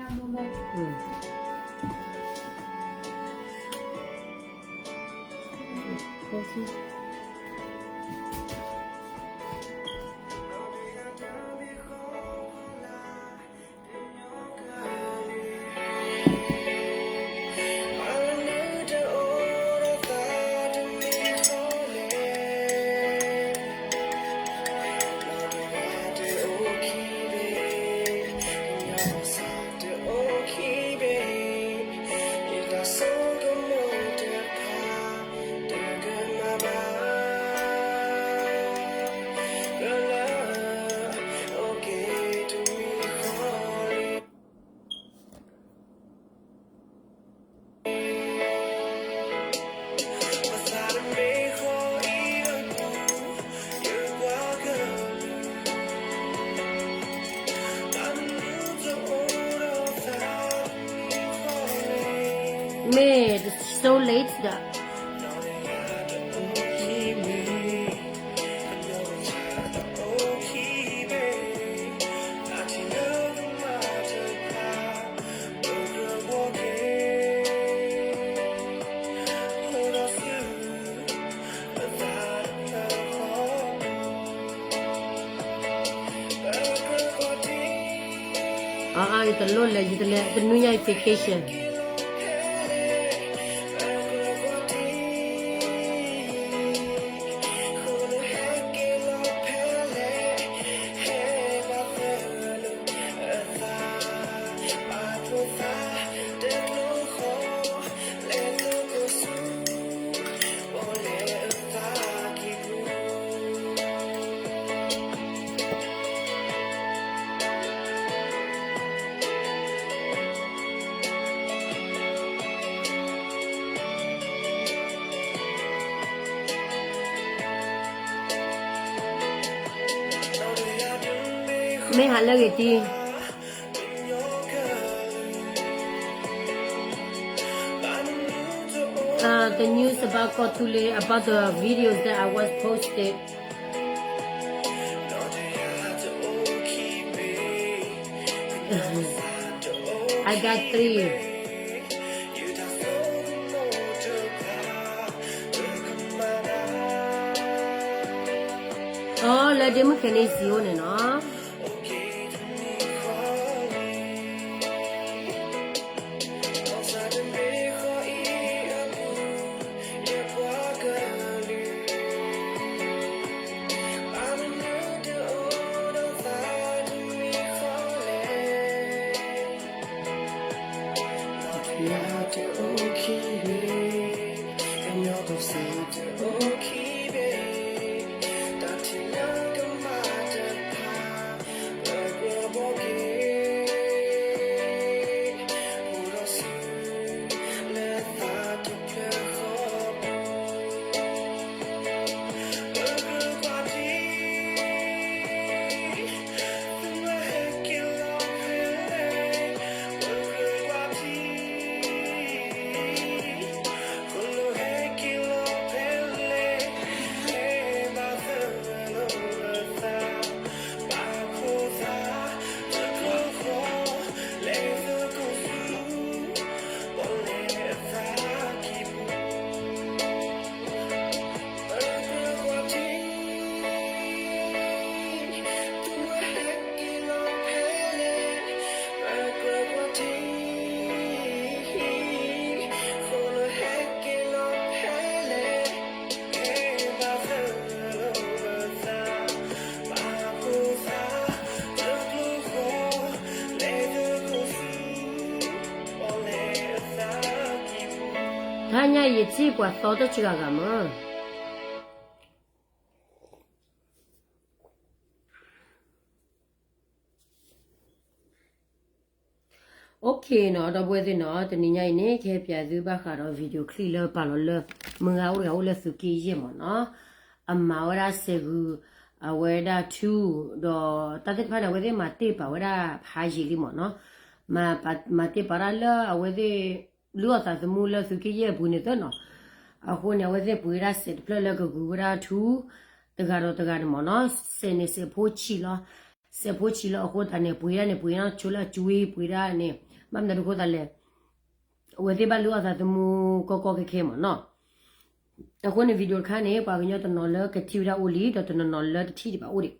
မ့ၢ် so late ဒီး ယတလိၣ်လဲၤ ယတလဲၤ တနွံညါအံၤ vacation. မ့ၢ်ဟးလၢဂ့ၤတံၢ် The news about ကီၢ်သူလ့ၤ about the videos that I was posted. I got three. အိ လၢဒ့မုၣ်ခဲန့ၣ် စံးအိၣ်န့ၣ်နီၤ. တဟါညါအံၤ ယထံၣ်ပှၤသီတစှၤဂၤမး. Okay နီၤ ဒီပုၢ်ဝဲၢ်သ့ၣ်နီၤ, တနံၤညါအံၤန့ၣ် ကဟဲပၠးသုဘၣ်ဃးဒီး video clip လၢပာ်လီၤလၢ မုၢ်ဂၤအိၣ်တဂၤအိၣ်လၢသုးက့ယဲၢ်မးနီၤ, အမၤဝဲဒၣ်စဲးဂုာ် အဝဲဒၣ်ထူ, ဒီးတၢ်သ့ၣ်တဖၣ်န့ၣ် အဝဲသ့ၣ်မၤတ့ၢ်ပာ်ဝဲဒၣ်ဖးယံာ်လံမးနီၤ, မၤတ့ၢ်ပာ်ဒၣ်လၢအဝဲသ့ၣ် လုၢ်အီၣ်သးသမူလၢသုးက့ယဲၢ်အပူၤန့ၣ်သ့နီၤ, အဃိန့ၣ် အဝဲသ့ၣ်ပှ့ၤဝဲဒၣ်စဲးတဖျၢၣ်လၢကဂုာ်ဝဲဒၣ်ထူ တဂၤဒီးတဂၤန့ၣ်မးနီၤ, စဲးန့ၣ်စဲးဖိဆံးလီၤ, စဲးဖိဆံးလီၤအဃိသတးန့ၣ် ပှ့ၤဒၣ်န့ၣ် ပှ့ၤနီၣ်ဆိလၢအကွ့ ပှ့ၤဒၣ်န့ၣ် ဘၣ်မနုၤအဃိသတးလဲၣ်, အဝဲသ့ၣ်ဘၣ်လုၢ်အီၣ်သးသမူကီကီခဲခဲမ့ၢ်နီၤ. အဃိန့ၣ် video တခါန့ၣ် ပှၤကညီတနီၤလၢကထံၣ်ဝဲဒၣ်အိၣ်လံ ဒီးတနီၤနီၤလၢတထံၣ်ဒံးဘၣ်အိၣ်ဒံး,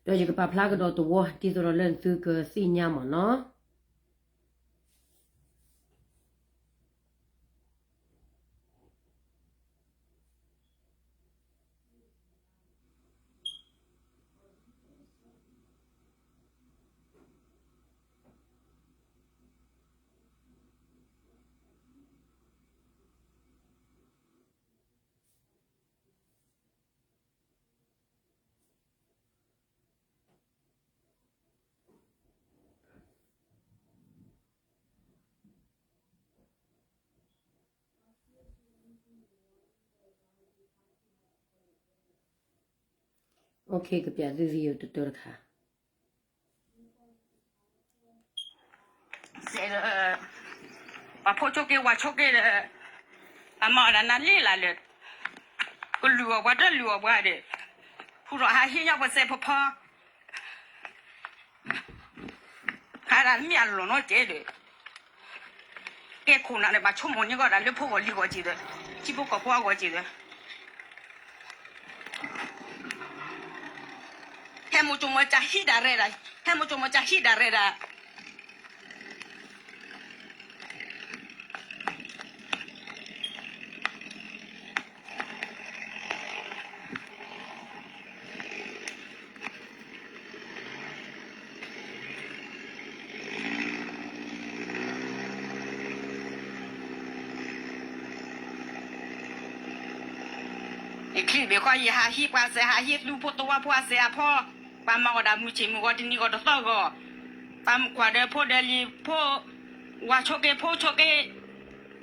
ဒီးယကပာ်ဖျါကဒီးသဝီ ဒ်သိးဒီးလၢသုကသ့ၣ်ညါမ့ၢ်နီၤ. ကပျးသု video တတၢတခါ. ပှၤဖိဆိက့ၤဝၤဆိက့ၤဒီး အမၤအီၣ်ဒၣ်နၤလံလၢ်လၢ ကလုၢ်အီၣ်ပှၤတလုၢ်အီၣ်ပှၤဒီး ဖုဒီးဟးဟ့ၣ်ညါပှၤစဲးဖီဖီ ဟးဒၣ်မ့ၢ်အလီၢ်နီတက့ၢ်ဒီး ကဲခိၣ်နၢ်န့ၣ် ဘၣ်ဆိကမိၣ်န့ၢ်ကီးဒၣ်လၢဖိဂီၢ်လံၤဂီၢ်က့ၤဒီး ထံဖိကီၢ်ဖိအဂီၢ်က့ၤဒီး ဟဲမိၢ်ကၠိမၢကၠၢဟံၣ်ဒၣ်ရဲၣ်ဒၣ်, ဟဲမိၢ်ကၠိမၢကၠၢဟံၣ်ဒၣ်ရဲၣ်ဒၣ်. ယချံၣ်ဘ့ၣ်ဃီ ယဟးဟ့ၣ်ပှၤစဲး ဟးဟ့ၣ်သူဖိသဝီဖိအစဲးအဖီ, ပှၤမၤအီၣ်ဒၣ်မုၢ်ဆ့ၣ်မုၢ်ဂီၤတနံၤဂီၤတသီၣ်ဂီၤ, ပှၤမုၣ်ခွါဒီးဖိဒီးလံၤဖိ, ဝၤဆိက့ၤဖိဆိက့ၤ,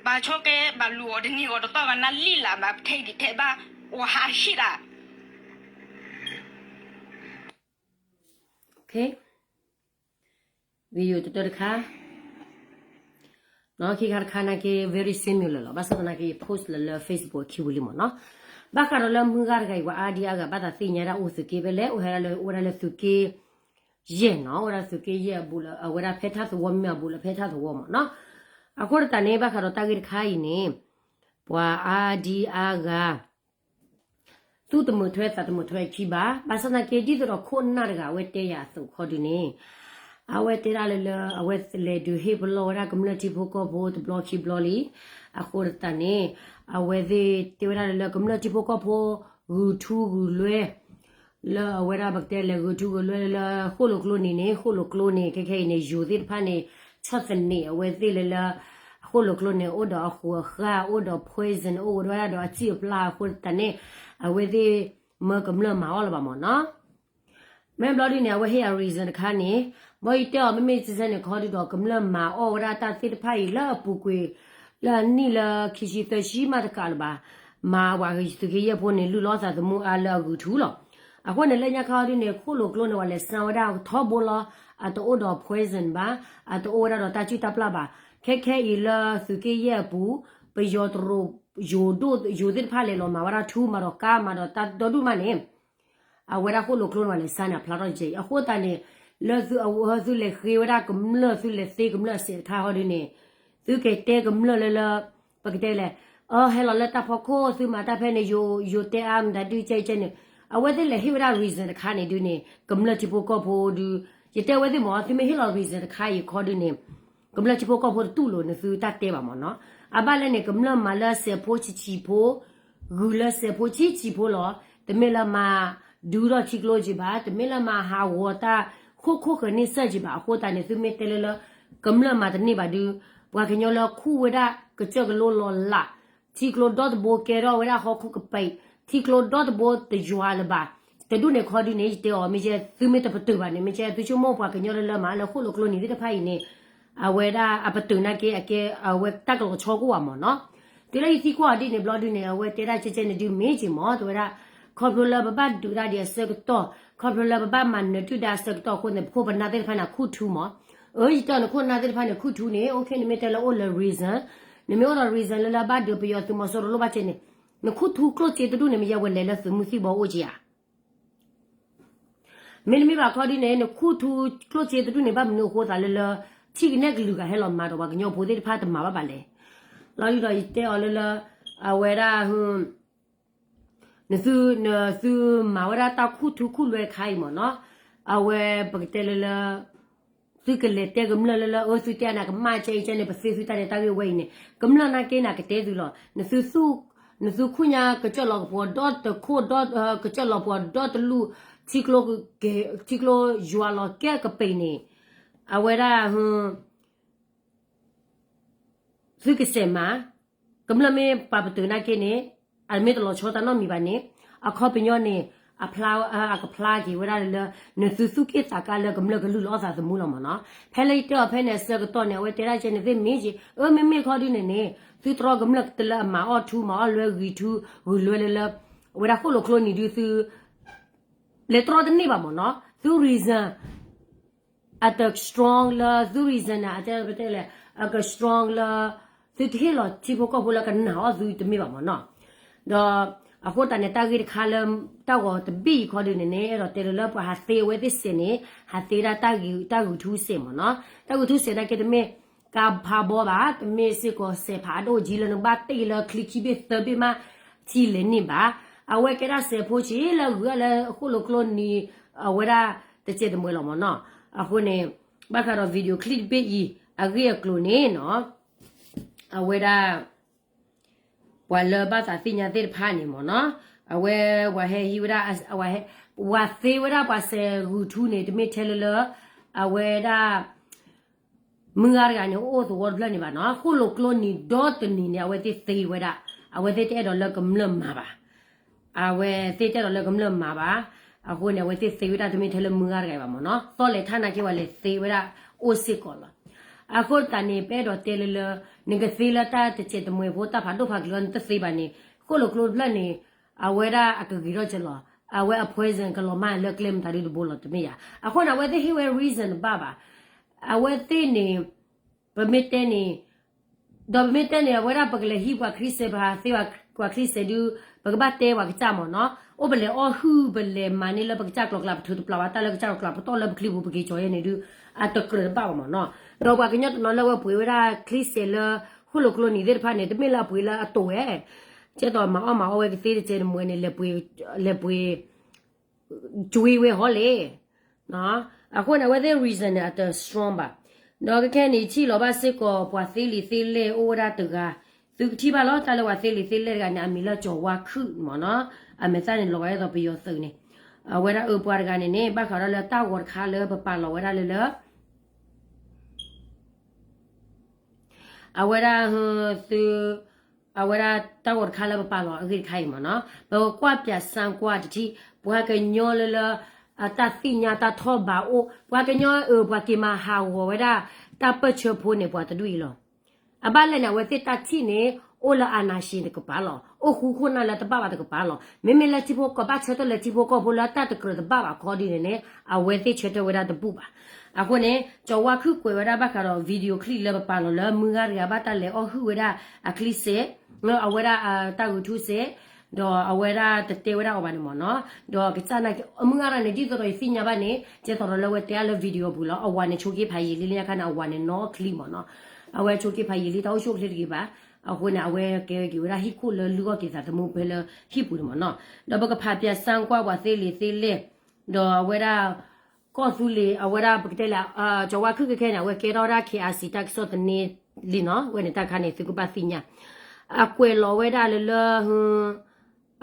ဘၣ်ဆိက့ၤ ဘၣ်လူၤအီၣ်တနံၤဂီၤတသီၣ်ဂီၤ နၤလံလၢ်ဘၣ် ထဲဒံးထဲဘၣ် အိၣ်ဟးဟ့ၣ်ဒၣ် video တတၢတခါ, ခံခါတခါနာ်က့ very similar လီၤ. ဘၣ်ဆၣ်သနာ်က့ ယ post လၢလၢ Facebook အခံပူၤလံမ့ၢ်နီၤ. ဘၣ်ဃးဒီးလၢမုၢ်ဂၤတဂၤအံၤ ပှၤအါဒံအါဂၤ ဘၣ်သးသ့ၣ်ညါဒၣ်အိၣ်သုးက့ဖဲလဲၣ်, အိၣ်ဟဲဒၣ်လၢ အိၣ်ဝဲဒၣ်လၢသုးက့ယဲၢ်နီၤ, အိၣ်ဝဲဒၣ်သုးက့ယဲၢ်အဘူးလၢ အဝဲဒၣ်ဖဲထၣ်သဝီမ့ၢ်အဘူးလၢဖဲထၣ်သဝီမ့ၢ်နီၤ. အဃိသတးန့ၣ် ဘၣ်ဃးဒီးတၢ်ဂ့ၢ်တခါအံၤန့ၣ် ပှၤအါဒံအါဂၤ သူၣ်တမုာ်ထွဲသးတမုာ်ထွဲအခံဘၣ်. ဘၣ်ဆၣ်သနာ်က့ ဒ်သိးဒီးခိၣ်နၢ်တဂၤ အဝဲတဲယၤအသိးခီဒုန့ၣ်, အဝဲတဲဒၣ်လၢလၢ အဝဲလဲၤဒုးဟ့ၣ်ပလီၢ်ဝဲဒၣ်ကမျၢၢ်ထံဖိကီၢ်ဖိတဘျီခံဘျီလံ. အဃိသတးန့ၣ် အဝဲသ့ၣ်တဲဝဲဒၣ်လၢလၢကမျၢၢ်ထံဖိကီၢ်ဖိ ဂုာ်ထူဂုာ်လွဲ လၢအဝဲဒၣ်ပကတဲလဲၤဂုာ်ထူဂုာ်လွဲလၢဃိၣ်လိာ်ကျိန့ၣ်န့ၣ်, ဃိၣ်လိာ်ကျိန့ၣ် ခဲခဲအံၤန့ၣ် ယိၤသ့ၣ်တဖၣ်န့ၣ် ဆီၣ်သနံးအဝဲသ့ၣ်လၢလၢ ဃိၣ်လိာ်ကျိန့ၣ် အိၣ်ဒီးအဃိးအဃၢ်, အိၣ်ဒီး poison, အိၣ်ဝဲဒၣ်ဒီးအစံၣ်အပျၢ်အဃိသတးန့ၣ် အဝဲသ့ၣ်မၢကမျၢၢ်မၤအီၣ်လၢၤဘၣ်မ့ၢ်နီၤ. မ့ၢ်ဘျီဒုန့ၣ် အဝဲဟ့ၣ်အ reason တခါန့ၣ်, ဘၣ်ယတဲအီၤ မ့မ့ၢ်စဲန့ၣ်ခီဒုဒီး ကမျၢၢ်မၤအီၣ်ဝဲဒၣ်တၢ်သ့ၣ်တဖၣ်အံၤလၢအပူၤကွံာ် လၢအနံၣ်လၢခံဆံသၢဆံမးတကးလၢၤဘၣ်, မၤပှၤသုးက့ယဲၢ်ဖိန့ၣ် လုၢ်လီၤသးသမူအါလၢအဂုာ်ထူလီၤ. အဃိန့ၣ် လၢညါခီဒုန့ၣ် ခိၣ်လိာ်ကျိန့ၣ် ပှၤလဲၤစါဝဲဒၣ်ထီဘိလီၤ, အတအိၣ်ဒီး poison ဘၣ်, အတအိၣ်ဝဲဒၣ်ဒီးတၢ်စံၣ်တၢ်ပျၢ်ဘၣ်. ခဲခဲအံၤလၢသုးက့ယဲၢ်အပူၤ ပယီၤတရူး ယိၤဒိၣ် ယိၤသ့ၣ်တဖၣ်လဲၤလီၤမၤဝဲဒၣ်ထူ မၤဒီးကါ မၤဒီးတၢ်ဒီဒူၣ်မးန့ၣ် အဝဲဒၣ်ဃိၣ်လိာ်ကျိန့ၣ် ပှၤလဲၤစါန့ၣ် အဖျါထီၣ်ကဲအံၤ. အဃိသတးန့ၣ် လၢသုအဝဲသုလဲၤဃ့ဝဲဒၣ်ကမျၢၢ် သုလဲၤသ့ကမျၢၢ်အစဲးတခါဟီဒုန့ၣ် သုကတဲကမျၢၢ်လၢလၢ ပကတဲလဲၣ်, အ ဟဲလီၤလၢတၢ်ဖီခိၣ် သုမၤတၢ်ဖဲန့ၣ် ယိၤ ယိၤတဲအါမတၤဒုကဲကဲန့ၣ် အဝဲသ့ၣ်လဲၤဟ့ၣ်ဝဲဒၣ် reason တခါန့ၣ်ဒုန့ၣ် ကမျၢၢ်ထံဖိကီၢ်ဖိဒု ယတဲဝဲသ့ၣ်မ့ၢ် သုမ့ၢ်ဟ့ၣ်လီၤ reason တခါအံၤခီဒုန့ၣ် ကမျၢၢ်ထံဖိကီၢ်ဖိတတူၢ်လိာ်န့ၣ်သုတၢ်တဲဘၣ်မ့ၢ်နီၤ. အဘၣ်လဲၣ်န့ၣ် ကမျၢၢ်မၤလၢစဲးဖိဆံးဆံးဖိ ဂုာ်လၢစဲးဖိဆံးဆံးဖိလီၤ. တမ့ၢ်လၢမၤဒုးထီၣ်ထံကျိက့ၤဘၣ်, တမ့ၢ်လၢမၤဟးဂီၤတၢ်ခိၣ်ခိၣ်ဃၢၤန့ၢ်စၢၢ်က့ၤဘၣ်. အဃိသတးန့ၣ် သုမ့ၢ်တဲလၢလၢ ကမျၢၢ်မၤတန့ၢ်ဘၣ်ဒု ပှၤကညီလၢခူၣ်ဝဲဒၣ်ကစၢၢ်ကလိလီၤလး ထံကျိဒီတဘိကဲထီၣ်ဝဲဒၣ်ဟီၣ်ခိၣ်ကပၤ, ထံကျိဒီတဘိတယွၤလၢၤဘၣ်. တဒူၣ်န့ၣ်ခီဒုန့ၣ် ယတဲအီၤ မ့ၢ်ကဲသုမ့ၢ်တပတုာ်ဘၣ်န့ၣ် မ့ၢ်ကဲသုဆိကမိၣ်ပှၤကညီလၢလၢမၤလၢဃိၣ်လိာ်ကျိန့ၣ်သ့ၣ်တဖၣ်အံၤန့ၣ် အဝဲဒၣ်အပတုာ်နာ်က့ အကဲအဝဲတၢ်ကလီၤဆီကအိၣ်ဘၣ်မ့ၢ်နီၤ. တုၤလၢယသံကွၢ်အီၤဒ်န့ၣ်ဘျီဒုန့ၣ် အဝဲတဲဒၣ်ကဲကဲန့ၣ်ဒုမ့ၢ်က့ၤမ့ၢ် တဲဝဲဒၣ် ခီဖျိလၢပဘၣ်ဒုးတၢ်ဒံးအဆၢကတီၢ်, ခီဖျိလၢပဘၣ်မၤနၢၤတုၤဒၣ်အဆၢကတီၢ်အဃိန့ၣ် ပခိၣ်ပနၢ်သ့ၣ်တဖၣ်န့ၣ် ခူၣ်ထူမ့ၢ်. အၢ ယတဲအီၤ နခိၣ်နၢ်သ့ၣ်တဖၣ်န့ၣ် ခူၣ်ထူန့ၣ် okay နမ့ၢ်တဲလၢအိၣ်လၢ reason, နမ့ၢ်အိၣ်ဒီး reason လၢလၢဘၣ်ဒုးပယီၤသုးမီၤစိရိၤလိၣ်ဘၣ်ကဲန့ၣ် နခူၣ်ထူကျိၣ်စ့တဒူၣ်န့ၣ် မ့ၢ်ယဲဝဲလဲၤလၢသုးမုၢ်သံၣ်ဘီအိၣ်က့ၤဧါ. မ့တမ့ၢ်ဘၣ်ခီဒုန့ၣ် နခူၣ်ထူကျိၣ်စ့တဒူၣ်န့ၣ် ဘၣ်မနုၤအဃိသးလၢလၢ ထံၣ်ကနဲၣ်ကလုာ်ဂၤဟဲလီၤမၤဒီးပှၤကညီဖိသ့ၣ်တဖၣ်တမၤဘၣ်ဘၣ်လဲၣ်. လီၤဒုဒီးယတဲအီၤလၢလၢ အဝဲဒၣ် နသု နသုမၤဝဲဒၣ်တၢ်ခူၣ်ထူခူၣ်လွဲခါအံၤမ့ၢ်နီၤ, အဝဲပကတဲလၢလၢ သုကလဲၤတဲကမျၢၢ်လၢလၢ အၢ သုတဲနၤကမၣ်ကဲအံၤကဲန့ၣ် ပသ့သုတၢ်နဲၣ်တၢ်ဂ့ၢ်ဝဲအံၤန့ၣ် ကမျၢၢ်နာ်က့န့ၣ် ကတဲသုလီၤ. နသုသူၣ် နသုခူၣ်ညါကစၢၢ်လီၤကပှီၤဒီတခိၣ်ဒီ ကစၢၢ်လီၤပှီၤဒီတလူၢ် ထံကျိ ထံကျိယွၤလီၤကဲကပ့ၤန့ၣ် အဝဲဒၣ် သုကစဲးမၤ, ကမျၢၢ်မ့ၢ်ပာ်ပတုာ်နာ်က့န့ၣ် အမ့ၢ်တလီၤဆီတၢ်နီတမံၤဘၣ်န့ၣ် အခီပညီန့ၣ် အကဖျါက့ၤဝဲဒၣ်လၢ နသုသူၣ်က့ၣ်သးကါလၢကမျၢၢ်ကလုၢ်လၢအီၣ်သးသမူလီၤမ့ၢ်နီၤ. ဖဲလၢယတဲအီၤဖဲန့ၣ် အဆၢကတီၢ်န့ၣ် အဝဲတဲဒၣ်ကဲန့ၣ်သ့ၣ်မ့ၢ်က့ၤ အၢ မ့မ့ၢ်ခီဒုန့ၣ်န့ၣ် သုတြီကမျၢၢ်တလၢအမၤအီၣ်ထူ မၤအီၣ်လွဲဂံၢ်ထူ ဂုာ်လွဲလၢလၢ အဝဲဒၣ်ဃိၣ်လိာ်ကျိနံၤဒုသု လဲၤတြီတန့ၢ်ဘၣ်မ့ၢ်နီၤ. သု reason အတ strong လၢ သု reason န့ၣ် အတဲပတဲလဲၣ် အက strong လၢ သုတဟ့ၣ်လီၤထံဖိကီၢ်ဖိလၢကနာ်အီၣ်သုတမ့ၢ်ဘၣ်မ့ၢ်နီၤ. ဒီးအဃိသတးန့ၣ် တၢ်ဂ့ၢ်တခါလၢ တၢ်ဂီၤတဘ့ၣ်အံၤခီဒုန့ၣ်န့ၣ် အဲၣ်ဒိးတဲလၢလၢပှၤဟးသ့အဝဲသ့ၣ်စဲးန့ၣ် ဟးသ့ဒၣ်တၢ်ဂုာ်ထူစဲးမ့ၢ်နီၤ. တၢ်ဂုာ်ထူစဲးနာ်က့တမ့ၢ်ကါဖးဘီဘၣ်, တမ့ၢ်စ့ၢ်ကီးစဲးဖးအဒိၣ်ကံလၢ နကဘၣ်တ့ၢ်လၢချံခံဘ့ၣ်သၢဘ့ၣ်မး ထံလဲၤန့ၢ်ဘၣ်. အဝဲကဲဒၣ်စဲးဖိဆံးလၢဂုာ်အီၤလၢဃိၣ်လိာ်ကျိနံၤ အဝဲဒၣ်တစဲးတမှဲၤလီၤမ့ၢ်နီၤ. အဃိန့ၣ် ဘၣ်ဃးဒီး video clip တဘ့ၣ်အံၤ အဂ့ၢ်အကျိၤန့ၣ်နီၤ အဝဲဒၣ် ပှၤလၢဘၣ်သးသ့ၣ်ညါသ့ၣ်တဖၣ်န့ၣ်မ့ၢ်နီၤ အဝဲ ပှၤဟဲဟံးဝဲဒၣ် ပှၤသ့ဝဲဒၣ်ပှၤစဲးဂုာ်ထူန့ၣ် တမ့ၢ်ထဲလၢလၢ အဝဲဒၣ် မုၢ်ဂၤတဂၤန့ၣ် အိၣ်သဝီတဖျၢၣ်န့ၣ်ဘၣ်နီၤ. ဃိၣ်လိာ်ကျိနံၤဒီတနံၤန့ၣ် အဝဲသ့ၣ်သ့ဝဲဒၣ် အဝဲသ့ၣ်တအဲၣ်ဒိးလၢကမျၢၢ်မၤဘၣ်. အဝဲသ့ၣ်တအဲၣ်ဒိးလၢကမျၢၢ်မၤဘၣ်. အဃိန့ၣ် အဝဲသ့ၣ်သ့ဝဲဒၣ်တမ့ၢ်ထဲလၢမုၢ်ဂၤတဂၤအံၤဘၣ်မ့ၢ်နီၤ. သီလဲၤထါနာ်က့ ပှၤလဲၤသ့ဝဲဒၣ်အိၣ်စ့ၢ်ကီးလီၤ. အဃိသတးန့ၣ် ပအဲၣ်ဒိးတဲလၢလၢ နကသ့လၢတၢ်တစဲးတမှဲၤဖိ တၢ်ဖးဒိၣ်ဖးကလီၤ နတသ့ဘၣ်န့ၣ် ဃိၣ်လိာ်ကျိတဖျၢၣ်န့ၣ် အဝဲဒၣ်အကဂ့ၤထီၣ်ကလီၤ. အဝဲအ poison ကလီၤမးလၢကျဲမတၤဒုတဘိလီၤ တမ့ၢ်ယၤ. အဃိန့ၣ် အဝဲသ့ၣ်ဟ့ၣ်ဝဲ reason တဘၣ်ဘၣ်. အဝဲသ့ၣ်န့ၣ် ပမ့ၢ်တဲန့ၣ် ဒီးပမ့ၢ်တဲန့ၣ် အဝဲဒၣ်ပကလဲၤဟံးပှၤချံစဲး ပဟးသ့ပှၤချံစဲးဒု ပကဘၣ်တဲပှၤကစၢ်မ့ၢ်နီၤ. အိၣ်ပလဲၤအီၣ်ဟုၣ် ပလဲၤမၤန့ၢ်လၢပကစၢ်ကျိၤကျါ ပထုးတပျၢ်ဝဲတၢ်လၢကစၢ်ကျိၤကျါ ပတီၢ်လၢပချံပူၤ ပက့ၤကၠီၤယဲန့ၣ်ဒု အတကြၢးတဘၣ်ဘၣ်မ့ၢ်နီၤ. ဒီးပှၤကညီတနီၤလၢအဝဲပှ့ၤဝဲဒၣ်ချံစဲးလၢ ဃိၣ်လိာ်ကျိနံၤသ့ၣ်တဖၣ်န့ၣ် တမ့ၢ်လၢအပှ့ၤလၢအတိာ်ဝဲ ကဲသိးမၤအီၣ်မၤအီၣ်ဝဲကသ့တစဲးတမှဲၤန့ၣ် လဲၤပှ့ၤ ကွ့ဝဲဟီလဲၣ်. အဃိန့ၣ် အဝဲသ့ၣ် reason န့ၣ် အတ strong ဘၣ်. ဒီးခဲခဲန့ၣ် ယထံၣ်လီၤဘၣ်စ့ၢ်ကီး ပှၤသ့လံာ်သ့လဲၢ်အိၣ်ဝဲဒၣ်တဂၤ, သုကထံၣ်ဘၣ်လီၤ တၢ်လၢပှၤသ့လံာ်သ့လဲၢ်တဂၤန့ၣ် အမံၤလၢကၠီၤဝါခုၣ်မ့ၢ်နီၤ, အမဲာ်သၣ်န့ၣ်လီၤဂာ်ဒ်သိးပယီၤသုးန့ၣ်, အဝဲဒၣ်အၢပှၤတဂၤန့ၣ်န့ၣ် ဘၣ်ဃးဒီးလၢတၢ်ဂီၤတခါလၢပပာ်လီၤဝဲဒၣ်လၢလၢ အဝဲဒၣ် သု အဝဲဒၣ်တၢ်ဂီၤတခါလၢပပာ်လီၤအဂ့ၢ်တခါအံၤမ့ၢ်နီၤ, ပကကွၢ်ပၠးစၣ်ကွၢ်တထံၣ် ပှၤကညီလၢလၢ အတၢ်သ့ၣ်ညါတၢ်ထီၣ်ဘးအိၣ်, ပှၤကညီအၢ ပှၤက့ၤမၤဟးဂီၤဝဲဒၣ် တၢ်ပၢၢ်ဆၢဖိန့ၣ် ပှၤတဒူၣ်အံၤလီၤ. အဘၣ်လဲၣ်န့ၣ် အဝဲသ့ၣ်တၢ်ထံၣ်န့ၣ် အိၣ်လၢအနၢ်ရှံးတကပၤလီၤ, အိၣ်ဃူခိၣ်နၢ်လၢတဘၣ်ဘၣ်တကပၤလီၤ. မ့မ့ၢ်လၢထံဖိကီၢ် ဘၣ်ဆၢထၢၣ်လၢထံဖိကီၢ်ဖိလၢတၢ်တကြၢးတဘၣ်ဘၣ်ခီဒ်န့ၣ်န့ၣ် အဝဲသ့ၣ်ဆၢထၢၣ်ဝဲဒၣ်တဘူၣ်ဘၣ်. အဃိန့ၣ် ကၠီၤဝါခုၣ်ကွဲးဝဲဒၣ်ဘၣ်ဃးဒီး video clip လၢပပာ်လီၤလၢမုၢ်ဂၤတဂၤဘၣ်တၢ်လဲၤအီၣ်ဟုၣ်ဝဲဒၣ်အချံစဲး, အဝဲဒၣ်တၢ်ဂုာ်ထူစဲး, ဒီးအဝဲဒၣ်တတဲဝဲဒၣ်အီၤဘၣ်န့ၣ်မ့ၢ်နီၤ, ဒီးကစၢ်နာ်က့ မုၢ်ဂၤတဂၤန့ၣ် ဒ်သိးဒီးယသ့ၣ်ညါဘၣ်န့ၣ် ကဲသိးဒီးလၢအဝဲတဲအါလၢ video ပူၤလီၤ. အဝၤန့ၣ်ဆိးက့ဖးယံာ်လံလၢညါခါန့ၣ် အဝၤန့ၣ်နီၢ်ချံမ့ၢ်နီၤ, အဝဲဆိးက့ဖးယံာ်လံ တၢ်အိၣ်ဆူၣ်အိၣ်ချ့တဂ့ၤဘၣ်. အဃိန့ၣ် အဝဲကဲဝဲက့ၤဝဲဒၣ်ဟံၣ်ခိၣ်လၢလုၢ်အီၣ်က့ၤသးသမူဖဲလၢဟံၣ်ပူၤန့ၣ်မ့ၢ်နီၤ, ဒီးပကဖးပၠးစၣ်ကွၢ်ပှၤသ့လံာ်သ့လဲၢ်, ဒီးအဝဲဒၣ် ကီၢ်သူလ့ၤ အဝဲဒၣ်ပကတဲလၢ ကၠီၤဝါခုၣ်ခဲခဲန့ၣ် အဝဲကဲထီၣ်ဝဲဒၣ် KRC တၢ်ကစီၣ်သန့လံနီၤ, ဝဲန့ၣ်တၢ်ခါန့ၣ် သုကဘၣ်သ့ၣ်ညါ, အကွဲးလီၤဝဲဒၣ်လၢလၢ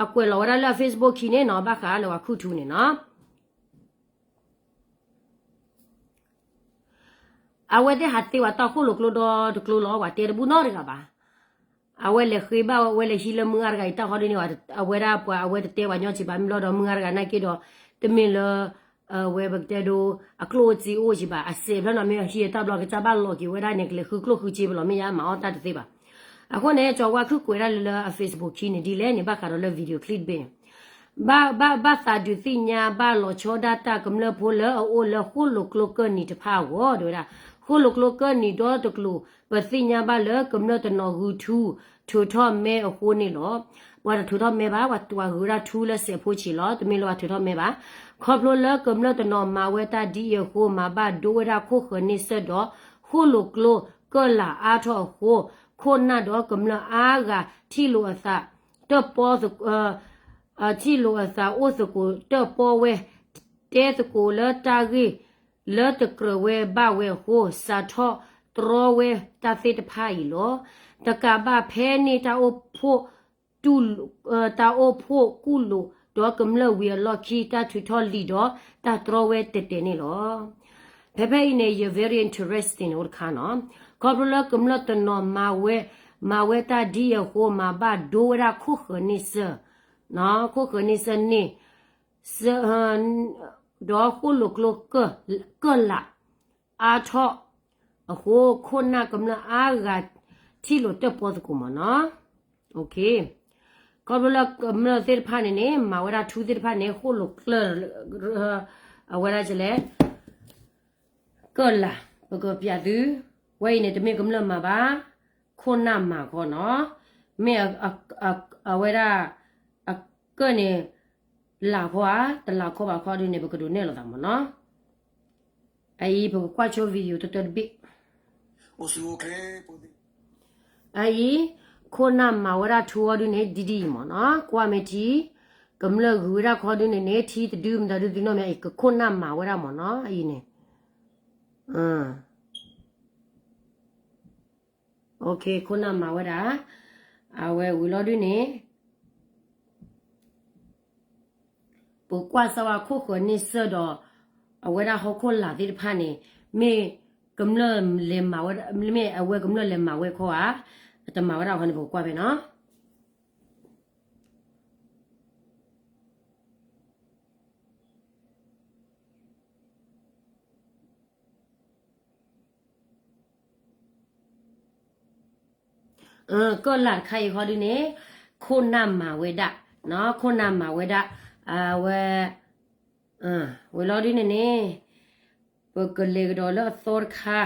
အကွဲးလီၤဝဲဒၣ်လၢအ Facebook ခံန့ၣ်နီၤ, ဘၣ်ဃးလၢဝၤခုၣ်ထူန့ၣ်နီၤ အဝဲသ့ၣ်ဟးသ့ဝဲတၢ်ဃိၣ်လိာ်ကျိဒီတကျိလီၤ, ဝဲတဲတဘူၣ်နီတဂၤဘၣ်. အဝဲလဲၤဃ့ဘၣ်ဝဲ အဝဲလဲၤဟံးလၢမုၢ်ဂၤတဂၤအံၤတၢ်ဃီဒ်န့ၣ်, အဝဲဒၣ်ပှၤအဝဲတတဲပှၤညီစံးဘၣ်မ့ၢ်လီၤဒီး မုၢ်ဂၤတဂၤနာ်က့ဒီး တမ့ၢ်လၢ အဝဲပကတဲဒိ အကျိၣ်စ့အိၣ်စံးဘၣ်, အစဲးဖျၢၣ်နီၤမ့ၢ်ဟံးအတၢ်ဘျီကစၢ်ဘၣ်လီၤက့ၤဝဲဒၣ်န့ၣ် ကလဲၤဃုကျိၣ်ဃုစ့ပလီၤ မ့ၢ်ယါမၤအီၣ်တၢ်တသ့ဘၣ်. အဃိန့ၣ် ကၠီၤဝါခုၣ်ကွဲးဒၣ်လၢလၢအ Facebook ခံန့ၣ် ဒ်လဲၣ်န့ၣ် ဘၣ်ဃးဒီးလၢ video clip တဘ့ၣ်န့ၣ် ဘၣ်ဘၣ်သးဒုးသ့ၣ်ညါဘၣ်လီၤဆီဒၣ်တၢ်ကမျၢၢ်ဖိလၢအအိၣ်လၢဃိၣ်လိာ်ကျိကၢၢ်နံၤတဖၣ်အဂီၢ် တဲဝဲဒၣ်, ဃိၣ်လိာ်ကျိကၢၢ်နံၤဒီတကျိၤ ပသ့ၣ်ညါဘၣ်လၢကမျၢၢ်တနီၤဂုာ်ထူ ထုးထီၣ်မဲအဃိန့ၣ်လီၤ. ပှၤတထုးထီၣ်မဲဘၣ်, ပှၤဂုာ်ဝဲဒၣ်ထူလၢစဲးဖိဆံးလီၤ, တမ့ၢ်လၢပှၤထုးထီၣ်မဲဘၣ်. ခီဖျိလၢကမျၢၢ်တနီၤမၤဝဲတၢ်ဒ်အံၤအဃိ မၤဘၣ်ဒိဝဲဒၣ်ခိၣ်ဃၢၤန့ၣ်စၢၢ်ဒီး ဃိၣ်လိာ်ကျိကၢၢ်လၢ်အါထီၣ်အဃိ, ခိၣ်နၢ်ဒီးကမျၢၢ်အါဂၤ ထံၣ်လိာ်အသးတၢၣ်ပီသကိး, ထံၣ်လိာ်အသးအိၣ်သကိးတၢၣ်ပီဝဲ, တဲသကိးလၢတၢ်ဂ့ၢ်လၢတကြၢးဝဲဘၣ်ဝဲအဃိ, စးထီၣ်တြီဝဲတၢ်သ့ၣ်တဖၣ်အံၤလီၤ. တကးဘၣ်ဖဲန့ၣ် တၢ်အိၣ်ဖှိၣ် တၢ်အိၣ်ဖှိၣ်ကူၣ်လိာ်ဒီးကမျၢၢ်ဝံၤအလီၢ်ခံ တၢ်ထုးထီၣ်လံာ်ဒီးတၢ်တြီဝဲတဲာ်တဲာ်န့ၣ်လီၤ. ဖဲဖဲအံၤန့ၣ် ယ very interesting န့ၣ်အိၣ်တခါနီၤ, ခီဖျိလၢကမျၢၢ်တနီၤမၤဝဲ, မၤဝဲတၢ်ဒ်အံၤအဃိ မၤဘၣ်ဒိဝဲဒၣ်ခိၣ်ဃၢၤန့ဆၢၣ်, ခိၣ်ဃၢၤန့ဆၢၣ်န့ၣ် ဒီးဃိၣ်လိာ်ကျိကၢၢ်လၢ်အါထီၣ်အဃိ ခိၣ်နၢ်ကမျၢၢ်အါဂၤ ထံၣ်လိာ်တၢၣ်ပီသကိးမ့ၢ်နီၤ. ခီဖျိလၢကမျၢၢ်သ့ၣ်တဖၣ်န့ၣ်န့ၣ် မၤဝဲဒၣ်ထူသ့ၣ်တဖၣ်န့ၣ် ဃိၣ်လိာ်ကျၢၢ်, အဝဲဒၣ်လဲၣ် ကၢၢ်လၢ်, ပကပျးသု, ဝဲအံၤန့ၣ် တမ့ၢ်ကမျၢၢ်မၤဘၣ်, ခိၣ်နၢ်မၤခီနီၤ, မ့ၢ်အဝဲဒၣ် အကၢၢ်န့ၣ် လၢ်ခီဧါ, တလၢ်ခီဘၣ်ခီဒုန့ၣ် ပကဒိးနဲၣ်လိာ်သးမ့ၢ်နီၤ. အအံၤ ပကကွၢ်ဆိ video တတၢတဘ့ၣ် အအံၤ ခိၣ်နၢ်မၤဝဲဒၣ်ထူအီၤဒုန့ၣ် ဒ်ဒ်အံၤမ့ၢ်နီၤ, ကွၢ်မ့ၢ်ထံ, ကမျၢၢ်ဂုၤဝဲဒၣ်ခီဒုန့ၣ်န့ၣ် ထံတဒုမတၤဒုသ့ၣ်နီၣ်မ့ၢ် အံၤကခိၣ်နၢ်မၤဝဲဒၣ်မ့ၢ်နီၤ, အအံၤန့ၣ် ခိၣ်နၢ်မၤဝဲဒၣ်, အဝဲဝံၤလီၤဒုန့ၣ် ပကွၢ်စၢ်ဝဲခိၣ်ဃၢၤန့ဆၢၣ်ဒီး အဝဲဒၣ်ဟီၣ်ခိၣ်လာ်သ့ၣ်တဖၣ်န့ၣ် မ့ၢ်ကမျၢၢ်လဲၤမၤဝဲ, မ့ၢ်အဝဲကမျၢၢ်လဲၤမၤဝဲခီဧါ, တမၤဝဲဒၣ်ခီန့ၣ် ပကကွၢ်ဖဲနီၤ. ကၢၣ်လၢ်တခါအံၤခီဒုန့ၣ် ခိၣ်နၢ်မၤဝဲဒၣ်, ခိၣ်နၢ်မၤဝဲဒၣ်, အဝဲ, ဝံၤလီၤဒုန့ၣ်န့ၣ် ပကလဲၤကဒီးလၢအသီတခါ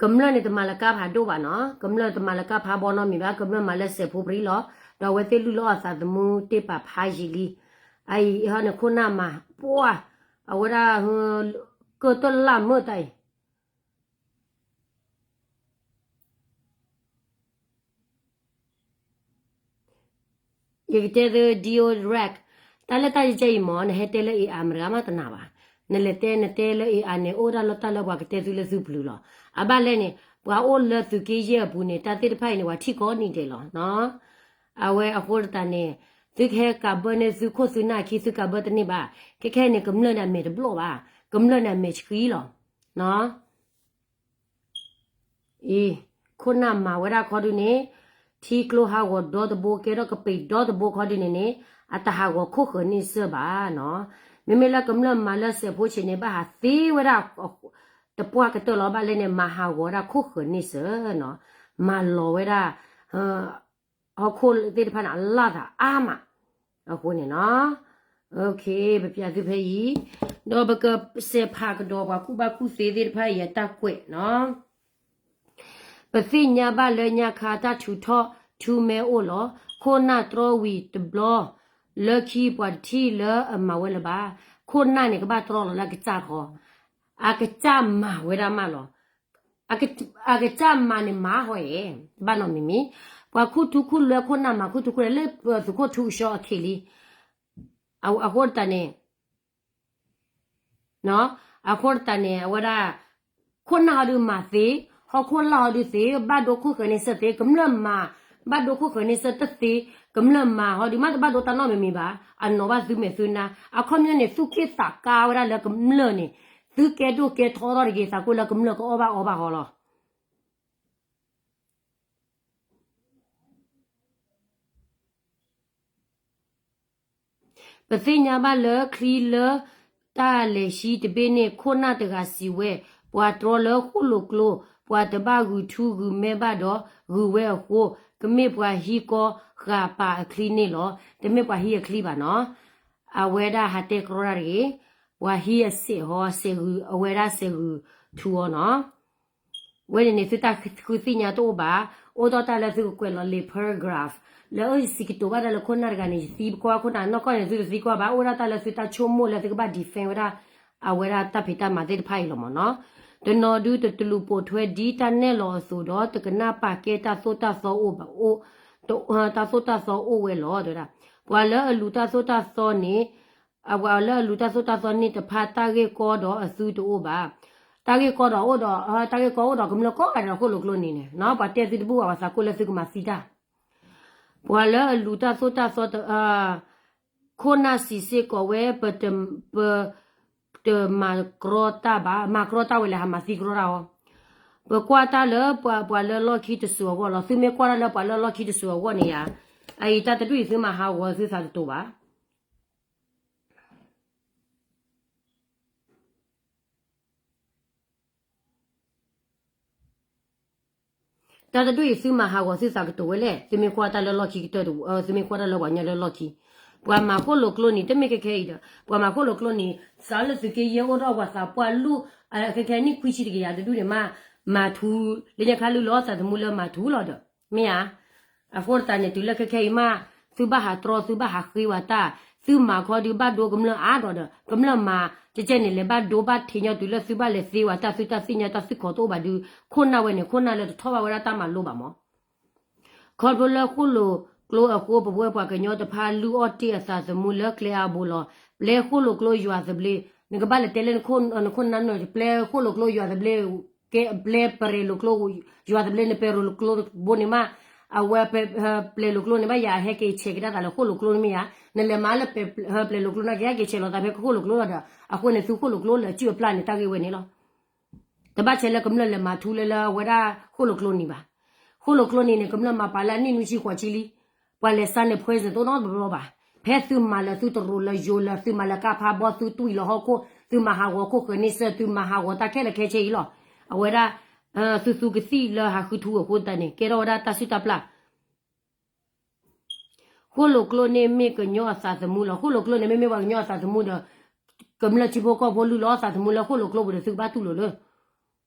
ကမျၢၢ်န့ၣ်တမၤလၢကါဖးဒိၣ်ဘၣ်နီၤ, ကမျၢၢ်တမၤလၢကါဖးဘီနီတမံၤဘၣ်, ကမျၢၢ်မၤလၢစဲးဖိပြံလီၤ, ဒီးအဝဲသ့ၣ်လုၢ်လၢအီၣ်သးသမူတ့ၢ်ပာ်ဖးယံာ်လံ, အအံၤဟီန့ၣ်ခိၣ်နၢ်မၤ, ပှၢ်, အဝဲဒၣ်, ကၢၣ်တလၢ်မုာ်တၢ်အံၤ ယကတဲသု ဒီး ရဲၣ်, တၢ်လၢတၢ်ယကဲအံၤမ့ၢ် နဟဲတဲလၢ AI မတၤဂၤမးတနာ်ဘၣ်, နလဲၤတဲနတဲလၢ AI န့ၣ် အိၣ်ဒၣ်လၢတၢ်လၢပှၤကတဲသုလၢသုပျုၤလီၤ, အဘၣ်လဲၣ်န့ၣ် ပှၤအိၣ်လၢသုးက့ယဲၢ်အပူၤန့ၣ် တၢ်သ့ၣ်တဖၣ်အံၤန့ၣ် ပှၤထံၣ်ကိးနံၤဒဲးလီၤ, အဝဲအဃိသတးန့ၣ် သုကဟဲကးဘၢန့ၢ်သုခိၣ်သုနၢ်ခံ သုကးဘၢတန့ၢ်ဘၣ်, ခဲခဲန့ၣ်ကမျၢၢ်န့ၣ်အမဲာ်တဘျီၣ်ဘၣ်, ကမျၢၢ်န့ၣ်အမဲာ်ဆှံလီၤ အံၤ, ခိၣ်နၢ်မၤဝဲဒၣ်ခီဒုန့ၣ် ထံကျိဟးဂီၤဒီတဘိ ကဲထီၣ်ကပ့ၤဒီတဘိခီဒုန့ၣ်န့ၣ် အတဟးဂီၤခိၣ်ဃၢၤန့ဆၢၣ်ဘၣ်နီၤ, မ့မ့ၢ်လၢကမျၢၢ်မၤလၢစဲးဖိဆံးန့ၣ် ဘၣ်ဟးသ့ဝဲဒၣ် တပှၢ်ကတၢၢ်လီၤ, ဘၣ်လဲၣ်န့ၣ် မၤဟးဂီၤဝဲဒၣ်ခိၣ်ဃၢၤန့ဆၢၣ်နီၤ, မၤလီၤဝဲဒၣ် ဟီၣ်ခိၣ်သ့ၣ်တဖၣ်န့ၣ် အလၣ်သးအါမး, အဃိန့ၣ်နီၤ, ပပျးသုဖဲအံၤ, ဒီးပကစဲးဖးကဒီးပှၤကူၣ်ဘၣ်ကူၣ်သ့သ့ၣ်တဖၣ်အံၤအတၢ်ကွဲးနီၤ, ပသ့ၣ်ညါဘၣ်လၢညါခါတၢ်ထုးထီၣ်ထူမဲအိၣ်လီၤ, ခိၣ်နၢ်တြီဝံၤတဘျီ, လၢခံပှၤတထံၣ်လၢအမၤဝဲလၢၤဘၣ်, ခိၣ်နၢ်န့ၣ်ကဘၣ်တြီလီၤလၢအကစၢ်ထီ, အကစၢ်မၤဝဲဒၣ်မးလီၤ အကစၢ်မၤန့ၣ်မၤဟီဧဲ, တဘၣ်နီတမံၤမံၤ, ပှၤခူၣ်ထူခူၣ်လွဲခိၣ်နၢ်မၤခူၣ်ထူခူၣ်လွဲလၢပသုးခိၣ်ထူကဆှီအခံလံ, အဃိသတးန့ၣ်, အဃိသတးန့ၣ် အဝဲဒၣ်, ခိၣ်နၢ်ဟီဒုးမၤသ့, ဟီၣ်ခိၣ်လာ်ဟီဒုးသ့, ဘၣ်ဒိခိၣ်ဃၢၤန့ဆၢၣ်သ့, ကမျၢၢ်မၤ, ဘၣ်ဒိခိၣ်ဃၢၤန့ဆၢၣ်တသ့, ကမျၢၢ်မၤဟီဒုးမးတဘၣ်ဒိတၢ်နီတမံၤမံၤဘၣ်, အနီၢ်ဘၣ်သုမဲာ်သုနါ, အခီပညီန့ၣ် သူၣ်က့ၣ်သးကါဝဲဒၣ်လၢကမျၢၢ်န့ၣ်, သုကဲဒိၣ်ကဲထီထီၣ်တဂ့ၤ သးကိၣ်လၢကမျၢၢ်ကအီၣ်ဘၣ်အီဘၣ်ဟီလီၤ ပသ့ၣ်ညါဘၣ်လၢချံလၢတၢ်လဲၤဟံးတဘ့ၣ်န့ၣ် ခိၣ်နၢ်တဂၤစံးဝဲ, ပှၤတြီလၢဃိၣ်လိာ်ကျိ, ပှၤတဘၣ်ဂုာ်ထူဂုာ်မဲဘၣ်ဒီးဂုာ်ဝဲအဃိ, ကမ့ၢ်ပှၤဟံးကီဃာ်ပာ်အချံန့ၣ်လီၤ. တမ့ၢ်ပှၤဟံးအချံဘၣ်နီၤ. အဝဲဒၣ်ဟးတဲကြီတၢ်တဂ့ၤ, ပှၤဟံးအစဲးဟီ, စဲးဂုာ်, အဝဲဒၣ်စဲးဂုာ်ထူအီၤနီၤ. ဝဲန့ၣ်န့ၣ် သုတၢ်ဃုသ့ၣ်ညါတအိၣ်ဘၣ်, အိၣ်ဒီးတၢ်လၢသုကကွဲးလီၤလံာ် paragraph လၢအစံးကတိၤဘၣ်တၢ်လၢခိၣ်နၢ်တဂၤန့ၣ် ယသံကွၢ်ခိၣ်နၢ် နီၢ်ကီၢ်န့ၣ် သုတသံကွၢ်ဘၣ်, အိၣ်ဒၣ်တၢ်လၢသုတၢ်ဆိကမိၣ်လၢသုကဘၣ် defend ဝဲဒၣ် အဝဲဒၣ်တၢ်ဖံးတၢ်မၤသ့ၣ်တဖၣ်အံၤလီၤမ့ၢ်နီၤ. တနီၤဒုးတလူၤပိာ်ထွဲဒ်တၢ်နဲၣ်လီၤအသိးဒီး တကနၣ်ပာ်ကဲတၢ်သိၣ်တၢ်သီအိၣ်ဘၣ်, တၢ်သိၣ်တၢ်သီအိၣ်ဝဲလီၤ တဲဝဲဒၣ်. ပှၤလၢအလူၤတၢ်သိၣ်တၢ်သီန့ၣ် ပှၤလၢအလူၤတၢ်သိၣ်တၢ်သီန့ၣ်တဖၣ် တၢ်ဂ့ၢ်ကီဒီးအသုတအိၣ်ဘၣ်. တၢ်ဂ့ၢ်ကီဒီးအိၣ်ဒီး, တၢ်ဂ့ၢ်ကီအိၣ်ဒီးကမျၢၢ်ကိးဂၤဒဲးဒီး ဃိၣ်လိာ်ကျိနံၤန့ၣ် ပှၤတဲသုတဘူၣ်ဘၣ် ပှၤသးကိၢ်လၢသုကမၤသံတၢ်. ပှၤလၢအလူၤတၢ်သိၣ်တၢ်သီ ခိၣ်နၢ်စံးစ့ၢ်ကီးဝဲ ပတမၤကြီတၢ်ဘၣ်, မၤကြီတၢ်ဝဲလဲၣ် ဟးမၤသံကြီတၢ်အီၤ. ပကွၢ်တၢ်လၢပှၤလၢလီၢ်ခံတစိၤအဂီၢ်လီၤ. သုမ့ၢ်ကွၢ်တၢ်လၢပှၤလၢလီၢ်ခံတစိၤအဂီၢ်န့ၣ်ယါ, အအံၤတၢ်တဒူၣ်အံၤသုမၤဟးဂီၤသုသးတတိၤဘၣ်. တၢ်တဒူၣ်အံၤသုမၤဟးဂီၤသုသးကတိၤဝဲလဲၣ်. သုမ့ၢ်ကွၢ်တၢ်လၢလီၢ်ခံကတၢၢ်, သုမ့ၢ်ကွၢ်တၢ်လၢပှၤကညီလၢလီၢ်ခံ, ပှၤမၤဃိၣ်လိာ်ကျိနံၤ တမ့ၢ်ခဲခဲအံၤဒီး ပှၤမၤဃိၣ်လိာ်ကျိနံၤ စးလၢသုးက့ယဲၢ်အိၣ်ဒီးပှၤသးပှၢ်လူၢ်, ခဲခဲနံၣ်ခွံဆံတကယၤတဒူၣ်န့ၣ်မး, မၤထူ လၢညါခါလုၢ်လီၤသးသမူလၢမၤထူလီၤဒီး မ့ၢ်ဧါ. အဃိသတးန့ၣ် တုၤလၢခဲခဲအံၤမး သုဘၣ်ဟးတြီ သုဘၣ်ဟးဃ့ဝဲတၢ်, သုမၤခီဒုးဘၣ်ဒိကမျၢၢ်အါဒီးဒီး ကမျၢၢ်မၤကဲကဲန့ၣ် လဲၤဘၣ်ဒိဘၣ်ထံးညီတုၤလၢသုဘၣ်လဲၤသ့ဝဲတၢ် သုတၢ်သ့ၣ်ညါတၢ်သုခိးတအိၣ်ဘၣ်ဒုး ခိၣ်နၢ်ဝဲန့ၣ် ခိၣ်နၢ်လၢတထီၣ်ဘၣ်ဝဲဒၣ်တၢ်မၤလိဘၣ်မး. ခီဖျိလၢဃိၣ်လိာ်ကျိအဃိ ပဝဲပှၤကညီတဖၣ်လုၢ်အီၣ်တ့ၢ်အသးသမူလၢကျဲအါဘိလီၤ. ပျဲဃိၣ်လိာ်ကျိယွၤသဘျ့, နကဘၣ်လဲၤတဲလၢနခိၣ်နၢ်နၢ် ပျဲဃိၣ်လိာ်ကျိယွၤသဘျ့ ကဲပျဲပရဲၤလိာ်ကျိ ယွၤသဘျ့နပရဲၤလိာ်ကျိဘိန့ၣ်မး, အဝဲ ပျဲလိာ်ကျိန့ၣ်ဘၣ်ယၤ ဟဲက့ၤဆဲးကဒါသးလၢဃိၣ်လိာ်ကျိန့ၣ်မ့ၢ်ယါ, နလဲၤမၤလၢပျဲလိာ်ကျိန့ၣ် ကဟဲက့ၤဆဲးလီၤသးဖဲကဃိၣ်လိာ်ကျိလီၤဒီး အဃိန့ၣ် သုဃိၣ်လိာ်ကျိလၢအစုၣ်အပျၢ်န့ၣ် တၢ်ဂ့ၢ်ဝဲန့ၣ်လီၤ. တဘၣ်ဆဲးလၢကမျၢၢ်လဲၤမၤထူလၢလၢအဝဲဒၣ်ဃိၣ်လိာ်ကျိနံၤဘၣ်. ဃိၣ်လိာ်ကျိနံၤန့ၣ် ကမျၢၢ်မၤပာ်လၢအနံၣ်နွံဆံဃိးဆံလံ. ပှၤလဲၤစါန့ၣ် poison တအိၣ်နီတဘျီဘၣ်. ဖဲသုမၤလၢသုတရိးလၢယိၤလၢသုမၤလၢကါဖးဘီ သုတွံၢ်လီၤဟီၣ်ခိၣ် သုမၤဟးဂီၤခိၣ်ဃၢၤန့ဆၢၣ် သုမၤဟးဂီၤတၢ်ခဲလၢာ်ခဲဆ့အံၤလီၤ. အဝဲဒၣ် သုသူကသံၣ်လၢဟးဃုထူအဃိသတးန့ၣ် ကဲထီၣ်ဝဲဒၣ်တၢ်စုၣ်တၢ်ပျၢ် ဃိၣ်လိာ်ကျိန့ၣ်မ့ၢ်ကညီအသးသမူလီၤ. ဃိၣ်လိာ်ကျိန့ၣ် မ့မ့ၢ်ပှၤကညီအသးသမူဒီး ကမျၢၢ်ထံဖိကီၢ်ဖိလုၢ်လီၤသးသမူလၢဃိၣ်လိာ်ကျိပူၤဒီး သုကဘၣ်တူၢ်လိာ်လၢ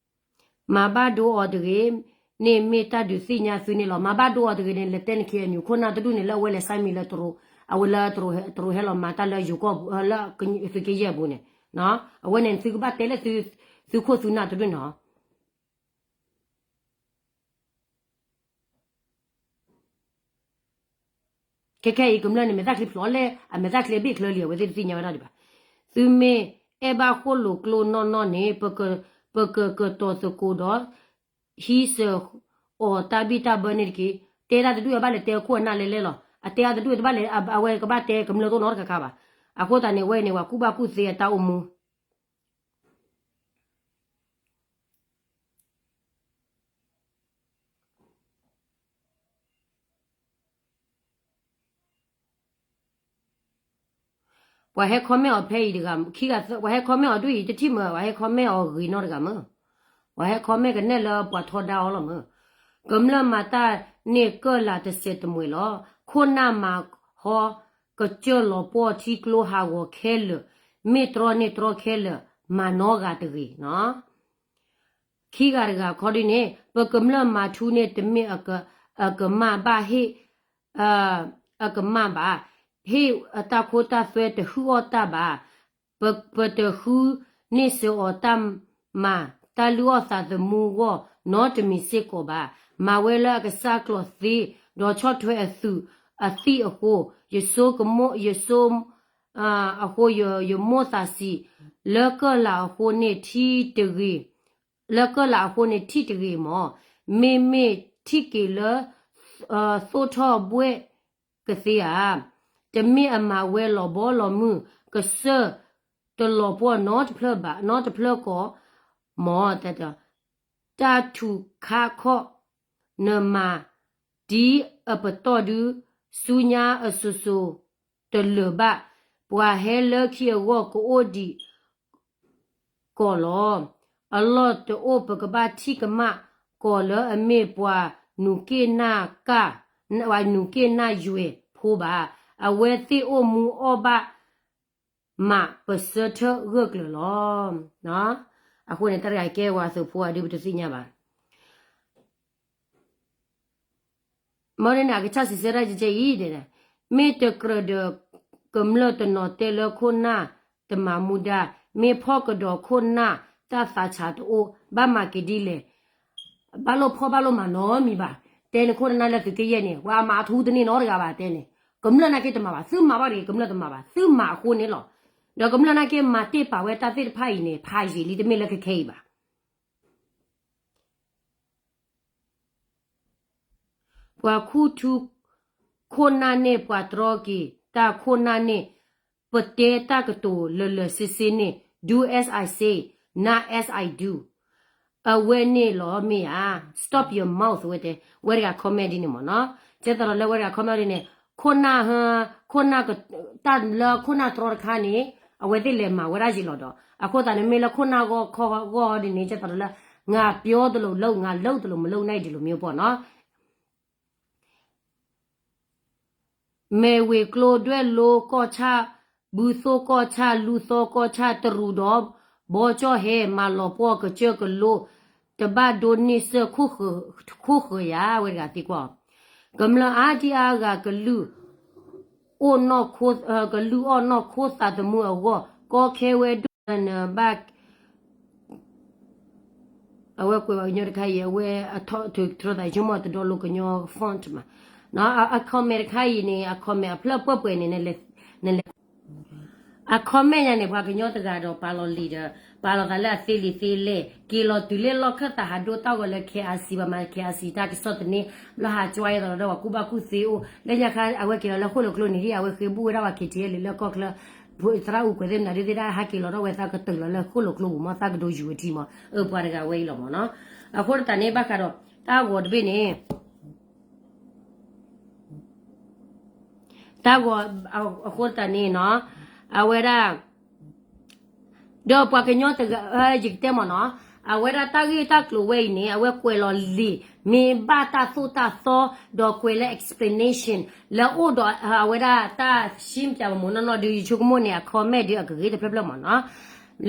မၤဘၣ်ဒိအီၤတဂ့ၤန့ၣ် မ့ၢ်တၢ်ဒုးသ့ၣ်ညါသုန့ၣ်လီၤ. မၤဘၣ်ဒိအီၤတဂ့ၤန့ၣ် လဲၤတဲနခံအနုာ် ခိၣ်နၢ်တဒူၣ်န့ၣ် လၢအဝဲလဲၤစါမံၤလၢတရိး အဝဲလၢတရိးဟဲလီၤမၤတၢ်လၢယိၤကီၢ်ပူၤ လၢသုးက့ယဲၢ်အပူၤန့ၣ် အဝဲန့ၣ်သုကဘၣ်တဲလၢသုခိၣ်သုနၢ်တဒူၣ်န့ၣ်လီၤ. ခဲခဲအံၤကမျၢၢ်န့ၣ် မဲာ်သၣ်ချံဖျိးလဲၣ် အမဲာ်သၣ်ချံအဘ့ၣ်ချၢလံ အဝဲသ့ၣ်တသ့ၣ်ညါဝဲဒၣ်ဒံးဘၣ်. သုမ့ၢ်အဲၣ်ဘၣ်ဃိၣ်လိာ်ကျိနီၢ်နီၢ်န့ၣ် ပကကတီၤသကိးဒီး ဟံးစၢၤအီၤတၢ်ဘံၣ်တၢ်ဘၢန့ၣ်တက့ၢ်. တဲတၢ်တဒူၣ်အဘၣ်လဲၤတဲအခိၣ်အနၢ်လဲၣ်လဲၣ်လီၤ. အတဲအါတဒူၣ်တဘၣ်လဲၤ အဝဲကဘၣ်တဲကမျၢၢ်တအိၣ်နီတခါခါဘၣ်. အဃိသတးန့ၣ် အဝဲန့ၣ် ပှၤကူၣ်ဘၣ်ကူၣ်သ့အတၢ်အိၣ်မူ ပှၤဟဲ comment အီၤဖဲအံၤတဂၤ, ခံဂၤသၢ, ပှၤဟဲ comment အီၤဒ်အံၤတထံၣ်မး, ပှၤဟဲ comment အီၤဂ့ၤနီတဂၤမး. ပှၤဟဲ comment ကနဲၣ်လၢပှၤထီဒါအီၤလီၤမး. ကမျၢၢ်မၤတၢ်န့ၢ်ကၢၢ်လၢ်တစဲးတမှဲၤလီၤ. ခိၣ်နၢ်မၤဟီ ကစၢၢ်လီၤပှီၢ်ထံကျိဟးဂီၤခဲလၢာ်, မ့ၢ်တြီန့ၢ်တြီခဲလၢာ်, မၤနီဂၤတဂ့ၤနီၤ. ခံဂၤတဂၤခီဒ်န့ၣ် ပကမျၢၢ်မၤထူန့ၣ် တမ့ၢ်အကမၣ်ဘၣ်, ဟ့ၣ် အကမၣ်ဘၣ်, ဟ့ၣ်အတၢ်ခိတၢ်သွဲတဟုအီၣ်တၢ်ဘၣ်, ပတဃုန့ၢ်စၢၤအီၤတၢ်မၤ တၢ်လုၢ်အီၣ်သးသမူအဂီၢ် နီတမံၤစ့ၢ်ကီးဘၣ်. မၤဝဲလၢအကစၢ်ကျိာ်သ့, ဒီးဆီၣ်ထွဲအသူးအသ့ၣ်အဃိ, ယဆိကမိၣ်, ယဆိ အဃိ ယမိၣ်သးစံး, လၢကၢၢ်လၢ်အဃိန့ၣ်ထံၣ်တဂ့ၤ, လၢကၢၢ်လၢ်အဃိန့ၣ်ထံၣ်တဂ့ၤမး, မ့မ့ၢ်ထံၣ်က့ၤလၢ သိၣ်ထီၣ်ဘှဲၣ်ကသ့ဧါ, တမ့ၢ်အမၤဝဲလီၤဘီလီၤမုၢ်, ကစၢၢ်တလီၤပှီၢ်နီတဖျၢၣ်ဘၣ်, နီတဖျၢၣ်ကီးမး, တၢ်ထူးခါခီၣ် နမၤဒ်အပတီၢ်ဒု ဆူညါအစိၤစိၤတလၢာ်ဘၣ်, ပှၤဟဲလၢခံအဂီၢ်ကအိၣ်ဒံးကီးလီၤ. အလီၢ်တအိၣ်ပကဘၣ်ထံၣ်ကမၣ်ကီးလၢအမ့ၢ်ပှၤနူၤက့ၣ်နၢ်ကၢ်, ပှၤနူၤက့ၣ်နၢ်ယွဲၢ်ဖိဘၣ်. အဝဲသ့ၣ်အိၣ်မူအီၣ်ဘၣ်မး ပဆၢထၢၣ်ဂၢၢ်ကျၢၤလီၤ. အဃိန့ၣ် တၢ်တဂၤကဲဝဲသုးဖိအဒုးပတသ့ၣ်ညါဘၣ်. မ်န့ၣ် အကစၢ်စံးဆၢတၢ်ကဲကဲအံၤ, မ့ၢ်တကြၢးဒီး ကမျၢၢ်တနီၤတဲလၢခိၣ်နၢ်တမၤမူဒါ, မ့ၢ်ဖီၣ်ကဒီးခိၣ်နၢ်တၢ်သးဆးတအိၣ် ဘၣ်မၤက့ၤဒ်လဲၣ်. ဘၣ်လိၣ်ဖီၣ်ဘၣ်လိၣ်မၤနီတမံၤဘၣ်. တဲန့ၣ်ခိၣ်နၢ်လၢသုးက့ယဲၢ်န့ၣ် ပှၤမၤအထူတန့ၢ်နီတဂၤဘၣ်တဲန့ၣ်, ကမျၢၢ်နာ်က့တမၤဘၣ်, သုမၤဘၣ်တဂ့ၤ ကမျၢၢ်တမၤဘၣ်, သုမၤအဃိန့ၣ်လီၤ. ဒီးကမျၢၢ်နာ်က့မၤတ့ၢ်ပာ်ဝဲတၢ်သ့ၣ်တဖၣ်အံၤန့ၣ် ဖးယံာ်လံ တမ့ၢ်လၢခဲခဲအံၤဘၣ်. ပှၤခူၣ်ထူခိၣ်နၢ်န့ၣ် ပှၤတြီက့ၤတၢ်ခိၣ်နၢ်န့ၣ်, ပတဲတၢ်ကတိၤလၢာ်လၢာ်ဆ့ဆ့န့ၣ်, do as I say, not as I do. အဝဲန့ၣ်လီၤမ့ၢ်ဧါ, stop your mouth ဝဲတဲ, ဝဲတဂၤ comment ဒ်န့ၣ်မ့ၢ်နီၤ. ကဲသိးဒီးလၢဝဲတဂၤ comment ဒ်န့ၣ်, ခိၣ်နၢ်, ခိၣ်နၢ်, တၢ်လၢခိၣ်နၢ်တြီတခါန့ၣ်, အဝဲသ့ၣ်လဲၤမၤဝဲဒၣ်ယံာ်လီၤဒီး အဃိသတးန့ၣ် မ့ၢ်လၢခိၣ်နၢ်ဂီၢ်ခီဂီၢ်ဒ်န့ၣ် ကဲသိးဒီးလၢ ငါပြောသလိုလုပ်, ငါလုပ်သလိုမလုပ် နာ်အံၤဒ်လိာ်မ့ၢ်ပီၢ်နီၤ. မဲာ်ဝ့ၤကျိဒွဲၣ်လိကီၢ်ဆၣ်, ဘုသိၣ်ကီၢ်ဆၣ်, လူၢ်သီကီၢ်ဆၣ်, တရူးဒီး ဘီကၠီၣ်ဟဲ, မၤလီၤပှီၢ်ကစၢၢ်ကလိ, တဘၣ်ဒိန့ၢ်စၢၢ်ခိၣ်ဃၢၤယၤ ဝဲတဂၤသံကွၢ်အီၤ. ကမျၢၢ်အါဒံအါဂၤ ကလုၢ်အိၣ်နီၢ်ခိ, ကလုၢ်အီၣ်နီၢ်ခိသးသမူအဂီၢ် ကီခဲဝဲဒိၣ်နဘၣ် အဝဲကွဲးပှၤကညီတခါအံၤ အဝဲအထီၣ်ထုးထီၣ်သးဆိကမိၣ်တဒီလိကညီ font မး, အ comment တခါအံၤန့ၣ် အ comment အဖျၢၣ်ပှဲၤပှဲၤန့ၣ် နလဲၤ, အ comment ညါန့ၣ် ပှၤကညီတဂၤဒီးပာ်လီၤလံာ်ဒီး ပာ်လီၤသးလၢအသ့လံာ်သ့လဲၢ် က့ၤလီၤတုၤလၢလီၢ်ခၢၣ်သးဟးဒိတၢ်ဂီၤလၢ KIC ပှၤမၤ KIC တၢ်ကစီၣ်သန့ ဘျီဟးကွၢ်ယဲသိးဒီးပှၤကူၣ်ဘၣ်ကူၣ်သ့အိၣ် လၢညါခါအဝဲက့ၤလီၤလၢဃိၣ်လိာ်ကျိနံၤ အဝဲဃ့ဘူၣ်ဝဲဒၣ်ပှၤ KTLA လၢကီၢ်ချၢ သရၣ်အူကွဲးသ့ၣ်မနုၤဒုးသ့ၣ်ဒၣ် ဟဲက့ၤလီၤထီၣ်ဝဲသးကတၢၢ်လီၤလၢဃိၣ်လိာ်ကျိပူၤမး သးကဒိယူၤဝဲထံမး အၢပှၤတဂၤဝဲအံၤလီၤမးနီၤ. အဃိသတးန့ၣ် ဘၣ်ဃးဒီးတၢ်ဂီၤတဘ့ၣ်န့ၣ် တၢ်ဂီၤအဃိသတးန့ၣ်နီၤ အဝဲဒၣ် ဒီးပှၤကညီတဂၤ ယကတဲမ့ၢ်နီၤ အဝဲဒၣ်တၢ်ဂ့ၢ်တၢ်ကျိၤဝဲအံၤန့ၣ် အဝဲကွဲးလီၤလံာ် မ့ၢ်ဘၣ်တၢ်သိၣ်တၢ်သီ ဒီးကွဲးလၢ explanation လၢအိၣ်ဒီးအဝဲဒၣ်တၢ်ရှင်းပြမ့ၢ်နီၢ်နီၢ်ဒုး ယဆိကမိၣ်န့ၣ် အ comment ဒုးအကဂ့ၤတဖျၢၣ်ဖျၢၣ်မ့ၢ်နီၤ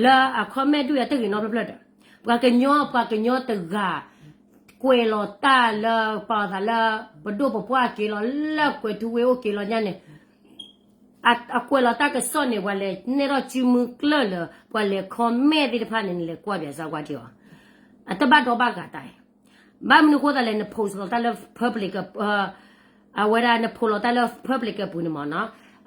လၢအ comment ဒုးအတဂ့ၤနီတဖျၢၣ်ဖျၢၣ်ဒီး ပှၤကညီ ပှၤကညီတဂၤ ကွဲးလီၤတၢ်လၢ ပာ်လီၤသးလၢ ပဒိၣ်ပပှၢ်က့ၤလီၤလၢကွဲၤထူဝ့ၢ်အိၣ်က့ၤလီၤညါန့ၣ် အကွဲးလီၤတၢ်ကစီၣ်န့ၣ် ပှၤလဲၤနဲၣ်ထီၣ်စုမုၢ်ကျၢၢ်လၢ ပှၤလဲၤ comment သ့ၣ်တဖၣ်န့ၣ် နလဲၤကွၢ်ပၠးစၢ်ကွၢ်ထံအီၤ အတဘၣ်ဒီဘၣ်ဂၤတၢ်အံၤ ဘၣ်မနုၤဃိသတးလဲၣ် န post လီၤတၢ်လၢ public အဝဲဒၣ်န post လီၤတၢ်လၢ public အပူၤန့ၣ်မ့ၢ်နီၤ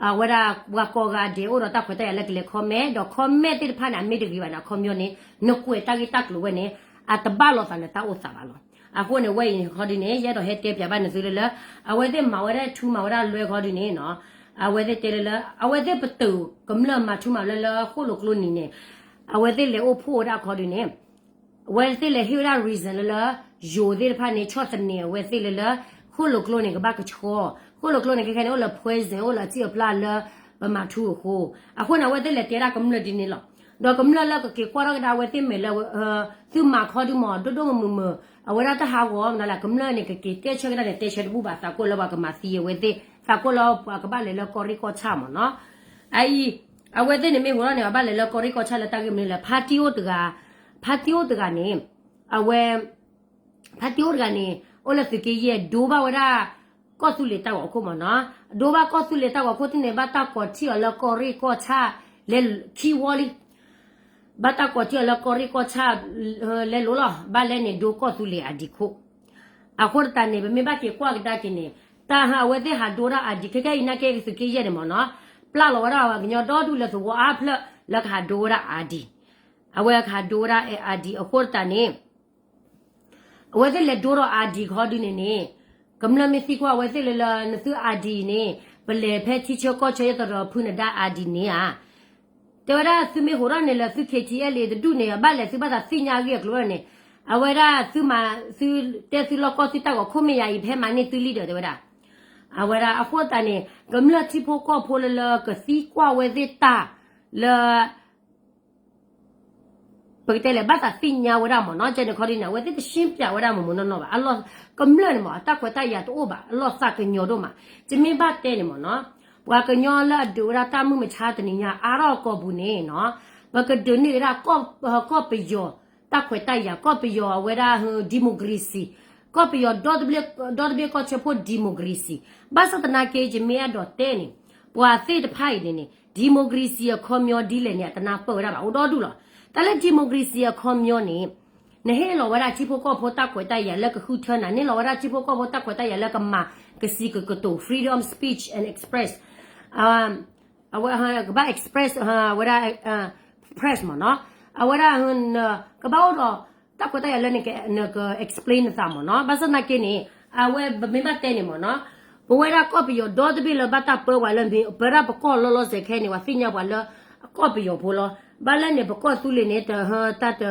အဝဲဒၣ်ပှၤကိးဂၤဒဲးအိၣ်ဒီးတၢ်ခွဲးတၢ်ယာ်လၢကလဲၤ comment ဒီး comment သ့ၣ်တဖၣ်န့ၣ် အမ့ၢ်တဂ့ၤဘၣ်န့ၣ် အခီပညီန့ၣ် နကွဲးတၢ်ဂ့ၢ်တၢ်ကျိၤဝဲန့ၣ် အတဘၣ်လိာ်သးလၢတၢ်အိၣ်သးဘၣ်လီၤ. အဃိန့ၣ် ဝဲအံၤန့ၣ်ခီဒုးန့ၣ် ယအဲၣ်ဒိးဟဲတဲပၠးဘၣ်နသုလၢလၢ အဝဲသ့ၣ်မၤဝဲဒၣ်ထူမၤဝဲဒၣ်လွဲခီဒုးန့ၣ်နီၤ အဝဲသ့ၣ်တဲလၢလၢ အဝဲသ့ၣ်ပတုာ်ကမျၢၢ်မၤထူမၤလွဲလၢဃိၣ်လိာ်ကျိနံၤန့ၣ် အဝဲသ့ၣ်လဲၤအိၣ်ဖှိၣ်ဝဲဒၣ်ခီဒုးန့ၣ် အဝဲသ့ၣ်လဲၤဟ့ၣ်ဝဲဒၣ် reason လၢလၢ ယိၤသ့ၣ်တဖၣ်န့ၣ် ဆီၣ်သနံးအဝဲသ့ၣ်လၢလၢ ဃိၣ်လိာ်ကျိန့ၣ် ကဘၣ်ကဆှီ, ဃိၣ်လိာ်ကျိန့ၣ် ခဲခဲန့ၣ် အိၣ်လၢ poison အိၣ်လၢအစံၣ်အပျၢ်လၢ ပမၤထူအဃိ, အဃိန့ၣ် အဝဲသ့ၣ်လဲၤတဲဒၣ်ကမျၢၢ်ဒ်န့ၣ်လီၤ. ဒီးကမျၢၢ်လၢကက့ၤကွၢ်ထီၣ်ကဒါအဝဲသ့ၣ်မဲာ်လၢ သုမၤခီဒုးမး ဒိၣ်ဒိၣ်မုၢ်မုၢ်မုၢ် အဝဲဒၣ်တၢ်ဟးဂီၤမနုၤလဲၣ် ကမျၢၢ်န့ၣ် ကက့ၤတဲဆၢကဒါန့ၣ် တဲဆၢတဘူၣ်ဘၣ် သးကိၣ်လၢပှၤကမၤသံအဝဲသ့ၣ် သးကိၣ်လၢပှၤကဘၣ်လဲၤလၢကီၢ်ရ့ၣ်ကီၢ်ဆၣ်မ့ၢ်နီၤ. အအံၤ အဝဲသ့ၣ်န့ၣ်မ့ၢ်ဟူးထီၣ်န့ၣ် အဘၣ်လဲၤလၢကီၢ်ရ့ၣ်ကီၢ်ဆၣ်လၢတၢ်ဂ့ၢ်မနုၤလဲၣ် ဖါတံၢ်အိၣ်တဂၤ, ဖါတံၢ်အိၣ်တဂၤန့ၣ် အဝဲ ဖါတံၢ်အိၣ်တဂၤန့ၣ် အိၣ်လၢသုးက့ယဲၢ် ဒိဘၣ်ဝဲဒၣ် ကီၢ်သူလ့ၤတၢ်ဂီၤခိၣ်မ့ၢ်နီၤ. ဒိဘၣ်ကီၢ်သူလ့ၤတၢ်ဂီၤခိၣ်သ့ၣ်န့ၣ် ဘၣ်တၢ်ကိးထံၣ်အီၤလၢကီၢ်ရ့ၣ်ကီၢ်ဆၣ် လဲၤခံဝီလံ ဘၣ်တၢ်ကိးထံၣ်အီၤလၢကီၢ်ရ့ၣ်ကီၢ်ဆၣ် လဲၤလိၤလီၤ. ဘၣ်လဲၣ်န့ၣ် ဒိကီၢ်သူလ့ၤအဒံးခိၣ်. အဃိသတးန့ၣ် ပမ့ၢ်ဘၣ်က့ၤကွၢ်ကဒါက့ၤန့ၣ် တၢ်ဟါအဝဲသ့ၣ်ဟးဒိဝဲဒၣ်အဒံး ခဲကဲအံၤနာ်က့သုးက့ယဲၢ်န့ၣ်မ့ၢ်နီၤ ပျၢ်လီၤဝဲဒၣ်ပှၤကညီဒီဒူၣ်လၢသဝီအါဖျၢၣ်လၢကဟးဒိဝဲဒၣ်အဒံး. အဝဲကဟးဒိဝဲဒၣ်အဒံးအဃိသတးန့ၣ် အဝဲသ့ၣ်လဲၤဒိဒီးအဒံးခီဒုးန့ၣ်န့ၣ် ကမျၢၢ်မ့ၢ်သံကွၢ်အဝဲသ့ၣ်လၢလၢ နသုအဒံးအံၤန့ၣ် ပလဲၤဖဲထံဆၢကီၢ်ဆၢ ယသးဒီးဖုနဒါအဒံးန့ၣ်ဧါ. တဲဝဲဒၣ်သုမ့ၢ်ဟူးထီၣ်န့ၣ်လၢသု KTLA တဒူၣ်န့ၣ် အဘၣ်လဲၤသုဘၣ်သးသ့ၣ်ညါအဂ့ၢ်အကျိၤန့ၣ် အဝဲဒၣ်သုမၤသုတဲသုလီၢ်ကီၢ်သုတၢ်ဂီၤခိၣ်မ့ၢ်ယၤအံၤ ဖဲမၤန့ၢ်သုလံဒီးတဲဝဲဒၣ် အဝဲဒၣ်အဃိသတးန့ၣ် ကမျၢၢ်ထံဖိကီၢ်ဖိလၢလၢကသံကွၢ်ဝဲသ့ၣ်တၢ်လၢ ပကတဲလဲၣ် ဘၣ်သးသ့ၣ်ညါဝဲဒၣ်မ့ၢ်နီၤ ကဲန့ၣ်ခီဒုးန့ၣ် အဝဲသ့ၣ်တရှင်းပြဝဲဒၣ်မ့ၢ်မ့ၢ်နီၢ်နီၢ်ဘၣ် အလီၢ် ကမျၢၢ်န့ၣ်မ့ၢ် အတၢ်ခွဲးတၢ်ယာ်တအိၣ်ဘၣ် အလီၢ်သးကညီၤဒိၣ်မး တမ့ၢ်ဘၣ်တဲန့ၣ်မ့ၢ်နီၤ ပှၤကညီလၢအဒုးဝဲဒၣ်တၢ်မုၢ်မဆါတနံၤညါ အါထီၣ်အကိာ်ပူၤန့ၣ်နီၤ ပကဒုးန့ၢ်ဝဲဒၣ် ကီၢ်ပယီၤ တၢ်ခွဲးတၢ်ယာ် ကီၢ်ပယီၤအဝဲဒၣ် democracy ကီၢ်ပယီၤဒီတဘ့ၣ် ဒီတဘ့ၣ်ကီၢ်ဆၢဖိ democracy, ဘၣ်ဆၣ်သနာ်က့ ယမ့ၢ်အဲၣ်ဒိးတဲန့ၣ် ပှၤသ့ၣ်တဖၣ်အံၤန့ၣ်န့ၣ် democracy အခီပညီဒ်လဲၣ်န့ၣ် အတနၢ်ပၢၢ်ဝဲဒၣ်ဘၣ် အိၣ်ဒီဒူၣ်လီၤ. တၢ်လၢ democracy အခီပညီန့ၣ် နဟ့ၣ်လီၤဝဲဒၣ်ထံဖိကီၢ်ဖိတၢ်ခွဲးတၢ်ယာ်လၢကဃုထၢနၤ, နဟ့ၣ်လီၤဝဲဒၣ်ထံဖိကီၢ်ဖိတၢ်ခွဲးတၢ်ယာ်လၢကမၤကစံးကကတိၤ freedom of speech and express, အဝဲကဘၣ် express ဝဲဒၣ် press မ့ၢ်နီၤ, အဝဲဒၣ် ကဘၣ်အိၣ်ဒီးတၢ်ခွဲးတၢ်ယာ်လၢနက explain နသးမ့ၢ်နီၤ, ဘၣ်ဆၣ်သနာ်က့န့ၣ် အဝဲပမ့ၢ်ဘၣ်တဲန့ၣ်မ့ၢ်နီၤ, ပဝဲဒၣ်ကီၢ်ပယီၤဒီတဘ့ၣ်လၢဘၣ်တၢ်ပၢဝဲလၢ ပဝဲဒၣ်ပကီၢ်လီၤလီၤဆဲးခဲအံၤန့ၣ် ပှၤသ့ၣ်ညါပှၤလၢကီၢ်ပယီၤဖိလီၤ, ဘၣ်လၢန့ၣ် ပကီၢ်သူလ့ၤန့ၣ် တဟၢတၢ်တ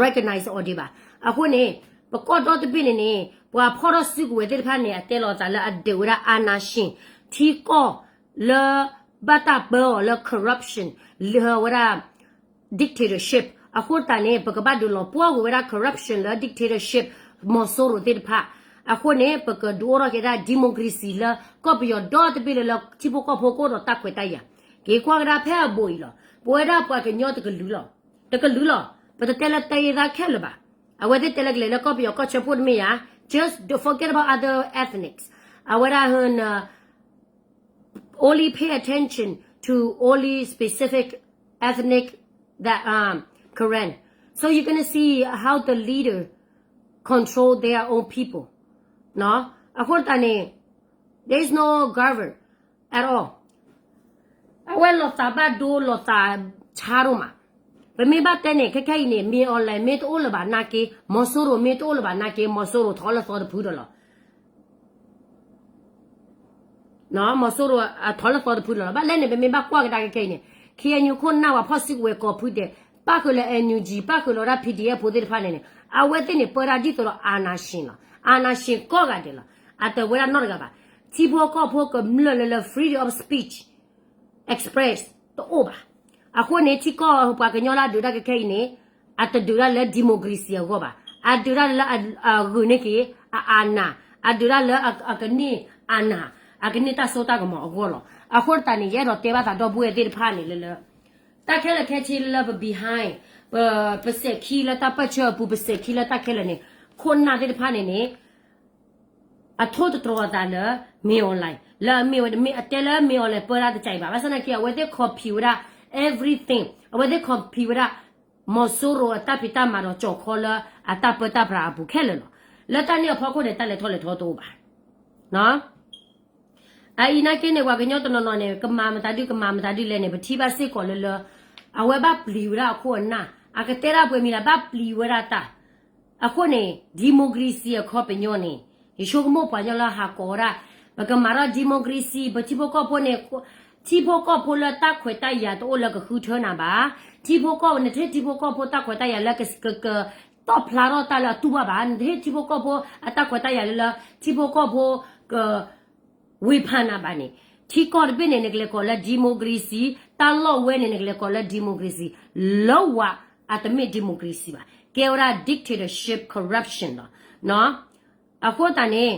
recognize အီၤဒံးဘၣ်. အဃိန့ၣ် ပကီၢ်ဒီတဘ့ၣ်န့ၣ်န့ၣ် ပှၤဖီၣ်ထီၣ်စုကဝဲၤသ့ၣ်တဖၣ်န့ၣ် အတဲလီၤသးလၢအဒုးဝဲဒၣ် အာဏာရှင် ထံကီၢ်လၢဘၣ်တၢ်ပၢအီၤလၢ corruption လၢဝဲဒၣ် dictatorship အဃိသတးန့ၣ် ပကဘၣ်ဒုးလီၤပှီၢ်ကွံာ်ဝဲဒၣ် corruption လၢ dictatorship မီၤစိရိၤသ့ၣ်တဖၣ်, အဃိန့ၣ် ပကဒုးအိၣ်ထီၣ်က့ၤဒၣ် democracy လၢကီၢ်ပယီၤဒီတဘ့ၣ်လၢ လၢထံဖိကီၢ်ဖိကအိၣ်ဒီးတၢ်ခွဲးတၢ်ယာ်, က့ၤကွၢ်ကဒါဖဲအဘူးအံၤလီၤ, ပဝဲဒၣ်ပှၤကညီတကလုာ်လီၤ, တကလုာ်လီၤ, ပတတဲလၢတၢ်အ့ၣ်သၣ်ခဲလၢာ်ဘၣ်, အဝဲသ့ၣ်တဲလၢကလဲၤလၢကီၢ်ပယီၤကီၢ်ဆၢဖိတမ့ၢ်ဧါ, just don't forget about other ethnics, အဝဲဒၣ် only pay attention to only specific ethnic that um Karen. So you're gonna see how the leader control their own people. နော်, အဃိတၢ်န့ၣ် there is no govern at all. အဝဲလီၤသးဘၣ်ဒိလီၤသးဆါဒိၣ်မး. ပမ့ၢ်ဘၣ်တဲန့ၣ် ခဲခဲအံၤန့ၣ် မင်းအောင်လှိုင် မ့ၢ်တအိၣ်လၢၤဘၣ်နာ်က့, မီၤစိရိၤ မ့ၢ်တအိၣ်လၢၤဘၣ်နာ်က့, မီၤစိရိၤထီလၢသီတဖုဒီးလီၤ. မီၤစိရိၤအထီလၢသီတဖုလီၤလီၤ. ဘၣ်လဲၣ်န့ၣ် ပမ့ၢ်ဘၣ်ကွၢ်ကဒါကခဲအံၤန့ၣ် ခ့ၣ်အဲၣ်ယူၣ်ခိၣ်နၢ်ဝဲဖီၣ်စုကဝဲၤကိးဖုဒဲး, ပၣ်ဃုာ်လၢ NUG, ပၣ်ဃုာ်လီၤဒၣ် PDF ဖိသ့ၣ်တဖၣ်န့ၣ်န့ၣ်, အဝဲသ့ၣ်န့ၣ် ပၢတၢ်ဒ်သိးဒီး အာဏာရှင်လီၤ. အာဏာရှင်ကိးဂၤဒဲးလီၤ. အတဝဲဒၣ်နီတဂၤဘၣ်. ထံဖိကီၢ်ဖိကမျၢၢ်လၢလၢ freedom of speech, express တအိၣ်ဘၣ်. အဃိန့ၣ် ထံကီၢ်ပှၤကညီလၢအဒုးတၢ်ကခဲအံၤန့ၣ် အတဒုးတၢ်လၢ democracy အဂီၢ်ဘၣ်. အဒုးတၢ်လၢအဂုာ်န့ၢ်က့ၤအ အာဏာ, အဒုးတၢ်လၢအကန့ၢ် အာဏာ, အကန့ၢ်တၢ်စိတၢ်ကမီၤအဂီၢ်လီၤ. အဃိတၢ်န့ၣ် ယအဲၣ်ဒိးတဲဘၣ်သးဒီပုၢ်ဝဲၢ်သ့ၣ်တဖၣ်န့ၣ်လၢလၢ တၢ်ခဲလၢာ်ခဲဆ့လၢပ behind, ပ ပစဲးခံလၢတၢ်ပၢၢ်ဆၢအပူၤ, ပစဲးခံလၢတၢ်ခဲလၢာ်န့ၣ်, ခိၣ်နၢ်သ့ၣ်တဖၣ်န့ၣ်န့ၣ် အထိၣ်သတြီၤအသးလၢ မင်းအောင်လှိုင်, လၢအမ့ၢ်ဝဲ မ့ၢ်အတဲလၢ မင်းအောင်လှိုင် ပၢတၢ်တကးအံၤဘၣ်. ဘၣ်ဆၣ်သနာ်က့ အဝဲသ့ၣ် copy ဝဲဒၣ် everything, အဝဲသ့ၣ် copy ဝဲဒၣ် မီၤစိရိၤအတၢ်ဖံးတၢ်မၤဒီးကၠီၤခီလၢအတၢ်ပၢတၢ်ပြးအပူၤခဲလၢာ်လီၤ. လၢတၢ်န့ၣ်အဖီခိၣ်န့ၣ် တၢ်လဲၤထီၣ်လဲၤထီတအိၣ်ဘၣ်. အအံၤနာ်က့န့ၣ် ပှၤကညီတနီၤနီၤန့ၣ် ကမၤမတၤဒု ကမၤမတၤဒုလဲၣ်န့ၣ် ပထံၣ်ဘၣ်စ့ၢ်ကီးလၢလၢ အဝဲဘၣ်ပျံၤဝဲဒၣ်အခိၣ်အနၢ်, အကတဲဒၣ်ပှဲၤမံၤလၢ ဘၣ်ပျံၤဝဲဒၣ်တၢ်. အဃိန့ၣ် democracy အခီပညီန့ၣ် ယဆိကမိၣ်ပှၤကညီလၢဟးကိးဝဲဒၣ် ပကမၤထီၣ် democracy, ပထံဖိကီၢ်ဖိန့ၣ်, ထံဖိကီၢ်ဖိလၢတၢ်ခွဲးတၢ်ယာ်တအိၣ်လၢကဃုထၢနၤဘၣ်. ထံဖိကီၢ်ဖိ နတဟ့ၣ်ထံဖိကီၢ်ဖိတၢ်ခွဲးတၢ်ယာ်လၢကကတီၣ်ဖျါထီၣ်တၢ်လၢအတူၢ်ဘၣ်ဘၣ်. နတဟ့ၣ်ထံဖိကီၢ်ဖိအတၢ်ခွဲးတၢ်ယာ်လၢလၢ ထံဖိကီၢ်ဖိက ဝေဖန်နၤဘၣ်န့ၣ်, ထံကီၢ်တဘ့ၣ်န့ၣ် နကလဲၤကိးလၢ democracy, တၢ်လီၢ်ဝဲန့ၣ် နကလဲၤကိးလၢ democracy, လၢဝဲအတမ့ၢ် democracy ဘၣ်, ကဲဝဲဒၣ် dictatorship, corruption လီၤ. အဃိသတးန့ၣ်,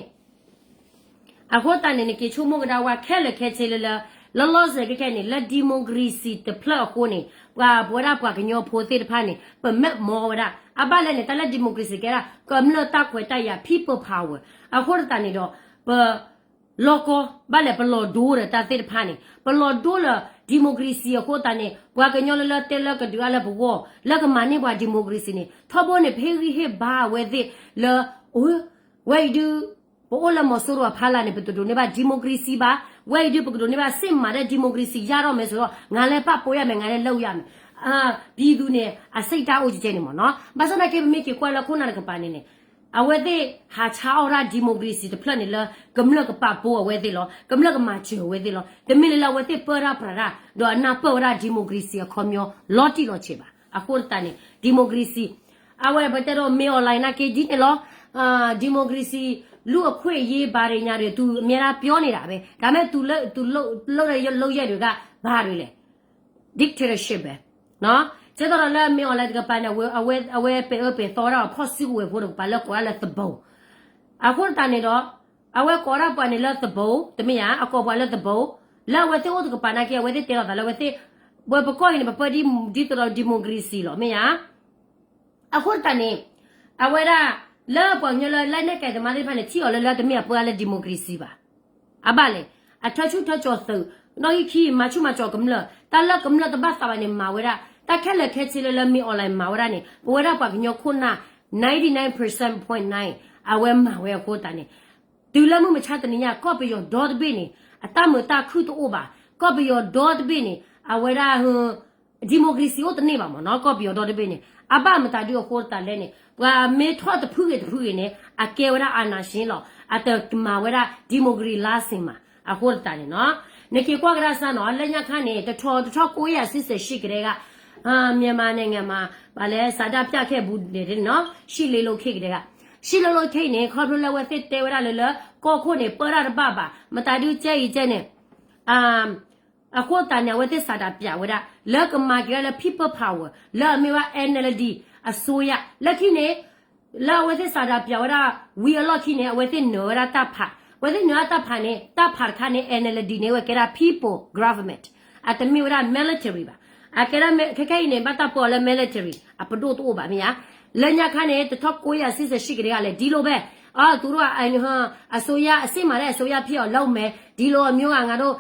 အဃိသတးန့ၣ် နက့ၤဆိကမိၣ်ကဒါဝဲခဲလၢာ်ခဲဆ့လၢလၢ, လီၤလီၤဆဲးခဲခဲန့ၣ် လၢ democracy တဖျၢၣ်အဃိန့ၣ် ပှၤပဝဲဒၣ်ပှၤကညီဖိသ့ၣ်တဖၣ်န့ၣ် ပမ့ၢ်မီဝဲဒၣ် အဘၣ်လဲၣ်န့ၣ် တၢ်လၢ democracy ကဲဒၣ် ကမျၢၢ်တၢ်ခွဲးတၢ်ယာ် people power အဃိသတးန့ၣ်ဒီး ပ လီၢ်ကီၢ် ဘၣ်လဲၣ် ပလီၤဒိဒီးတၢ်သ့ၣ်တဖၣ်န့ၣ် ပလီၤဒိလၢ democracy အဃိသတးန့ၣ် ပှၤကညီလၢလၢတဲလၢကဒုးအါလၢပဂီၢ် လၢကမၤန့ၢ်ပှၤ democracy န့ၣ် ထီဘိန့ၣ် ပဟ့ၣ်ဂံၢ်ဟ့ၣ်ဘါအဝဲသ့ၣ်လၢ ဝဲအံၤဒုး ပအိၣ်လၢမီၤစိရိၤအဖီလာ်န့ၣ် ပတဒိးန့ၢ်ဘၣ် democracy ဘၣ်, ဝဲအံၤဒုး ပကဒိးန့ၢ်ဘၣ် စစ်မှန်တဲ့ democracy ရတော့မယ်ဆိုတော့ ငါလည်း ပံ့ပိုးရမယ်, ငါလည်း လုပ်ရမယ်, ပြည်သူ န့ၣ် အဆိပ်တၢ်အိၣ်ကဲကဲန့ၣ်မ့ၢ်နီၤ. ဘၣ်ဆၣ်သနာ်က့ ပမ့ၢ်က့ၤကွၢ်လၢခိၣ်နၢ်တကပၤန့ၣ်န့ၣ် အဝဲသ့ၣ်ဟးဆါအီၣ်ဒၣ် democracy တဖျၢၣ်န့ၣ်လၢ ကမျၢၢ်ကပံ့ပိုးအဝဲသ့ၣ်လီၤ, ကမျၢၢ်ကမၤစၢၤအဝဲသ့ၣ်လီၤ. တမ့ၢ်လၢလၢအဝဲသ့ၣ်ပၢတၢ်ပြးတၢ် ဒီးအနၢ်ပၢၢ်ဝဲဒၣ် democracy အခီပညီ လီၤတံၢ်လီၤဆဲးဘၣ်. အဃိသတးန့ၣ် democracy အဝဲပတဲဒီး မင်းအောင်လှိုင် နာ်က့ဒ်န့ၣ်လီၤ. democracy လူ့အခွင့်အရေး ဘာတွေညာတွေ သူအမြဲတမ်းပြောနေတာပဲ, ဒါပေမဲ့ သူလုပ်တဲ့လုပ်ရပ်တွေက ဘာတွေလဲ dictatorship ပဲ. ကဲသိးဒီးလၢ မင်းအောင်လှိုင် တကပၤန့ၣ် အဝဲပဲာ်အၢပဲာ်သီဝဲဒၣ် ဖီၣ်စုကဝဲၤဖိတကပၤလၢကိးဒၣ်လၢ သူပုန်. အဃိသတးန့ၣ်ဒီး အဝဲကိးဒၣ်ပှၤန့ၣ်လၢ သူပုန် တမ့ၢ်ဧါ, အကိးပှၤလၢ သူပုန် လၢအဝဲသ့ၣ်အိၣ်တကပၤနာ်က့ အဝဲသ့ၣ်တဲလီၤသးလၢအဝဲသ့ၣ် ပပကီၢ်အံၤန့ၣ် ပပၢဒ်သိးဒီး democracy လီၤ မ့ၢ်ဧါ. အဃိသတးန့ၣ် အဝဲဒၣ် လၢပှၤကညီလၢ လက်နက်ကိုင်သမားသ့ၣ်တဖၣ်န့ၣ် ထံၣ်အီၤလၢလၢတမ့ၢ်အပၢလၢ democracy ဘၣ်. အဘၣ်လဲၣ်, အထၢဆူၣ်ထၢကၠီၤသုး, နီၣ်ဂံၢ်ခံ မၤဆူၣ်မၤကၠီၤကမျၢၢ်, တၢ်လၢကမျၢၢ်တဘၣ်သးဘၣ်န့ၣ် မၤဝဲဒၣ်, တၢ်ခဲလၢာ်ခဲဆ့လၢလၢ မ့ၢ် online မၤဝဲဒၣ်န့ၣ် ပဝဲဒၣ်ပှၤကညီခိၣ်နၢ် ninety nine percent point nine အဝဲမၤဝဲအဃိသတးန့ၣ် တုၤလၢမုၢ်မဆါတနံၤညါ ကီၢ်ပယီၤဒီတဘ့ၣ်န့ၣ် အတၢ်မုာ်တၢ်ခုၣ်တအိၣ်ဘၣ်. ကီၢ်ပယီၤဒီတဘ့ၣ်န့ၣ် အဝဲဒၣ် democracy အိၣ်တန့ၢ်ဘၣ်မ့ၢ်နီၤ, ကီၢ်ပယီၤဒီတဘ့ၣ်န့ၣ် အဘၣ်မတၤဒုအဃိသတးလဲၣ်န့ၣ် ပှၤမ့ၢ်ထီၣ်တဖုဂ့ၤတဖုဂ့ၤန့ၣ် အကဲဝဲဒၣ် အာဏာရှင် လီၤ. အတမၤဝဲဒၣ် democracy လၢစ့ၢ်မး အဃိသတးန့ၣ်နီၤ. နက့ၤကွၢ်ကဒါစၢ်နီၤ လၢညါခါန့ၣ် တထီ တထီၣ်ကိးယၤဆံဆဲးဆံကဒဲက မြန်မာနိုင်ငံမှာ ဘာလဲ ဆန္ဒပြခဲ့ဘူးတယ်နီၤ, ရှစ်လေးလုံးခေတ်ကတည်းက, ရှစ်လေးလုံးခေတ်န့ၣ် ခီဖျိလၢအဝဲသ့ၣ်တဲဝဲဒၣ်လၢလၢ ကီၢ်ခိၣ်န့ၣ် ပၢတၢ်တဘၣ်ဘၣ်, မတၤဒုကဲအံၤကဲန့ၣ် အဃိသတးန့ၣ် အဝဲသ့ၣ်ဆန္ဒပြဝဲဒၣ် လၢကမၤက့ၤဒၣ်လၢ People Power လၢအမ့ၢ်ဝဲ NLD အစိုးရ လၢခံန့ၣ် လၢအဝဲသ့ၣ်ဆန္ဒပြဝဲဒၣ် ဝံၤအလီၢ်ခံန့ၣ် အဝဲသ့ၣ်နုာ်ဝဲဒၣ်တၢ်ဖး, အဝဲသ့ၣ်နုာ်ဝဲဒၣ်တၢ်ဖးန့ၣ် တၢ်ဖးတခါန့ၣ် NLD န့ၣ် အဝဲကဲဒၣ် People Government, အတမ့ၢ်ဝဲဒၣ် military ဘၣ်. အကဲဒၣ် ခဲခဲအံၤန့ၣ် ဘၣ်တၢ်ပၢအီၤလၢ military အပဒိၣ်တအိၣ်ဘၣ်မ့ၢ်ဧါ. လၢညါခါန့ၣ် တထီၣ်ကိးယၤဆံဆဲးဆံကဒဲကလဲၣ် ဒ်လိာ်ဘဲၣ်, အသူတို့ အစိုးရ အစစ်မှန်တဲ့ အစိုးရဖြစ်အောင်လုပ်မယ်, ဒီလိုမျိုးက ငါတို့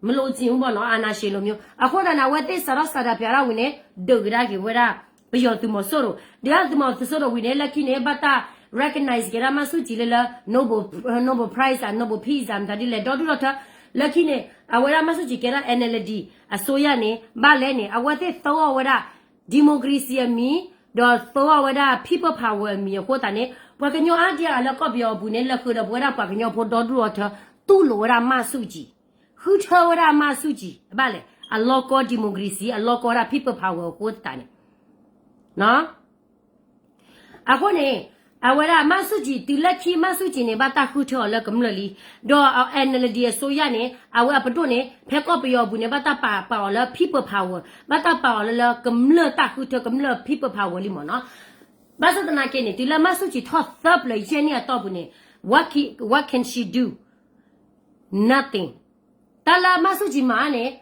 မလိုချင်ဘူးပေါ့နော် အာဏာရှင်လိုမျိုး. အဃိသတးန့ၣ် အဝဲသ့ၣ်စးထီၣ်ဆန္ဒပြတၢ်ဝံၤန့ၣ် ဒုးကဒါက့ၤဝဲဒၣ် ပယီၤသုးမီၤစိရိၤ, ဒုးသုးမီၤစိရိၤဝံၤန့ၣ် လၢခံန့ၣ် ဘၣ်တၢ် recognize က့ၤဒၣ်မၢ်ဆူၣ်ကၠံလၢလၢ Nobel, Nobel Prize ဧါ Nobel Peace ဧါ မတၤဒ်လဲၣ် ဒီဒူၣ်ဒီထၢ. လၢခံန့ၣ် အဝဲဒၣ်မၢ်ဆူၣ်ကၠံကဲဒၣ် NLD အစိုးရန့ၣ် ဘၣ်လဲၣ်န့ၣ် အဝဲသ့ၣ်သိအီၤဝဲဒၣ် democracy အမံၤ, ဒီးသိအီၤဝဲဒၣ် people power အမံၤအဃိသတးန့ၣ် ပှၤကညီအါဒံအါဂၤလၢကီၢ်ပယီၤအပူၤန့ၣ် လၢဃုာ်ဒီးပဝဲဒၣ်ပှၤကညီဖိဒီဒူၣ်ဒီထၢ တူၢ်လိာ်ဝဲဒၣ်မၢ်ဆူၣ်ကၠံ, ဃုထၢဝဲဒၣ်မၢ်ဆူၣ်ကၠံ အဘၣ်လဲၣ် အလီၢ်ကီ democracy အလီၢ်ကီဝဲဒၣ် people power အဃိသတးန့ၣ် အဃိန့ၣ် အဝဲဒၣ်မၢ်ဆူၣ်ကၠံ တုၤလၢခံမၢ်ဆူၣ်ကၠံန့ၣ် ဘၣ်တၢ်ဃုထၢအီၤလၢကမျၢၢ်လံ, ဒီး NLD အစိုးရန့ၣ် အဝဲအပဒိၣ်န့ၣ် ဖဲကီၢ်ပယီၤအပူၤန့ၣ် ဘၣ်တၢ်ပာ်ပာ်အီၤလၢ people power, ဘၣ်တၢ်ပာ်အီၤလၢလၢကမျၢၢ်တၢ်ဃုထၢ ကမျၢၢ် people power လံမ့ၢ်နီၤ. ဘၣ်ဆၣ်သနာ်က့န့ၣ် တုၤလၢမၢ်ဆူၣ်ကၠံထီၣ်သၢပျၢၤယဲၢ်နံၣ်အတီၢ်ပူၤန့ၣ် what can, what can she do? Nothing. တၢ်လၢမၢ်ဆူၣ်ကၠံမၤန့ၣ်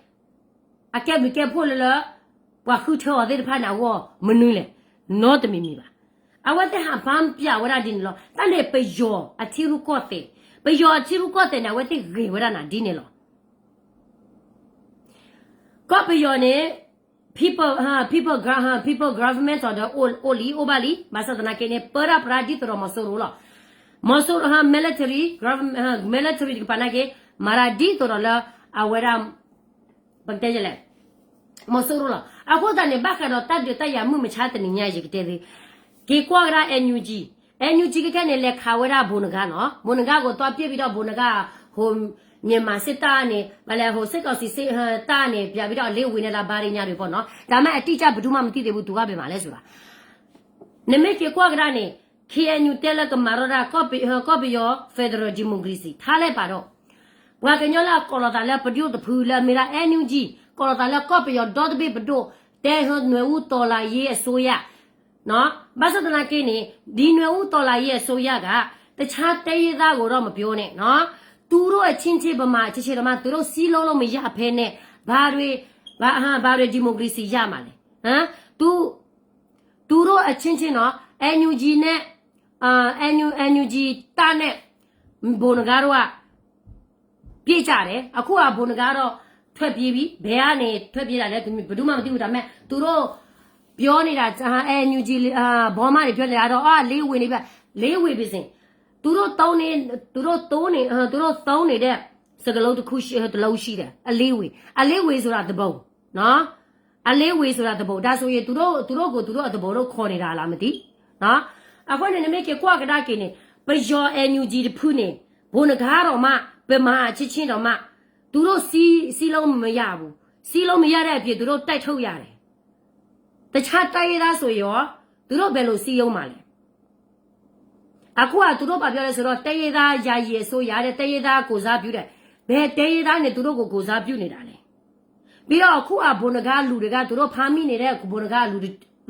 အကဲဘျုးကဲဖှိၣ်လၢလၢ ပှၤဃုထၢအီၤသ့ၣ်တဖၣ်န့ၣ်အဂီၢ် မနုၤလဲၣ်, နီတမံၤမံၤဘၣ်. အဝဲသ့ၣ်ဟးဖးပၠးဝဲဒၣ်ဒ်န့ၣ်လီၤ. တၢ်န့ၣ်ပယီၤအထံရူၢ်ကီၢ်သဲး, ပယီၤအထံရူၢ်ကီၢ်သဲးန့ၣ် အဝဲသ့ၣ်ဂ့ၤဝဲဒၣ်နၤဒ်န့ၣ်လီၤ. ကီၢ်ပယီၤန့ၣ် people, people, people government ဒီးအိၣ်လံ အိၣ်ဘၣ်လံ, ဘၣ်ဆၣ်သနာ်က့န့ၣ် ပၢတၢ်ပြးဒ်သိးဒီးမီၤစိရိၤလီၤ. မီၤစိရိၤ military, military တကပၤနာ်က့ မၤတၢ်ဒ်သိးဒီးလၢ အဝဲဒၣ် ပကတဲလဲၣ် မီၤစိရိၤလီၤ. အဃိသတးန့ၣ် ဘၣ်ဃးဒီးတၢ်ဒုးတၢ်ယၤမုၢ်မဆါတနံၤညါ ယကတဲသု, က့ၤကွၢ်ကဒါ NUG, NUG ခဲခဲန့ၣ် လဲၤခးဝဲဒၣ်ဘိးနဂါနီၤ, ဘိးနဂါကီး သွားပစ်ပြီးတော့ ဘိးနဂါ ဟို မြန်မာစစ်တပ်ကနေ ဘာလဲ ဟို စစ်ကောင်စီစစ် တပ်ကနေ ပြန်ပြီးတော့ အလေးဝင်နေတာ ဘာတွေညာတွေပေါ့နော်. ဒါပေမဲ့ အတိအကျ ဘယ်သူမှ မသိသေးဘူး သူက ဘယ်မှာလဲဆိုတာ. နမ့ၢ်က့ၤကွၢ်ကဒါန့ၣ် KNU တဲလၢကမၤထီၣ်ဒၣ် ကီၢ်ပယီၤ Federal Democracy ထားလိုက်ပါတော့. ပှၤကညီလၢအကိးလီၤသးလၢပဒိၣ်တဖုလၢအမ့ၢ်ဒၣ် NUG ကိးလီၤသးလၢကီၢ်ပယီၤဒီတဘ့ၣ်ပဒိၣ် တဲဟိ နွေဦးတော်လှန်ရေးအစိုးရ ဘၣ်ဆၣ်သနာ်က့န့ၣ် ဒီနွေဦးတော်လှန်ရေးအစိုးရက တခြားတိုင်းရင်းသားကိုတော့မပြောနဲ့နော်, သူတို့အချင်းချင်း ဗမာအချင်းချင်းတောင်မှ သူတို့စည်းလုံးလို့မရဖဲနဲ့ ဘာတွေ ဘာတွေ democracy ရမှာလဲ. ဟမ် သူ သူတို့အချင်းချင်းနော် NUG နဲ့ အာ NU NUG တပ်နဲ့ ဗိုလ်နဂါတို့က ပစ်ကြတယ်. အခုက ဗိုလ်နဂါတို့ ထွက်ပြေးပြီ. ဘယ်ကနေ ထွက်ပြေးတာလဲ ဘယ်သူမှ မသိဘူး. ဒါပေမဲ့ သူတို့ ပြောနေတာ အာ NUG အာ ဗမာတွေ ပြောနေတာတော့ အာ လေးဝေနေပြီ. လေးဝေပြီစင် သူတို့သုံးနေ သူတို့သုံးနေ သူတို့သုံးနေတဲ့ စကားလုံးတစ်ခုရှိ တစ်လုံးရှိတယ်. အလေးဝေ အလေးဝေဆိုတာ သဘုံ နော်. အလေးဝေဆိုတာ သဘုံ ဒါဆိုရင် သူတို့ သူတို့ကို သူတို့အသဘုံလို့ ခေါ်နေတာလား မသိနော်. အဃိန့ၣ် နမ့ၢ်က့ၤကွၢ်ကဒါက့ၤန့ၣ် ပယီၤ NUG တဖုန့ၣ် ဗိုလ်နဂါတော်မှ ဗမာအချင်းချင်းတောင်မှ သူတို့ စည်း စည်းလုံးမရဘူး. စည်းလုံးမရတဲ့အပြင် သူတို့ တိုက်ထုတ်ရတယ်. တခြားတိုင်းရင်းသားဆိုရင်ရော သူတို့ ဘယ်လို စည်းရုံးမှာလဲ. အခုက သူတို့ ဘာပြောလဲဆိုတော့ တိုင်းရင်းသားယာယီအစိုးရတဲ့ တိုင်းရင်းသားကိုယ်စားပြုတဲ့ ဘယ်တိုင်းရင်းသားနဲ့ သူတို့ကို ကိုယ်စားပြုနေတာလဲ. ပြီးတော့ အခုက ဗိုလ်နဂါလူတွေက သူတို့ ဖမ်းမိနေတဲ့ ဗိုလ်နဂါလူ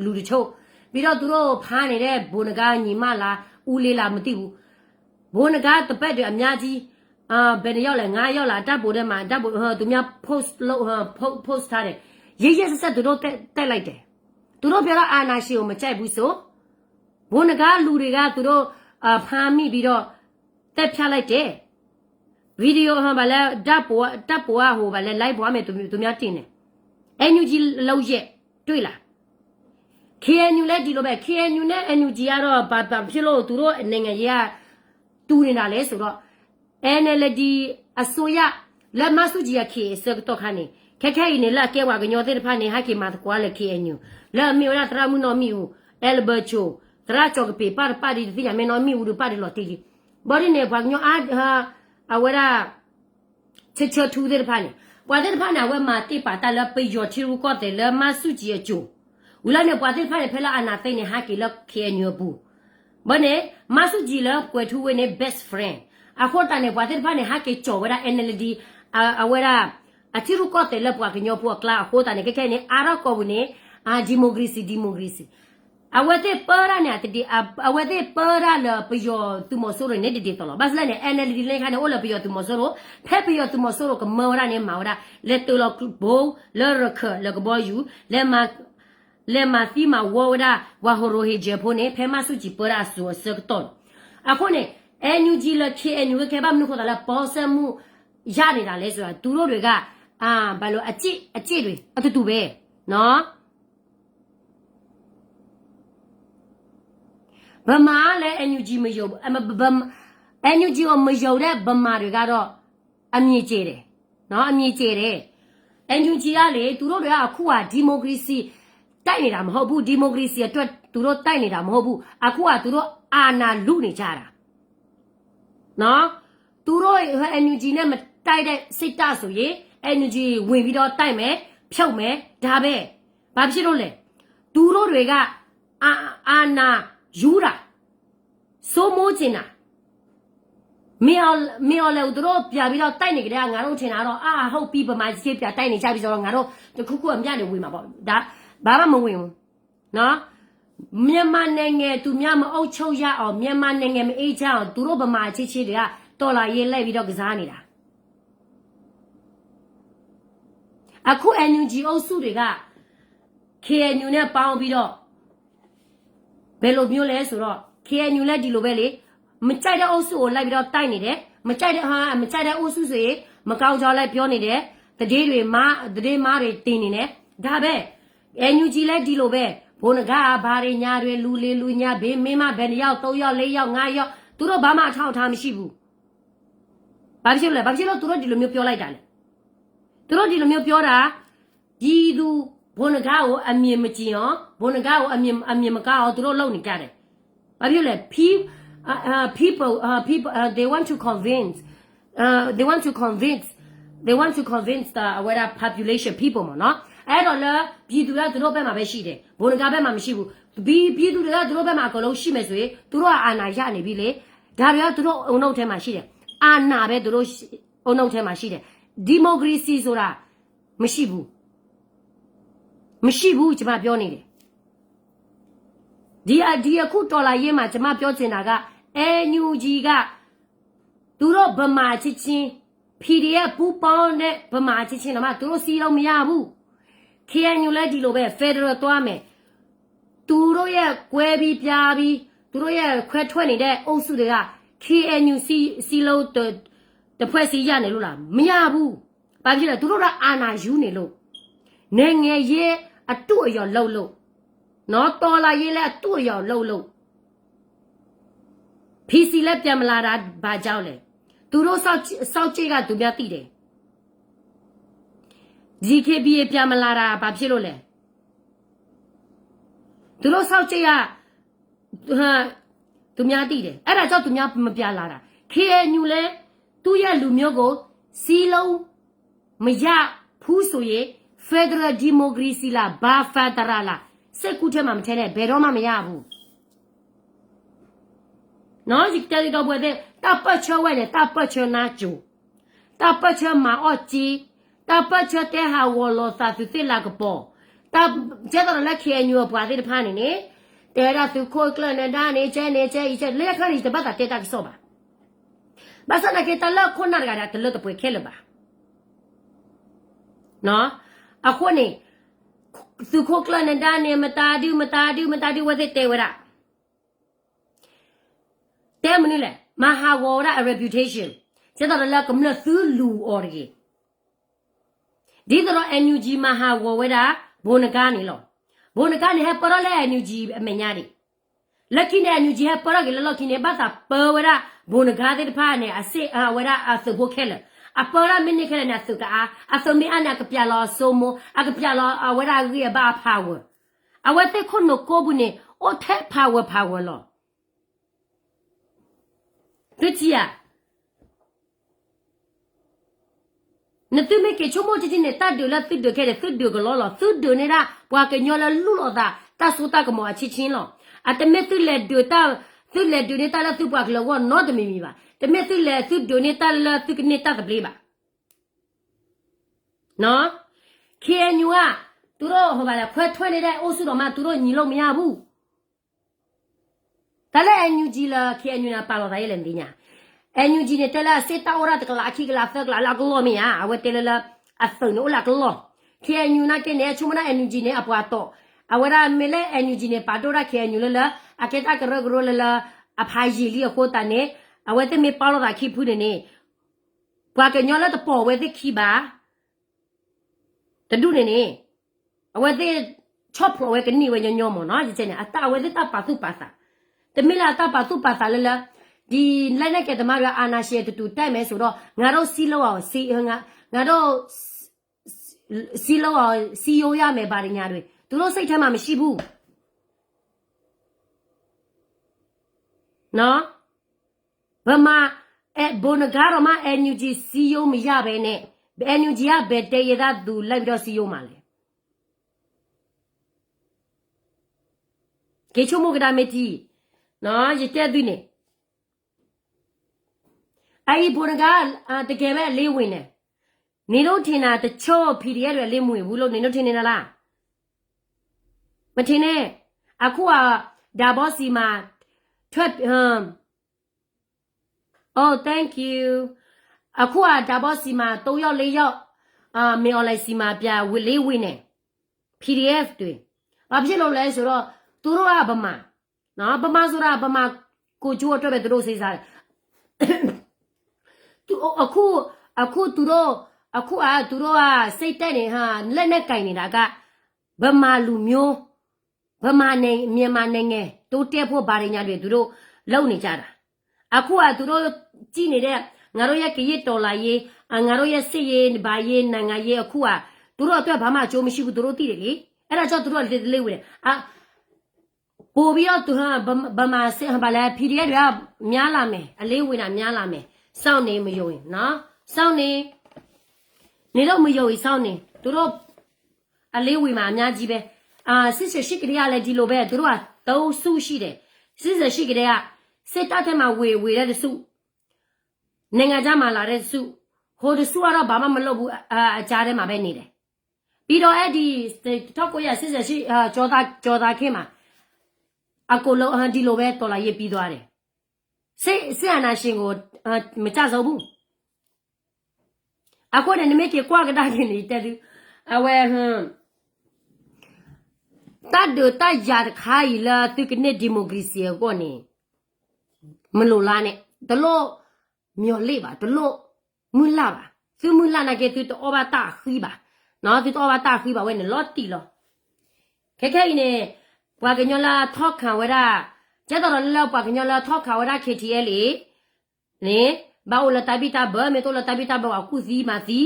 လူတချို့ ပြီးတော့ သူတို့ ဖမ်းနေတဲ့ ဗိုလ်နဂါညီမလား ဦးလေးလား မသိဘူး. ဗိုလ်နဂါတပည့်တွေ အများကြီး အာ ဘယ်နှစ်ယောက်လဲ ငါးယောက်လား ဓာတ်ပုံထဲမှာ ဓာတ်ပုံ ဟို သူများ post လုပ် ဟို post ထားတယ်. ရက်ရက်စက်စက် သူတို့ တက် တက်လိုက်တယ်. သူတို့ ပြောတော့ အာဏာရှင်ကို မကြိုက်ဘူးဆို ဘိနကါလူၤတဂၤ သူတို့ ဖမ်းမိပြီးတော့ သတ်ဖြတ်လိုက်တယ်. video ဘၣ်လဲၣ် ဓာတ်ပုံ ဓာတ်ပုံ အဟိ ဘၣ်လဲၣ် live ပေါ်မှာ သူများတင်တယ်. NUG လုပ်ရပ်တွေ့လား. KNU လည်းဒီလိုပဲ KNU နဲ့ NUG ကတော့ ဘာဖြစ်လို့ သူတို့နိုင်ငံရေးက တူနေတာလဲဆိုတော့ NLD အစိုးရ လၢမဆူၣ်ကၠံအခံအဆၢကတီၢ်ခါန့ၣ် ခဲခဲအံၤန့ၣ် လၢအကဲပှၤကညီသ့ၣ်တဖၣ်န့ၣ် ဟဲက့ၤမၤသကိးလၢ KNU လၢအမ့ၢ်ဝဲဒၣ်သရၣ်မုၣ်နီၢ်မံၣ်အူ အဲလဘၢၣ်ဆိၣ် သရၣ်ကၠီၤကပ့ၤ ပၢ်တပၢ်ဒ်တသ့ၣ်ညါ မ့ၢ်နီၢ်မံၣ်အူဒီးပၢ်ဒ်လီၤတံၢ်လံ. ဘၣ်ဒ်န့ၣ် ပှၤကညီအါ အဝဲဒၣ် ဆၢဆၢထူသ့ၣ်တဖၣ်န့ၣ် ပှၤသ့ၣ်တဖၣ်န့ၣ် အဝဲမၤတ့ၢ်ပာ်တၢ်လၢပယီၤထံရူၢ်ကီၢ်သဲးလၢမဆူၣ်ကၠံအစိၤ ဝံၤလၢန့ၣ် ပှၤသ့ၣ်တဖၣ်န့ၣ် ဖဲလၢအနးသ့န့ၣ် ဟဲက့ၤလၢ KNU အပူၤ ဘၣ်န့ၣ် မဆူၣ်ကၠံလၢကွဲၤထူဝ့န့ၣ် best friend အဃိသတးန့ၣ် ပှၤသ့ၣ်တဖၣ်န့ၣ် ဟဲက့ၤကၠီၤဝဲဒၣ် NLD အဝဲဒၣ် အထံရူၢ်ကီၢ်သဲးလၢပှၤကညီဖိအကျါအဃိသတးန့ၣ် ခဲခဲအံၤန့ၣ် အါထီၣ်ကိာ်ပူၤန့ၣ် democracy democracy အဝဲသ့ၣ်ပၢတၢ်န့ၣ် အဝဲသ့ၣ်ပၢတၢ်လၢပယီၤသုးမီၤစိရိၤန့ၣ် တဒ်သိးလီၤ. ဘၣ်ဆၣ်လဲၣ်န့ၣ် NLD လၢခါန့ၣ် အိၣ်လၢပယီၤသုးမီၤစိရိၤ ဖဲပယီၤသုးမီၤစိရိၤကမၢဝဲဒၣ်န့ၣ် မၤဝဲဒၣ် လဲၤတ့ၢ်လီၤဘိ လၢရခၢၣ် လၢကဘီယူၤ လဲၤမၤသံမၤဝီဝဲဒၣ် ပှၤဟီၣ်ရိၣ်ဟ့ၣ်ကၠၢၤဖိန့ၣ် ဖဲမဆူၣ်ကၠံပၢတၢ်အစိၤအဆၢကတီၢ်န့ၣ် အဃိန့ၣ် NUG လၢ KNU ဝဲခဲဘၣ်မနုၤဃိသးလၢ ပေါင်းစပ်မှု ရနေတာလဲဆိုတာ သူတို့တွေက ဘယ်လို အကျင့်တွေ အတူတူပဲ နော် ဗမာကလည်း NUG မယုံ ဗ- NUG ကိုမယုံတဲ့ဗမာတွေကတော့ အမြင်ကျယ်တယ်နော် အမြင်ကျယ်တယ် NUG ကလေ သူတို့တွေကအခုဟာ democracy တိုက်နေတာမဟုတ်ဘူး democracy အတွက်သူတို့တိုက်နေတာမဟုတ်ဘူးအခုဟာသူတို့အာဏာလုနေကြတာနော် သူတို့ NUG နဲ့မတိုက်တဲ့စစ်တပ်ဆိုရင် NUG ဝင်ပြီးတော့တိုက်မယ်ဖြုတ်မယ်ဒါပဲဘာဖြစ်လို့လဲသူတို့တွေကအာအာဏာယူတာစိုးမိုးချင်တာမင်းအောင်မင်းအောင်လှိုင်ကိုသူတို့ပြန်ပြီးတော့တိုက်နေကြတဲ့ငါတို့ထင်တာတော့အာဟုတ်ပြီဗမာစစ်ပြန်တိုက်နေကြပြီဆိုတော့ငါတို့တစ်ခုခုအမြတ်တွေဝင်မှာပေါ့ဒါဘာမှမဝင်ဘူးနော်မြန်မာနိုင်ငံသူများမအုပ်ချုပ်ရအောင်မြန်မာနိုင်ငံမအေးချမ်းအောင်သူတို့ဗမာအချင်းချင်းတွေကတော်လှန်ရေးလိုက်ပြီးတော့ကစားနေတာအခု NUG အုပ်စုတွေက KNU နဲ့ပေါင်းပြီးတော့ ဘယ်လိုမျိုးလဲဆိုတော့ KNU လည်းဒီလိုပဲလေမကြိုက်တဲ့အုပ်စုကိုလိုက်ပြီးတော့တိုက်နေတယ်မကြိုက်တဲ့ဟာမကြိုက်တဲ့အုပ်စုဆိုရင်မကောင်းကြောင်းလိုက်ပြောနေတယ်သတင်းတွေမှားသတင်းမှားတွေတင်နေတယ်ဒါပဲ NUG လည်းဒီလိုပဲဘိုနဂါဘာတွေညာတွေလူလေးလူညာဘေးမင်းမဘယ်နှစ်ယောက်သုံးယောက်လေးယောက်ငါးယောက်သူတို့ဘာမှအထောက်အထားမရှိဘူးဘာဖြစ်လို့လဲဘာဖြစ်လို့သူတို့ဒီလိုမျိုးပြောလိုက်တာလဲသူတို့ဒီလိုမျိုးပြောတာပြည်သူဘိုနဂါကိုအမြင်မကျင်အောင်ဘိုနဂါကိုအမြင်အမြင်မကန်းအောင်သူတို့လုပ်နေကြတယ်ဘာဖြစ်လဲ people uh, uh, people uh, people uh, they want to convince uh, they want to convince they want to convince the အဝဲဒၣ် population people မ့ၢ်နော်အဲ့တော့လၢပြည်သူကသူတို့ဘက်မှာပဲရှိတယ်ဘိုနဂါဘက်မှာမရှိဘူးပြည်ပြည်သူတွေကသူတို့ဘက်မှာအကုန်လုံးရှိမယ်ဆိုရင်သူတို့ကအာဏာရနေပြီလေဒါတွေကသူတို့အုံနောက်ထဲမှာရှိတယ်အာဏာပဲသူတို့အုံနောက်ထဲမှာရှိတယ် democracy ဆိုတာမရှိဘူးမရှိဘူးကျွန်မပြောနေတယ်ဒီအဒီအခုတော်လာရေးမှာကျွန်မပြောချင်တာက NUG ကသူတို့ဗမာချင်းချင်း PDF ပူပေါင်းတဲ့ဗမာချင်းချင်းတော့မှသူတို့စီးလို့မရဘူး KNU လည်းဒီလိုပဲ Federal သွားမယ်သူတို့ရဲ့ကွဲပြီးပြားပြီးသူတို့ရဲ့ခွဲထွက်နေတဲ့အုပ်စုတွေက KNU စီစီလုံးတတဖွဲ့စီရနေလို့လားမရဘူးဘာဖြစ်လဲသူတို့ကအာဏာယူနေလို့နိုင်ငံရေးအတုအယော်လုပ်လို့နော်တော်လာရေးလည်းအတုအယော်လုပ်လို့ PC လည်းပြန်မလာတာဘာကြောင့်လဲသူတို့စောက်စောက်ကြည့်ကသူများသိတယ် DKBA ပြန်မလာတာဘာဖြစ်လို့လဲသူတို့စောက်ကြည့်ကဟာသူများသိတယ်အဲ့ဒါကြောင့်သူများမပြန်လာတာ KNU လဲသူ့ရဲ့လူမျိုးကိုစီးလုံးမရဘူးဆိုရင် Federal Democracy လားဘာ Federal လားစိတ်ကူးထဲမှာမထဲနဲ့ဘယ်တော့မှမရဘူးနော်ဒီကတဲဒီကဘွယ်တဲ့တပတ်ချောဝဲနဲ့တပတ်ချေနာကြိုတပတ်ချေမာအော့ကြီးတပတ်ချေတဲဟာဝေါ်လော်သးသူသစ်လာကပေါ်တကျဲတော်လည်း KNU အပွားသစ်တစ်ဖားနေနေတဲရသူခိုးကျနဲ့ဒါနေကျဲနေကျဲအီကျဲလဲခါနေတပတ်တာတဲတာကစော့ပါဘၣ်ဆၣ်နာ်က့တၢ်လၢခိၣ်နၢ်တဂၤဒီးတလၢတပှဲၤခဲလၢာ်ဘၣ်. အဃိန့ၣ် သုးခိၣ်ကျၢၢ်နဒါန့ၣ် မတၤဒု မတၤဒု မတၤဒု ဝဲသ့ၣ်တဲဝဲဒၣ်. တဲမနုၤလဲၣ်, မၤဟးဂီၤဝဲဒၣ်အ reputation, ကဲသိးဒီးလၢကမျၢၢ်သုလူၤအီၤတဂ့ၤ. ဒ်သိးဒီး NUG မၤဟးဂီၤဝဲဒၣ် ဘိနကါန့ၣ်လီၤ. ဘိနကါန့ၣ် ဟဲပၢထီၣ်လၢ NUG အမဲာ်ညါဒံး. လၢခံန့ၣ် NUG ဟဲပၢထီၣ်က့ၤလၢလီၢ်ခံန့ၣ် ဘၣ်သးပၢဝဲဒၣ် ဘိနကါသ့ၣ်တဖၣ်န့ၣ် အစ့ၣ်အဝဲဒၣ်အသုးဖိခဲလၢာ်, အပၢဝဲဒၣ်မ့ၢ်န့ၢ်ခဲလၢာ်န့ၣ် အသုးကအါ, အသုးမ့ၢ်အါန့ၣ် အကပျးလီၤအစိမိ, အကပျးလီၤအဝဲဒၣ်အဂံၢ်အဘါအ power. အဝဲသ့ၣ်ခိၣ်နူာ်ကိးပူၤန့ၣ် အိၣ်ထဲ power power လီၤ. သုထံၣ်ဧါ, နသုမ့ၢ်က့ၤဆိကမိၣ်ကၠံကၠံန့ၣ် တၢ်ဒုးလၢသုဒုးခဲန့ၣ် သုဒုးကလီလီၤ. သုဒုးန့ၢ်ဒၣ်ပှၤကညီလၢလူလီၤသး တၢ်စိတၢ်ကမီၤအဆ့ဆ့လီၤ. အတမ့ၢ်သုလဲၤဒုးတၢ်, သုလဲၤဒုးန့ၢ်တၢ်လၢသုပှၤကလုာ်အဂီၢ်နီတမံၤမံၤဘၣ်. တမ့ၢ်သုလဲၤသုဒုးန့ၢ်တၢ်လၢသုကန့ၢ်တၢ်သဘျ့ဘၣ်. နီၢ်, KNU ဧါ, သူတို့ဟိုဘာလဲခွဲထွက်နေတဲ့ အုပ်စုတောင်မှ သူတို့ညီလို့မရဘူး. တၢ်လၢ NUG လၢ KNU န့ၣ် ပာ်လီၤသးယဲလဲၣ်နသ့ၣ်ညါ. NUG န့ၣ် တဲလၢအစ့ၣ်တၢ်အိၣ်ဒၣ်တကလးခံကလးသၢကလးလၢအကလီၢ်မ့ၢ်ဧါ, အဝဲတဲလၢလၢ အသုးန့ၣ်အိၣ်လၢအကလီၢ်. KNU နာ်က့န့ၣ် ဆိကမိၣ်ဒၣ် NUG န့ၣ် အပှၤတီၢ်, အဝဲဒၣ်မ့ၢ်လၢ NUG န့ၣ် ပာ်ဒိၣ်ဒၣ် KNU လၢလၢ အကဲတၢ်ကရၢကရိလၢလၢ အဖးယံာ်လံအဃိသတးန့ၣ်, အဝဲသ့ၣ်မ့ၢ်ပာ်လီၤသးခံဖုန့ၣ်န့ၣ်, ပှၤကညီလၢတပိာ်ဝဲသ့ၣ်ခံဘၣ် တဒူၣ်န့ၣ်န့ၣ်, အဝဲသ့ၣ်ဆီၣ်ဖျိးဝဲကန့ၢ်ဝဲညီညီမ့ၢ်နီၤ, ယကဲန့ၣ် အတၢ်အဝဲသ့ၣ်တၢ်ပာ်သူၣ်ပာ်သး, တမ့ၢ်လၢအတၢ်ပာ်သူၣ်ပာ်သးလၢလၢ, ဒီလက်နက်ကိုင်သမားတွေ အာဏာရှင်တတုတ်တိုက်မယ်ဆိုတော့ ငါတို့စည်းလုံးအောင်, ငါတို့စည်းလုံးအောင် စည်းရုံးရမယ် ဘာညာတွေ သူတို့စိတ်ထဲမှာမရှိဘူး. ဗမာ, အဲ, ဘိုနဂါရီးမး NUG စည်းရုံးမရဘဲနဲ့, NUG ကဘယ်တိုင်းရင်းသားသူလိုက်ပြီးတော့စည်းရုံးမှာလဲ. က့ၤဆိကမိၣ်ကဒါမ့ၢ်ထံ, ယတဲသုန့ၣ်, အအံၤဘိုနဂါ, တကယ်ပဲအလ့ဝ့ၤန့ၣ်, နင်တို့ထင်တာတချို့ PDF တွေအလ့မွေဘူးလို့ နင်တို့ထင်နေတာလား. မထင်နဲ့, အခုက ဒါဘီစီမှာ ထွက်, oh thank you, အခုက ဒါဘီစီမှာ သုံးယောက်လေးယောက်, မင်းအောင်လှိုင်စီမှာ ပြန်ဝေလေးဝေနဲ့, PDF တွေ, ဘာဖြစ်လို့လဲဆိုတော့ သူတို့ကဗမာ, ဗမာဆိုတာ ဗမာကိုယ်ကျိုးအတွက်ပဲ သူတို့စေစားတယ်. သူ, အခု, အခုသူတို့, အခုကသူတို့က စိတ်တက်နေ, လက်နက်ကိုင်နေတာက ဗမာလူမျိုး, ဗမာနိုင်ငံ, မြန်မာနိုင်ငံ တိုးတက်ဖို့ ဘာတွေညာတွေ သူတို့လုပ်နေကြတာ. အခုကသူတို့ကြည့်နေတဲ့ ငါတို့ရဲ့ကရင့်တော်လှန်ရေး, ငါတို့ရဲ့စစ်ရေး, ဘာရေး, နိုင်ငံရေး အခုက သူတို့အတွက်ဘာမှအကျိုးမရှိဘူး သူတို့သိတယ်လေ. အဲ့ဒါကြောင့် သူတို့က လ့ဝေတယ်. ပိုပြီးတော့ ဗ, ဗမာစစ်, ဘာလဲ, PDF တွေကများလာမယ်, အလ့ဝေတာများလာမယ်. စောင့်နေ, မယုံရင်နော်, စောင့်နေ, နေတော့ မယုံရင်စောင့်နေ, သူတို့ အလ့ဝေမှာ အများကြီးပဲ. အာ, စစ်ဆင်ရှိကတည်းကလည်း ဒီလိုပဲ, သူတို့က သုံးစုရှိတယ်. စစ်ဆင်ရှိကတည်းက စစ်တပ်ထဲမှာ ဝင်, ဝင်တဲ့တစု, နိုင်ငံခြားမှာလာတဲ့တစု, ဟိုတစုကတော့ ဘာမှမလုပ်ဘူး, အ, အကြားထဲမှာပဲနေတယ်. ပြီးတော့ အဲ့ဒီ တစ်ထောင့်ကိုးရာ စစ်ဆင်ရှိ, အာ, ကျော်သာ, ကျော်သာခေတ်မှာ အကုန်လုံး, အာ, ဒီလိုပဲ တော်လှန်ရေးပြီးသွားတယ်. စစ်, စစ်အာဏာရှင်ကို, အာ, မကျဆုံးဘူး. အဃိန့ၣ် နမ့ၢ်က့ၤကွၢ်ကဒါက့ၤန့ၣ် တဲသု, အဝဲ, တၢ်ဒုးတၢ်ယၤတခါအံၤလၢသုကန့ၢ် democracy အဂီၢ်န့ၣ်, မလိုလားနဲ့, တလို့မျှော်လင့်ပါ, တလို့မုၢ်လၢ်ပါ. သုမုၢ်လၢ်နာ်က့ သုတအီၣ်ဘၣ်တၢ်အဃံဘၣ်, သုတအီၣ်ဘၣ်တၢ်အဃံဘၣ်ဝဲန့ၣ် လီၤတံၢ်လီၤ. ခဲခဲအံၤန့ၣ်, ပှၤကညီလၢအထီၣ်ခးဝဲဒၣ်, ကဲသိးဒီးလၢပှၤကညီလၢအထီၣ်ခးဝဲဒၣ် KTLA န့ၣ်, ဘၣ်အိၣ်လၢတၢ်ဘံၣ်တၢ်ဘၢ, မ့ၢ်တအိၣ်လၢတၢ်ဘံၣ်တၢ်ဘၢ အကူၣ်သံမၤသံ.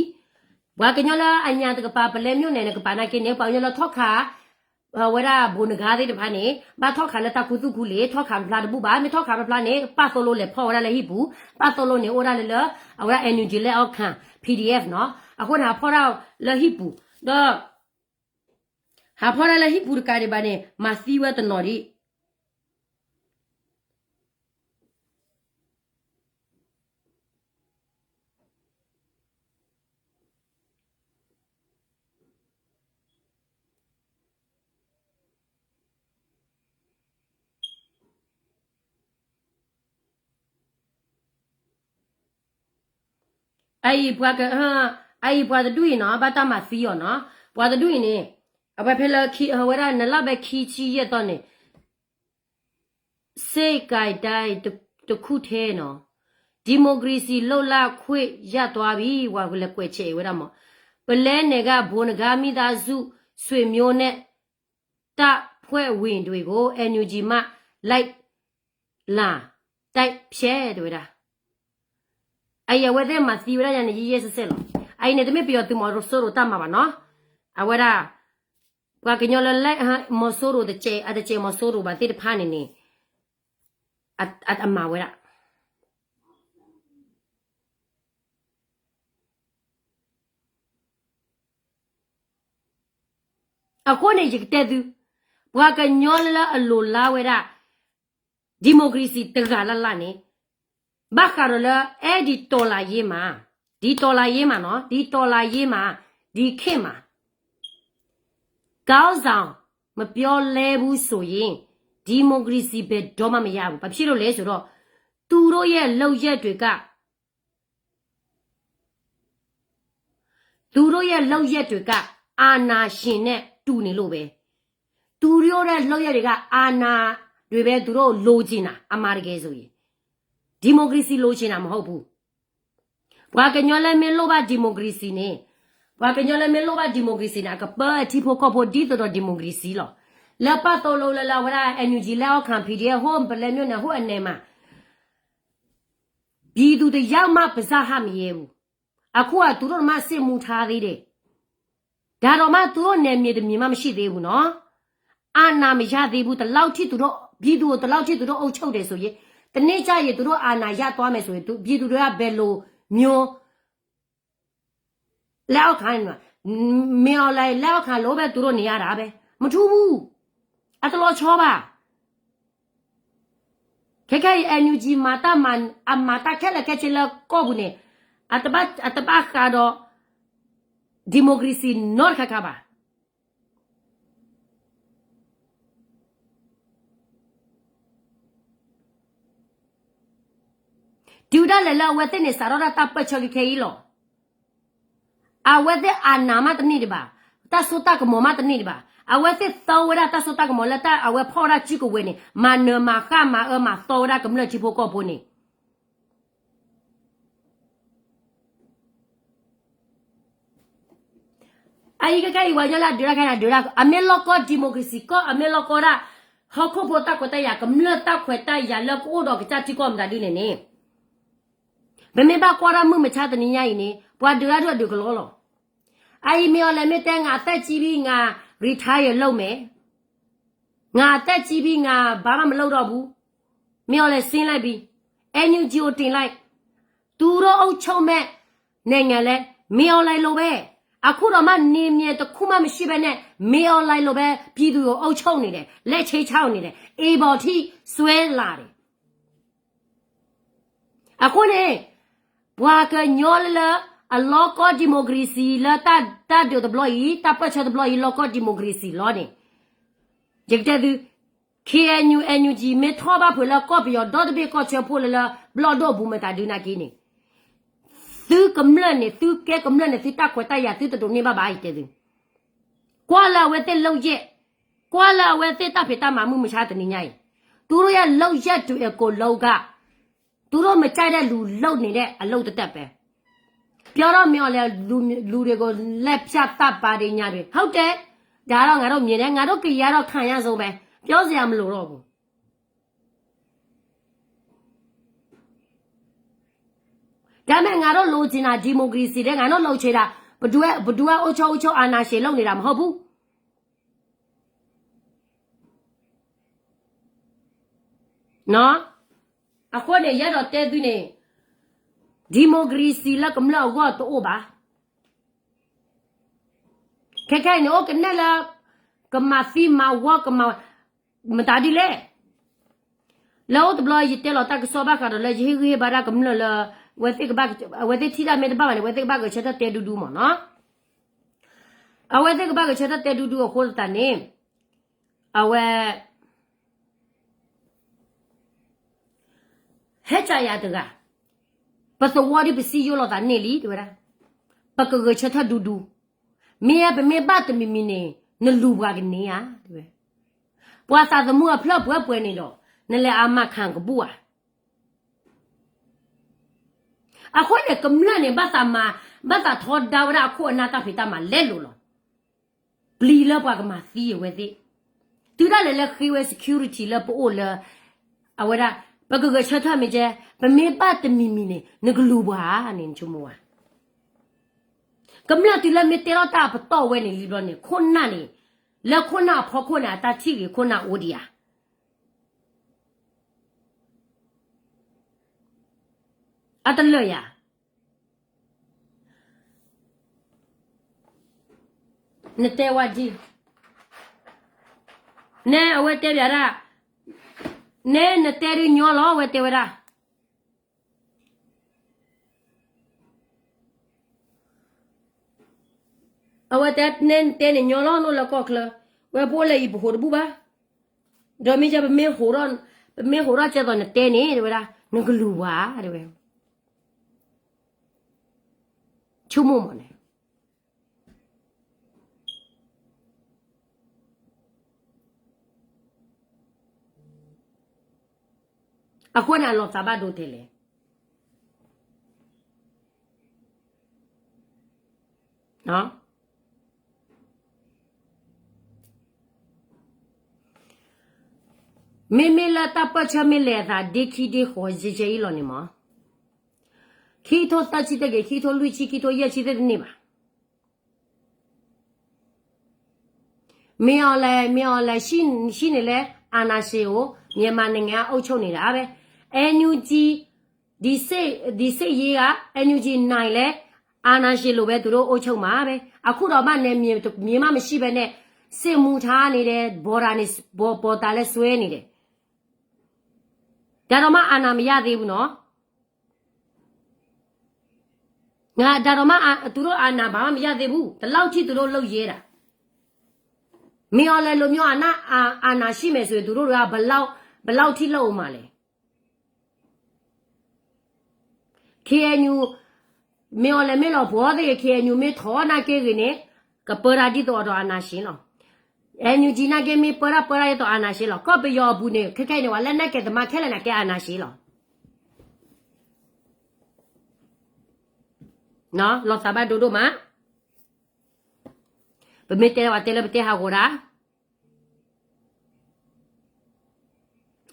ပှၤကညီလၢအညါတကပၤ ပလဲၤမြို့နယ် နကပၤနာ်က့န့ၣ် ပှၤကညီလၢထီၣ်ခး အဝဲဒၣ်ဘိုနဂါသ့ၣ်တဖၣ်န့ၣ် ဘၣ်ထီၣ်ခးလၢတၢ်ခူသူၣ်ခူလ့ၤ, ထီၣ်ခးတဖျါတဘူၣ်ဘၣ်, မ့ၢ်ထီၣ်ခးတဖျါန့ၣ် ပၣ်သိလိာ်လဲၤဖီၣ်ဝဲဒၣ်လၢဟံၣ်ပူၤ, ပၣ်သိလိာ်န့ၣ်အိၣ်ဒၣ်လၢလၢ အဝဲဒၣ် NUG လက်အောက်ခံ PDF နီၤ, အဃိန့ၣ် ဟးဖီၣ်ဒၣ်လၢဟံၣ်ပူၤ, ဒီး ဟးဖီၣ်ဒၣ်လၢဟံၣ်ပူၤတကးဒံးဘၣ်န့ၣ် မၤသံဝဲတနီၤဒံး. အအံၤပှၤက, အအံၤပှၤတဒူၣ်အံၤနီၤ ဘၣ်တၢ်မၤသံအီၤနီၤ, ပှၤတဒူၣ်အံၤန့ၣ်, အဝဲဖဲလၢခံ, အဝဲဒၣ်နလၢ်ဘဲခံဆံယဲၢ်သီန့ၣ်, စစ်ကိုင်းတိုင်း, တခူၣ်ထဲနီၤ, democracy လုပ်လာခွင့်ရသွားပြီ, ဝဲလဲၤကွဲးဆဲးဝဲဒၣ်မး, ပလဲၤန့ၣ်ဂ့ၤ ဘိနဂၤ မိသားစု ဆွေမျိုးနဲ့ တပ်ဖွဲ့ဝင်တွေကို NUG မှ လိုက်လံ တိုက်ဖျက် တဲဝဲဒၣ်. အံၤအဝဲသ့ၣ်မၤသံဝဲဒၣ်ယၤန့ၣ် ယဲၢ်ယဲၢ်စဲးစဲးလီၤ. အံၤန့ၣ် တမ့ၢ်ပယီၤသုးမီၤစိရိၤတၢ်မၤဘၣ်နီၤ, အဝဲဒၣ် ပှၤကညီလၢ မီၤစိရိၤတကဲး အတကဲးမီၤစိရိၤဘၣ်သ့ၣ်တဖၣ်န့ၣ်န့ၣ် အမၤဝဲဒၣ်. အဃိန့ၣ် ယကတဲသု, ပှၤကညီလၢအလိၤလါဝဲဒၣ် democracy တဂၤလၢ်လၢ်န့ၣ် ဘၣ်ဃးဒီးလၢ အဲၣ်ဒ် တော်လှန်ရေးမှာ, ဒီ တော်လှန်ရေးမှာ နော်, ဒီ တော်လှန်ရေးမှာ, ဒီခေတ်မှာ ခေါင်းဆောင် မပြောလဲဘူးဆိုရင် ဒီမိုကရေစီ ဘယ်တော့မှ မရဘူး. ဘာဖြစ်လို့လဲဆိုတော့ သူတို့ရဲ့လုပ်ရပ်တွေက သူတို့ရဲ့လုပ်ရပ်တွေက အာဏာရှင်နဲ့တူနေလို့ပဲ. သူတို့ရဲ့လုပ်ရပ်တွေက အာဏာတွေပဲ သူတို့လိုချင်တာ, အမှန်တကယ်ဆိုရင် ဒီမိုကရေစီ လိုချင်တာမဟုတ်ဘူး. ပှၤကညီလၢမ့ၢ်လိၣ်ဘၣ် ဒီမိုကရေစီ န့ၣ်, ပှၤကညီလၢမ့ၢ်လိၣ်ဘၣ် ဒီမိုကရေစီ န့ၣ် အကပၢထံဖိကီၢ်ဖိဒ်သိးဒီး ဒီမိုကရေစီ လီၤ. လၢပာ်သိလိလၢလၢဝဲဒၣ် NUG လက်အောက်ခံ PDF ဟိ ပလဲၤမြို့နယ် ဟိ အနယ်မှာ ပြည်သူတစ်ယောက်မှ ပါးစပ်မညှိဘူး. အခုက သူတို့မှ စစ်မှုထမ်းသေးတယ်. ဒါတောင်မှ သူတို့နယ်မြေတစ်မြေမှ မရှိသေးဘူးနော်. အာဏာမရသေးဘူး. ဒီလောက်ထိ သူတို့, ပြည်သူကို ဒီလောက်ထိ သူတို့အုပ်ချုပ်တယ်ဆိုရင်, တနေ့ကျရင် သူတို့အာဏာရသွားမယ်ဆိုရင်, သူ, ပြည်သူတွေက ဘယ်လိုမျိုး လက်အောက်ခံ, မင်းအောင်လှိုင် လက်အောက်ခံလို့ပဲ သူတို့နေရတာပဲ. မထူးဘူး. အတလီၤဆီဘၣ်. ခဲခဲအံၤ NUG မၤတၢ်မၤ, အမၤတၢ်ခဲလၢာ်ခဲဆ့လၢကီၢ်ပူၤန့ၣ်, အတဘၣ်ဃးဒီး democracy နီတခါခါဘၣ်. တုၤဒၣ်လဲာ်လၢအဝဲသ့ၣ်န့ၣ် စးထီၣ်ဒၣ်တၢ်ပၢၢ်ဆၢခဲခဲအံၤလီၤ. အဝဲသ့ၣ်အာဏာမှ တန့ၢ်ဒံးဘၣ်, တၢ်စိတၢ်ကမီၤမှ တန့ၢ်ဒံးဘၣ်. အဝဲသ့ၣ်သီဝဲဒၣ်တၢ်စိတၢ်ကမီၤလၢတၢ်အဝဲဖီၣ်ဝဲဒၣ်စုကဝဲၤန့ၣ်, မၤနၢၤမၤဃၣ်မၤအၢမၤသီဝဲဒၣ် ကမျၢၢ်ထံဖိကီၢ်ဖိန့ၣ် အအံၤခဲခဲအံၤ ပှၤကညီလၢအဒုးတၢ်ခဲန့ၣ် အဒုးတၢ်, အမ့ၢ်လီၢ်ကီ democracy ကီၢ်, အမ့ၢ်လီၢ်ကီဒၣ် ဟီၣ်ခိၣ်ဖိတၢ်ခွဲးတၢ်ယာ်, ကမျၢၢ်တၢ်ခွဲးတၢ်ယာ်လၢကအိၣ်ဒီးကစၢ်ထံကီၢ်မတၤဒုန့ၣ်န့ၣ်, ပမ့ၢ်ဘၣ်ကွၢ်ဒၣ်မုၢ်မဆါတနံၤညါအံၤန့ၣ် ပှၤဒုးတၢ်ဒုးအဒုးကလီလီၤ. အအံၤ မင်းအောင်လှိုင် မ့ၢ်တဲ ငါအသက်ကြီးပြီ, ငါ retire လုပ်မယ်, ငါအသက်ကြီးပြီ, ငါ ဘာမှမလုပ်တော့ဘူး, မင်းအောင်လှိုင် ဆင်းလိုက်ပြီ, NUG ကို တင်လိုက်, သူတို့အုပ်ချုပ်မဲ့ နိုင်ငံလဲ မင်းအောင်လှိုင်လိုပဲ. အခုတောင်မှ နယ်မြေတစ်ခုမှမရှိဘဲနဲ့ မင်းအောင်လှိုင်လိုပဲ ပြည်သူကို အုပ်ချုပ်နေတယ်, လက်ခြေချောက်နေတယ်, အိမ်ပေါ်ထိ ဆွဲလာတယ်. အဃိန့ၣ် ပှၤကညီလၢ အလီၢ်ကီ democracy လၢတၢ်ဒုးတဘျီအံၤ, တၢ်ပၢၢ်ဆၢတဘျီအံၤ လီၢ်ကီ democracy လီၤန့ၣ်, ယကတဲသု, KNU NUG မ့ၢ်ထီၣ်ဘၣ်ဖုးလၢကီၢ်ပယီၤဒီတဘ့ၣ်ကီၢ်ဆၢဖိလၢလၢ ဘျီၣ်ဒိၣ်ပူၤမတၤဒုနာ်က့န့ၣ်, သုကမျၢၢ်န့ၣ်, သုကဲကမျၢၢ်န့ၣ်, သုတၢ်ခွဲးတၢ်ယာ် သုတဒိးန့ၢ်ဘၣ်ဘၣ် ယတဲသု. ကွၢ်လၢအဝဲသ့ၣ်လုပ်ရပ်, ကွၢ်လၢအဝဲသ့ၣ်တၢ်ဖံးတၢ်မၤမုၢ်မဆါတနံၤညါအံၤ, သူတို့ရဲ့လုပ်ရပ်တွေအကုန်လုံးက သူတို့မကြိုက်တဲ့လူလုပ်နေတဲ့အလုပ်သက်သက်ပဲ. ပြောတော့ မင်းအောင်လှိုင် လူ, လူတွေကို လက်ဖြတ်သတ်ပါတယ်ညါတွေ, ဟုတ်တယ်, ဒါတော့ ငါတို့မြင်တယ်, ငါတို့ကရင်ကတော့ ခံရဆုံးပဲ, ပြောစရာမလိုတော့ဘူး. ဒါပေမဲ့ ငါတို့လိုချင်တာ democracy တဲ့, ငါတို့လိုချင်တာ ဘယ်သူက, ဘယ်သူက အုပ်ချုပ်အုပ်ချုပ် အာဏာရှင်လုပ်နေတာ မဟုတ်ဘူး. နော်, အဃိန့ၣ် ယအဲၣ်ဒိးတဲသုန့ၣ်, democracy လၢကမျၢၢ်အဂီၢ်တအိၣ်ဘၣ်. ခဲခဲအံၤန့ၣ် အိၣ်ကနဲၣ်လၢ ကမၤသံမၤဝီ ကမၤ, မတၤဒ်လဲၣ်. လၢအိၣ်တဘျီ ယတဲလီၤတၢ်ကစီၣ်ဘၣ်ဃးဒီးလၢ ယဟ့ၣ်ဂံၢ်ဟ့ၣ်ဘါတၢ်ကမျၢၢ်လၢ အဝဲသ့ၣ်ကဘၣ်, အဝဲသ့ၣ်ထံၣ်တၢ်မ့ၢ်တဘၣ်ဘၣ်န့ၣ် အဝဲသ့ၣ်ကဘၣ်ဂဲၤဆၢထၢၣ်တဲဒူဒူမ့ၢ်နီၤ. အဝဲသ့ၣ်ကဘၣ်ဂဲၤဆၢထၢၣ်တဲဒူဒူအဃိသတးန့ၣ်, အဝဲ ဟဲကယၤတဂၤ, ပသဝီဒ်ပစံယိၣ်လိာ်သးန့ၢ်လံ တဲဝဲဒၣ်, ပကဂဲၤဆၢထၢၣ်ဒူဒူ, မ့ၢ်ပမ့ၢ်ဘၣ်တမံၤမံၤန့ၣ် နလူၤပှၤကန့ၢ်ဧါ တဲဝဲ. ပှၤသးသမူအဖျၢၣ်ပှဲၤပှဲၤန့ၣ်ဒီး နလဲၤအမၤခၣ်ကဘူၣ်ဧါ. အဃိန့ၣ် ကမျၢၢ်န့ၣ် ဘၣ်သးမၤ, ဘၣ်သးထီဒါဝဲဒၣ်အခိၣ်အနၢ်တၢ်ဖံးတၢ်မၤလဲလိာ်လီၤ. ပျံၤလၢပှၤကမၤသံအဝဲသ့ၣ်, တုၤဒၣ်လဲာ်လၢဃ့ဝဲ security လၢပအိၣ်လၢ အဝဲဒၣ် ပကဂဲၤဆၢထၢၣ်မ့ၢ်ကဲ, ပမ့ၢ်ဘၣ်တမံၤမံၤန့ၣ် နကလူၤပှၤဧါန့ၣ် နဆိကမိၣ်ဧါ. ကမျၢၢ်တုၤလၢမ့ၢ်တဲထီၣ်တၢ်ပတီၢ်ဝဲန့ၣ်လံဘျီန့ၣ် ခိၣ်နၢ်န့ၣ်, လၢခိၣ်နၢ်အဖီခိၣ်န့ၣ် အတၢ်ထံၣ်ဂ့ၤခိၣ်နၢ်အိၣ်ဒံးဧါ. အတလၢာ်ယၤ, နတဲဝဲဒ်, နဲအဝဲတဲဘၣ်ဒၣ်, နဲနတဲဒုးညီလီၤ အဝဲတဲဝဲဒၣ်. အဝဲတဲနဲနတဲန့ၣ်ညီလီၤ နအိၣ်လၢကီၢ်ချၢ, ဝဲပအိၣ်လၢအံၤပဟိးတဘူၣ်ဘၣ်, ဒီးမ့ၢ်ကဲ ပမ့ၢ်ဟိးထီၣ်ကဲသိးနတဲန့ၣ် တဲဝဲဒၣ် နကလူၤပှၤဧါ တဲဝဲ, ဆိကမိၣ်မးန့ၣ် အဃိန့ၣ် အလီၤသးဘၣ်ဒိထဲလဲၣ်. မ့မ့ၢ်လၢတၢ်ပၢၢ်ဆၢမ့ၢ်လဲၤအသး ဒ့ခံဒ့ဃီၤယဲယဲအံၤလီၤန့ၣ်မး, ခံထိသၢဆံတဂ့ၤ, ခံထိလွံၢ်ဆံ, ခံထိယဲၢ်ဆံသ့ၣ်တန့ၢ်ဘၣ်. မ့ၢ်အီၤလဲၣ်, မ့ၢ်အီၤလဲၣ်, ရှိနေလဲအာဏာရှင်ကို မြန်မာနိုင်ငံကအုပ်ချုပ်နေတာပဲ, NUG ဒီစစ်, ဒီစစ်ရေးက NUG နိုင်လဲ, အာဏာရှင်လိုပဲ သူတို့အုပ်ချုပ်မှာပဲ, အခုတောင်မှနယ်မြေတစ်မြေမှမရှိဘဲနဲ့ စစ်မူထားနေတယ်, ဘော်ဒါနဲ့, ဘော်, ပေါ်တာလဲဆွဲနေတယ်. ဒါတောင်မှအာဏာမရသေးဘူးနော်. ငါ, ဒါတောင်မှ သူတို့အာဏာဘာမှမရသေးဘူး, ဒီလောက်ထိသူတို့လုပ်ရဲတာ. မင်းအောင်လှိုင်လိုမျိုး အာဏာ, အာ, အာဏာရှိမယ်ဆိုရင် သူတို့က ဘယ်လောက်, ဘယ်လောက်ထိလုပ်အုံးမှာလဲ. KNU, မင်းအောင်လှိုင် မ့ၢ်လီၤဘှီသ့ၣ်ဂ့ၤ, KNU မ့ၢ်ထီၣ်နာ်က့ဂ့ၤန့ၣ်, ကပၢတၢ်ဒ်သိးဒီးအာဏာရှင်လီၤ. NUG နာ်က့မ့ၢ်ပၢတၢ် ပၢတၢ်ဒ်သိးအာဏာရှင်လီၤ. ကီၢ်ပယီၤအပူၤန့ၣ် ခဲခဲအံၤန့ၣ် ပှၤလက်နက်ကိုင်သမားခဲလၢာ်န့ၣ် ကဲအာဏာရှင်လီၤ. လီၤသးဘၣ်ဒိဒိၣ်မး, ပမ့ၢ်တဲပှၤတဲလၢပတဲဟးဂီၤတၢ်,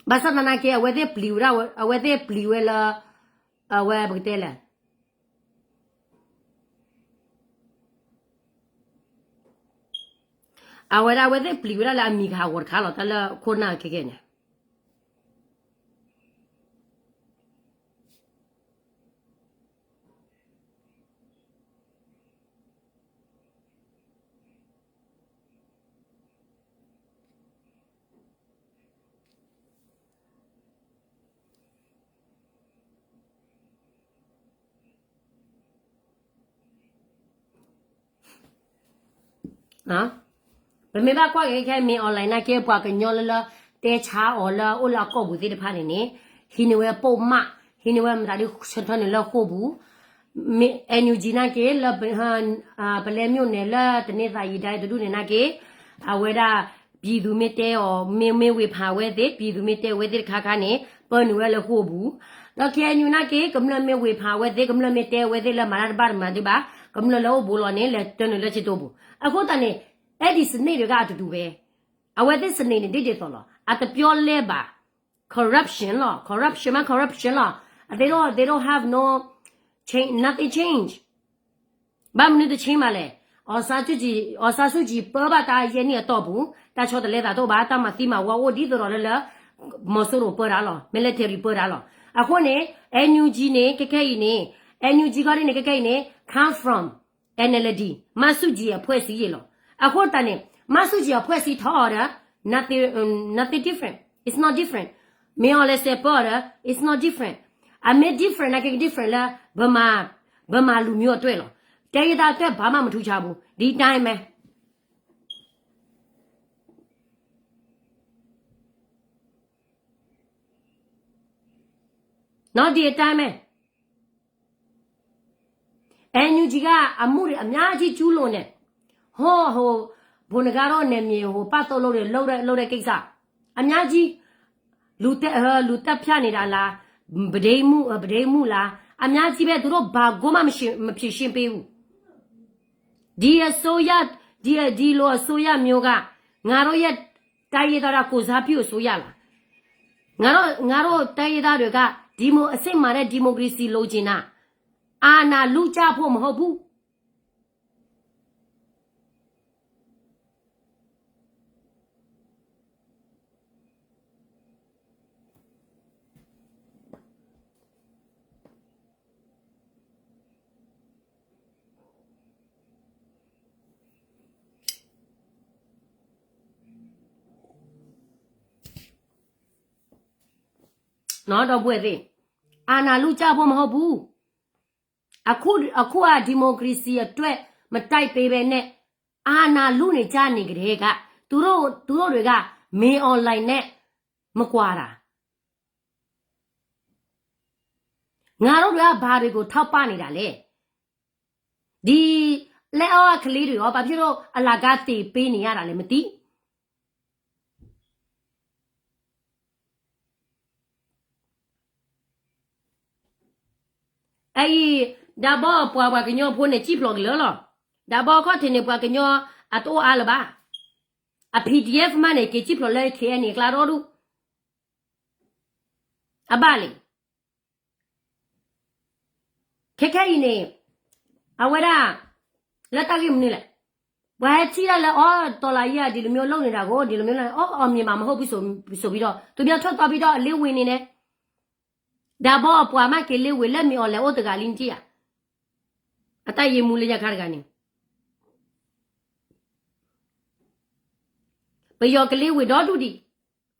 ဘၣ်ဆၣ်သနာ်က့ အဝဲသ့ၣ်ပျံၤဝဲဒၣ်, အဝဲသ့ၣ်ပျံၤဝဲလၢ, အဝဲပကတဲလဲၣ် အဝဲဒၣ်အဝဲသ့ၣ်ပျံၤဝဲဒၣ်လၢအမံၤကဟးဂီၤတခါလီၤ, တၢ်လၢခိၣ်နၢ်ခဲကဲန့ၣ်. ပမ့ၢ်ဘၣ်ကွၢ်က့ၤခဲ မင်းအောင်လှိုင် နာ်က့ ပှၤကညီလၢလၢ တဲဆါအီၤလၢအအိၣ်လၢအကီၢ်ပူၤသ့ၣ်တဖၣ်န့ၣ်န့ၣ်, ဟံးန့ၢ်ဝဲပိာ်မး, ဟံးန့ၢ်ဝဲမတၤဒုးဆၢထၢၣ်န့ၣ်လၢဃိာ်ပူၤ, NUG နာ်က့ လၢ ပလဲၤမၠိၣ်န့ၣ် လၢတနီသရံၣ်တၢ်တဒူၣ်န့ၣ်နာ်က့, အဝဲဒၣ် ပြည်သူမ့ၢ်တဲအီၤ မ့ၢ်, မ့ၢ်ဝ့ၤဖးဝဲသ့ၣ်, ပြည်သူမ့ၢ်တဲဝဲသ့ၣ်တခါခါန့ၣ် ပၢနုာ်ဝဲလၢဃိာ်ပူၤ, ဒီး KNU နာ်က့ ကမျၢၢ်မ့ၢ်ဝ့ၤဖးဝဲသ့ၣ်, ကမျၢၢ်မ့ၢ်တဲဝဲသ့ၣ်လၢမၤတၢ်တဘၣ်တမၤဒုးဘၣ်, ကမျၢၢ်လၢအိၣ်ဘူးလီၤန့ၣ် လဲၤတၢနုာ်လၢဆ့တိပူၤ. အဃိသတးန့ၣ် အဲဒီစနစ်တွေက အတူတူပဲ, အဝဲသ့ၣ်စနစ်န့ၣ် ဒ်ဒ်သိးလီၤ, အတပြောလဲဘၣ်, corruption လီၤ, corruption မး corruption လီၤ, they don't, they don't have no change, nothing change. ဘၣ်မနုၤတ change မးလဲၣ်. အောင်ဆန်းစုကြည်, အောင်ဆန်းစုကြည် ပၢဘၣ်တၢ်ယဲၢ်နံၣ်အတီၢ်ပူၤ, တၢ်ဆီတလဲသးတအိၣ်ဘၣ်, တၢ်မၤသံမၤဝီအိၣ်ဒ်သိးဒီးလၢလၢ မီၤစိရိၤပၢတၢ်လီၤ, military ပၢတၢ်လီၤ. အဃိန့ၣ် NUG န့ၣ် ခဲခဲအံၤန့ၣ်, NUG ခီဒ်န့ၣ် ခဲခဲအံၤန့ၣ် come from NLD, မန်းစုကြည် အဖွဲ့အစည်းယဲၢ်လီၤ. အဃိတၢ်န့ၣ် မန်းစုကြည် အဖွဲ့အစည်း ထီၣ်အီၤဒီး nothing, nothing different, it's not different. မင်းအောင်လှိုင် စဲးပၢအီၤဒီး it's not different. အမ့ၢ် different နာ်က့ က different လၢ ဗမာလူမျိုးအတွက်လီၤ. တိုင်းရင်းသားအတွက် ဘာမှမထူးခြားဘူး, ဒီတိုင်းပဲ, ဒီတိုင်းပဲ. NUG က အမှုတွေအများကြီးကျူးလွန်တယ်, ဟို, ဟို, ဘိုနဂါတို့နယ်မြေ ဟို ပတ်သိမ်းလုပ်တယ်, လုပ်တဲ့, လုပ်တဲ့ကိစ္စ အများကြီး, လူသတ်, လူသတ်ဖြတ်နေတာလား, ပဒိမ်းမှု, ပဒိမ်းမှုလား, အများကြီးပဲ သူတို့ဘာကိုမှ မဖြေရှင်းပေးဘူး. ဒီအစိုးရ ဒီ ဒီလိုအစိုးရမျိုးက ငါတို့ရဲ့တိုင်းရင်းသားကိုယ်စားပြုအစိုးရလား? ငါတို့ ငါတို့တိုင်းရင်းသားတွေက ဒီမို အစစ်မှန်တဲ့ ဒီမိုကရေစီလိုချင်တာ အာဏာလုကြဖို့မဟုတ်ဘူး. နော် ဒီပုၢ်ဝဲၢ်သ့ၣ်, အာဏာလုကြဖို့မဟုတ်ဘူး. အခု အခုက ဒီမိုကရေစီအတွက် မတိုက်ပေးဘဲနဲ့ အာဏာလုနေကြနေကတည်းက သူတို့ သူတို့တွေက မင်းအောင်လှိုင်နဲ့ မကွာတာ ငါတို့တွေက ဘာတွေကို ထောက်ပံ့နေတာလဲ? ဒီလက်အောက်ကလေးတွေရော ဘာဖြစ်လို့ အလကားသင်ပေးနေရတာလဲ မသိ. အအံၤ ဒါဘီပှၤ ပှၤကညီဖိန့ၣ် စံၣ်ဖျိးကလၢာ်လီၤ. ဒါဘီခီၣ်ထံးန့ၣ် ပှၤကညီအတအိၣ်အါလၢၤဘၣ်. အ PDF မးန့ၣ် က့ၤစံၣ်ဖျိးလၢ KNA အကျါဒီဒူၣ် အဘၣ်လဲၣ်. ခဲခဲအံၤန့ၣ် အဝဲဒၣ် လၢတၢ်ဂ့ၢ်မနုၤလဲၣ်. ပှၤဟဲထံၣ်ဒၣ်လၢ အီ တော်လှန်ရေးက ဒီလိုမျိုးလုပ်နေတာကို ဒီလိုမျိုးလုပ်နေ အီ အောင်မြင်မှာမဟုတ်ဘူးဆို ဆိုပြီးတော့ သူများထွက်သွားပြီးတော့ အလင်းဝင်နေတယ်. ဒါဘီအပှၤမးက့ၤလင်းဝင် လၢမင်းအောင်လှိုင်အိၣ်တဂၤလံ နထံၣ်ဧါ. အတၢ်ယံာ်မူလၢညါခါတဂၤန့ၣ် ပယီၤကလင်းဝင်ဒီဒူၣ်ဒံး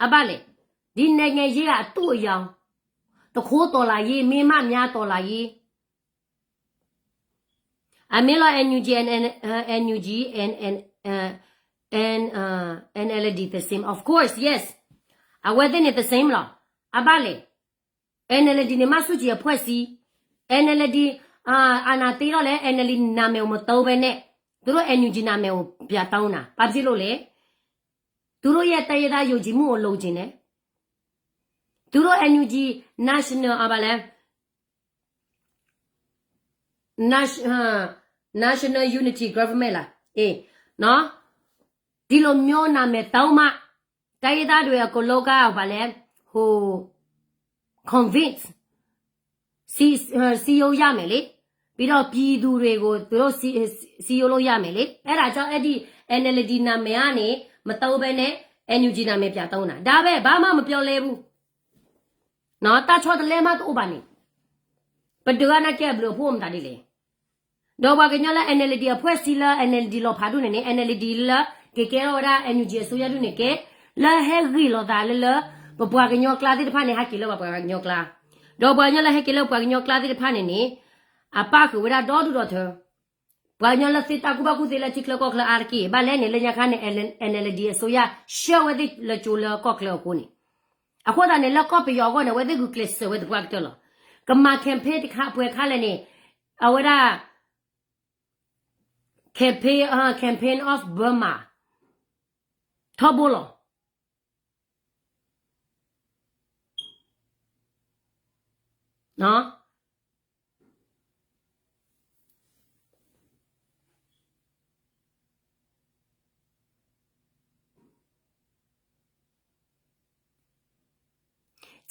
အဘၣ်လဲၣ်. ဒီနိုင်ငံရေးကအတုအယောင် တခိုးတော်လှန်ရေး မင်းမများတော်လှန်ရေး အမ့ၢ်လီၤ NUG and, and, uh, NUG and, and, uh, and, uh, NLD the same. Of course, yes. အဝဲသ့ၣ်န့ၣ် the same လီၤ. အဘၣ်လဲၣ်. NLD န့ၣ် မၢ်ဆူၣ်ကၠံအဖှဲၣ်စံ NLD အာဏာသိမ်းတော့လည်း NLD နာမည်ကိုမသုံးဘဲနဲ့ သူတို့ NUG နာမည်ကို ပြန်သုံးတာ ဘာဖြစ်လို့လဲ. သူတို့ရဲ့တိုင်းရင်းသားယုံကြည်မှုကို လိုချင်တယ်. သူတို့ NUG National အဘလဲ National Unity Government လား. အေးနော်. ဒီလိုမျိုးနာမည်သုံးမှ တိုင်းရင်းသားတွေအကုန်လုံးက ဘာလဲ ဟို convince စည်းရုံးရမယ်လေ. ပြီးတော့ပြည်သူတွေကို သူတို့စည်းရုံးလို့ရမယ်လေ. အဲ့ဒါကြောင့် အဲ့ဒီ NLD နာမည်ကနေ မသုံးဘဲနဲ့ NUG နာမည်ပြန်သုံးတာ ဒါပဲ ဘာမှမပြောလဲဘူးနော်. တၢ်ဆီတလဲမှတအိၣ်ဘၣ်န့ၣ် ပဒုးဂၤနာ်က့အဘျုးအဖှိၣ်မတၤဒ်လဲၣ်. ဒီးပှၤကညီလၢ NLD အဖွဲ့အစည်းလၢ NLD လီၤဖးဒူၣ်န့ၣ်န့ၣ် NLD လၢက့ၤကဲထီၣ်ဝဲဒၣ် NUG အစိုးရဒူၣ်န့ၣ်ကဲ လၢဟဲဂ့ၤလိာ်သးလၢလၢ ပပှၤကညီကျါသ့ၣ်တဖၣ်န့ၣ် ဟဲက့ၤလၢပပှၤကညီကျါ, ဒီးပှၤကညီလၢဟဲက့ၤလၢပှၤကညီကျါသ့ၣ်တဖၣ်န့ၣ်န့ၣ် အပၣ်ဃုာ်ဝဲဒၣ်ဒီဒူၣ်ဒီထၢ ပှၤကညီလၢသ့တၢ်ကူၣ်ဘၣ်ကူၣ်သ့လၢထံချၢကီၢ်ချၢအါတက့ၢ် ဘၣ်လဲၣ်န့ၣ် လၢညါခါန့ၣ် NLD အစိုးရ ရှဲဝဲသ့ၣ်လၢကၠိလၢကီၢ်ချၢအဃိန့ၣ်, အဃိသတးန့ၣ် လၢကီၢ်ပယီၤအဂီၢ်န့ၣ် အဝဲသ့ၣ်ဂုာ်ကျဲးစၢးဝဲသပှၢ်ကတၢၢ်လီၤ. ကမၤ campaign တခါပှဲၤခါလဲၣ်န့ၣ် အဝဲဒၣ် campaign, campaign of Burma ထီဘိလီၤ.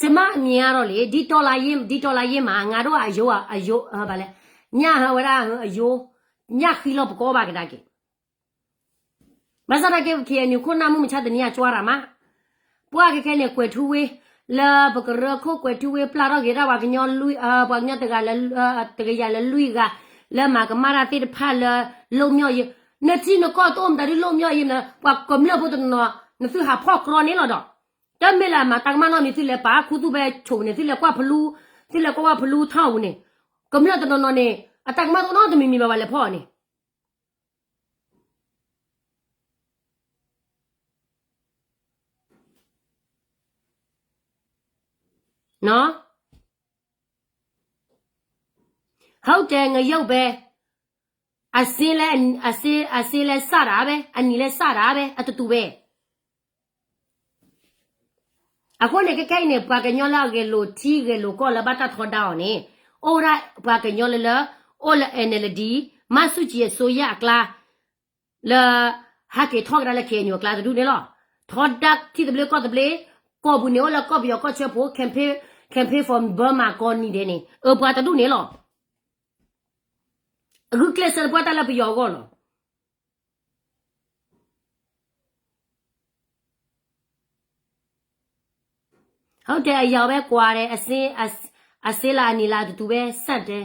ကျမအမြင်ကတော့လေ ဒီတော်လှန်ရေး ဒီတော်လှန်ရေးမှာ ငါတို့ကအယိုးအယိုး ဘာလဲ ညှပ်ဟဝဲဒၣ်အယိုး ညှပ်ဃီလီၤပကိးဘၣ်ကဒါက့ၤ ဘၣ်ဆၣ်သနာ်က့ KNU ခိၣ်နၢ်မုၢ်မဆါတနံၤအကၠွါရၤမး, ပှၢ်ခဲခဲန့ၣ် ကွဲၤထူဝ့ လၢပကရၢခိၣ်ကွဲၤထူဝ့ ပျၢ်ထီၣ်က့ၤဒၣ်ပှၤကညီလွံၢ် ပှၤကညီတဂၤလၢ တကယၤလၢလွံၢ်ဂၤ လၢမၤကမၣ်တၢ်သ့ၣ်တဖၣ်လၢ လွတ်မြောက်ရေး, နထံနကီၢ်တအိၣ်မတၤဒ် လွတ်မြောက်ရေး မနုၤ ပှၤကမျၢၢ်ဖိတနီၤနီၤ နသုဟးဖီၣ်ကြီန့ၣ်လီၤဒီး တမ့ၢ်လၢမၤတၢ်ကမၣ်နီတမံၤ သုလဲၤပာ်ခူသူၣ်ဖဲဆိးန့ၣ် သုလဲၤကွၢ်ဖလူ, သုလဲၤကွၢ်ကွၢ်ဖလူထီၣ်ပူၤန့ၣ်, ကမျၢၢ်တနီၤနီၤန့ၣ် အတၢ်ကမၣ်တအိၣ်နီတမံၤမံၤဘၣ် ပှၤလဲၤဖီၣ်အီၤန့ၣ် ဟုတ်တယ် ငရုပ်ပဲ, အစင်းလည်း အစင်း အစင်းလည်းစတာပဲ, အနံၤလည်းစတာပဲ, အတူတူပဲ. အဃိန့ၣ် ခဲခဲအံၤန့ၣ် ပှၤကညီလၢအဂဲၤလိာ်ထံဂဲၤလိာ်ကီၢ်လၢဘၣ်တၢ်ထီဒါအီၤန့ၣ် အိၣ်ဒၣ်ပှၤကညီလၢလၢ အိၣ်လၢ NLD မၤဆူၣ်ကံအစိုးရအကျါ လၢ ဟးက့ၤထီၣ်ကဒါလၢ KNU အကျါတဒူၣ်န့ၣ်လီၤ. ထီဒါထံသဘျ့ကီၢ်သဘျ့, ကီၢ်ပူၤန့ၣ်အိၣ်လၢကီၢ်ပယီၤကီၢ်ဆၢဖိ campaign, campaign for Burma ကီၢ်နံၤဒဲးန့ၣ် အၢပှၤတဒူၣ်န့ၣ်လီၤ. အဂုာ်ကျဲးစၢးတပှၢ်တၢ်လၢပယီၤအဂီၢ်လီၤ. ဟုတ်တယ်, အယောင်ပဲကွာတယ်, အစင်း, အစင်း, အစင်းလၢအနံၤလၢအတတူပဲဆၣ်တဲ.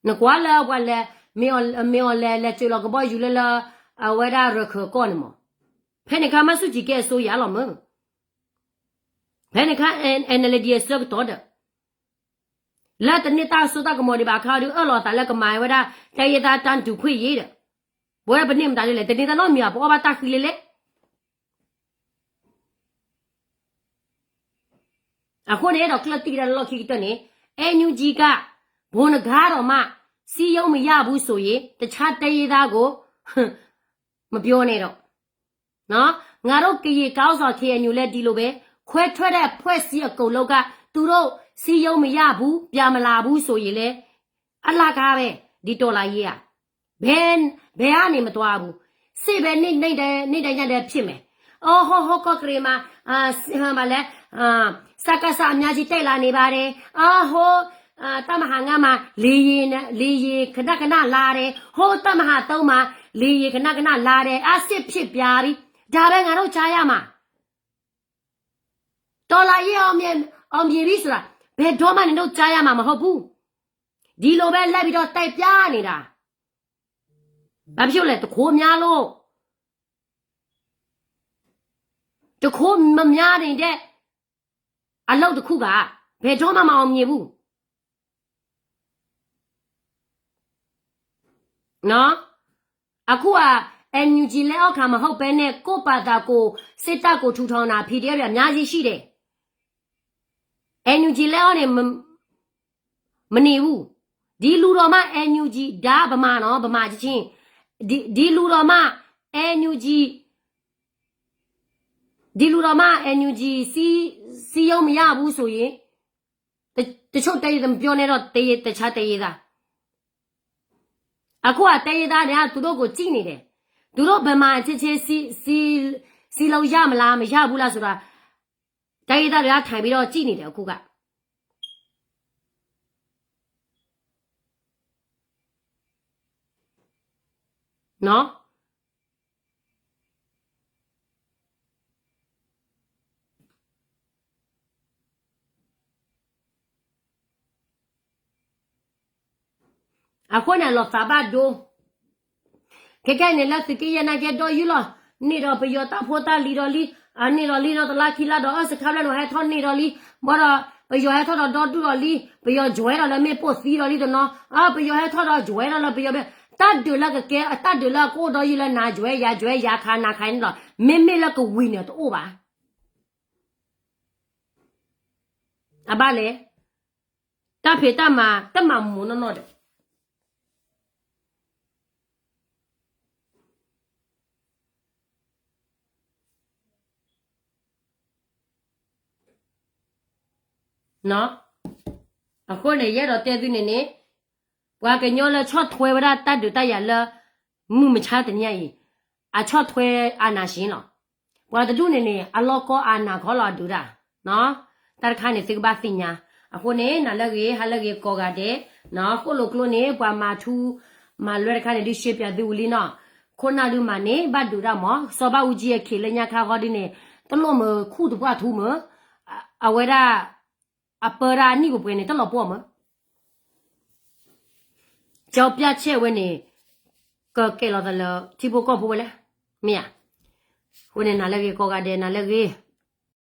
နကွၢ်လၢပှၤလဲၤ, မ့ၢ်အီၤလဲၤ, လဲၤစၢၤလီၤကဘီယူၤလၢလၢ အဝဲဒၣ်ရခၢၣ်ကီၢ်န့ၣ်မး, ဖဲန့ၣ်ခါမၤဆူၣ်ကံကဲအစိုးရလီၤမၢ်. ဖဲန့ၣ်ခါ NLD အဆၢကတီၢ်ဒီး လၢတန့ၢ်တၢ်စိတၢ်ကမီၤဒံးဘၣ်အခါဒီး အၢၣ်လီၤသးလၢကမၤဝဲဒၣ် တိုင်းရင်းသားတန်းတူခွင့်ရေးဒီး ပဝဲပန့ၢ်မတၤဒ်လဲၣ်, တန့ၢ်တၢ်နီတမံၤဘၣ်, ပအီၣ်ဘၣ်တၢ်ဃံလၢလဲၣ်. အဃိန့ၣ်ဒီးကျၢၢ်တံၢ်ကဒါလၢလီၢ်ခံကတၢၢ်န့ၣ် NUG က ဘိနဂါဒီးမး စည်းရုံးမရဘူးဆိုရင် တခြားတိုင်းရင်းသားကို မပြောနဲ့တော့, ငါတို့ကရင်ခေါင်းဆောင် KNU လည်းဒီလိုပဲ, ခွဲထွက်တဲ့အဖွဲ့အစည်းအကုန်လုံးက သူတို့စည်းရုံးမရဘူး, ပြန်မလာဘူးဆိုရင်လည်း အလကားပဲ, ဒီတော်လှန်ရေးက ဘယ်, ဘယ်ကနေမသွားဘူး, စစ်ပဲ နေ့, နေ့တိုင်း, နေ့တိုင်းညတိုင်းဖြစ်မယ်. အိုဟို, ဟိုကော့ကရိတ်မှာ, အာ, ဘာလဲ, အာ, စကစ အများကြီးတက်လာနေပါတယ်. အာ, ဟို, အာ, တပ်မဟာငါးမှာ လေယာဉ်နဲ့, လေယာဉ်ခဏခဏလာတယ်. ဟို, တပ်မဟာသုံးမှာ လေယာဉ်ခဏခဏလာတယ်. အာ, စစ်ဖြစ်ပြပြီ. ဒါပဲ ငါတို့ကြားရမှာ. တော်လှန်ရေးအောင်မြင်, အောင်မြင်ပြီဆိုတာ ဘယ်တော့မှ နင်တို့ကြားရမှာမဟုတ်ဘူး. ဒီလိုပဲလိုက်ပြီးတော့ တိုက်ပြနေတာ. ဘာဖြစ်လို့လဲ, တခိုးများလို့. တခိုးမများနေတဲ့ အလုပ်တစ်ခုက ဘယ်တော့မှ မအောင်မြင်ဘူး. နော်, အခုက NUG လက်အောက်ခံမဟုတ်ဘဲနဲ့ ကိုယ့်ဘာသာကိုယ် စစ်တပ်ကိုထူထောင်တာ PDF တွေအများကြီးရှိတယ်. NUG လက်အောက်နေ မ, မနေဘူး. ဒီလူတော်မှ NUG ဒါဗမာနော်, ဗမာချင်း, ဒီ, ဒီလူတော်မှ NUG, ဒီလူတော်မှ NUG စည်း, စည်းရုံးမရဘူးဆိုရင် တချို့တိုင်းရင်းသား မပြောနဲ့တော့, တခြားတိုင်းရင်းသား. အခုက တိုင်းရင်းသားတွေက သူတို့ကို ကြည့်နေတယ်. သူတို့ ဗမာအချင်းချင်း စည်း, စည်း, စည်းလုံးရမလား, မရဘူးလားဆိုတာ တိုင်းရင်းသားတွေက ထိုင်ပြီးတော့ ကြည့်နေတယ် အခုက. နော်. အဃိန့ၣ် လီၤသးဘၣ်ဒိ. ခဲကဲန့ၣ် လၢသုးက့ယဲၢ်နာ်က့ဒီးယုၢ်လီၤ, န့ၢ်ဒီးပယီၤတၢ်ဖိတၢ်လံၤဒီးလံ, အန့ၢ်ဒီးလံဒီးတလါခံလါဒီး အစခါဖျၢၣ်န့ၣ် ဟဲထီၣ်န့ၢ်ဒီးလံ, ဘၣ်ဒီး ပယီၤဟဲထီၣ်ဒီးဒီဒူၣ်ဒီးလံ, ပယီၤယွဲဒီးလၢမ့ၣ်ပိၢ်သံဒီးလံတနီၤ, အ ပယီၤဟဲထီၣ်ဒီးယွဲဒီးလၢပယီၤမ့ၢ်, တၢ်ဒုးလၢကကဲ, တၢ်ဒုးလၢကအိၣ်ဒီးယုၢ်လၢနၤယွဲယၤယွဲယၤခါနၤခါန့ၣ်လီၤ. မ့မ့ၢ်လၢကဝံၤန့ၣ်တအိၣ်ဘၣ်. အဘၣ်လဲၣ်, တၢ်ဖံးတၢ်မၤ တၢ်မၤမူးနီၢ်နီၢ်ဒီး အဃိန့ၣ် ယအဲၣ်ဒိးတဲသုန့ၣ်န့ၣ်, ပှၤကညီလၢဆီၣ်ထွဲဝဲဒၣ်တၢ်ဒုးတၢ်ယၤလၢ မုၢ်မဆါတနံၤအံၤ, အဆီၣ်ထွဲအာဏာရှင်လီၤ. ပှၤတဒူၣ်န့ၣ်န့ၣ် အလီၢ်ကီၢ်အာဏာ ခီလီၤအဒုးတၢ်, တၢ်တခါန့ၣ် သုကဘၣ်သ့ၣ်ညါ. အဃိန့ၣ် နၤလၢဂ့ၤ ဟါလၢဂ့ၤကိးဂၤဒဲး, ဃိၣ်လိာ်ကျိန့ၣ် ပှၤမၤထူ မၤလွဲတခါန့ၣ် ဒုးရှဲပၠးသုဝံၤလံနီၤ. ခိၣ်နၢ်ဒုးမၤန့ၣ် ဘၣ်ဒုးတၢ်မး, စီၤဘၣ်အူကၠံအခံးလၢညါခါဃီဒ်န့ၣ် တလိၣ်မုာ်ခူၣ်တပှၢ်ထူမုာ်, အဝဲဒၣ် အပၢတၢ်အနံၣ်ပှဲၤပှဲၤန့ၣ် တလီၤပှီၢ်မုာ် ကၠီပျၢ်ဆဲးဝဲန့ၣ် ကကဲလီၤသးလၢထံဖိကီၢ်ဖိဝဲလဲၣ်, မ့ၢ်ဧါ. အဃိန့ၣ် နၤလၢဂ့ၤကိးဂၤဒဲး နၤလၢဂ့ၤ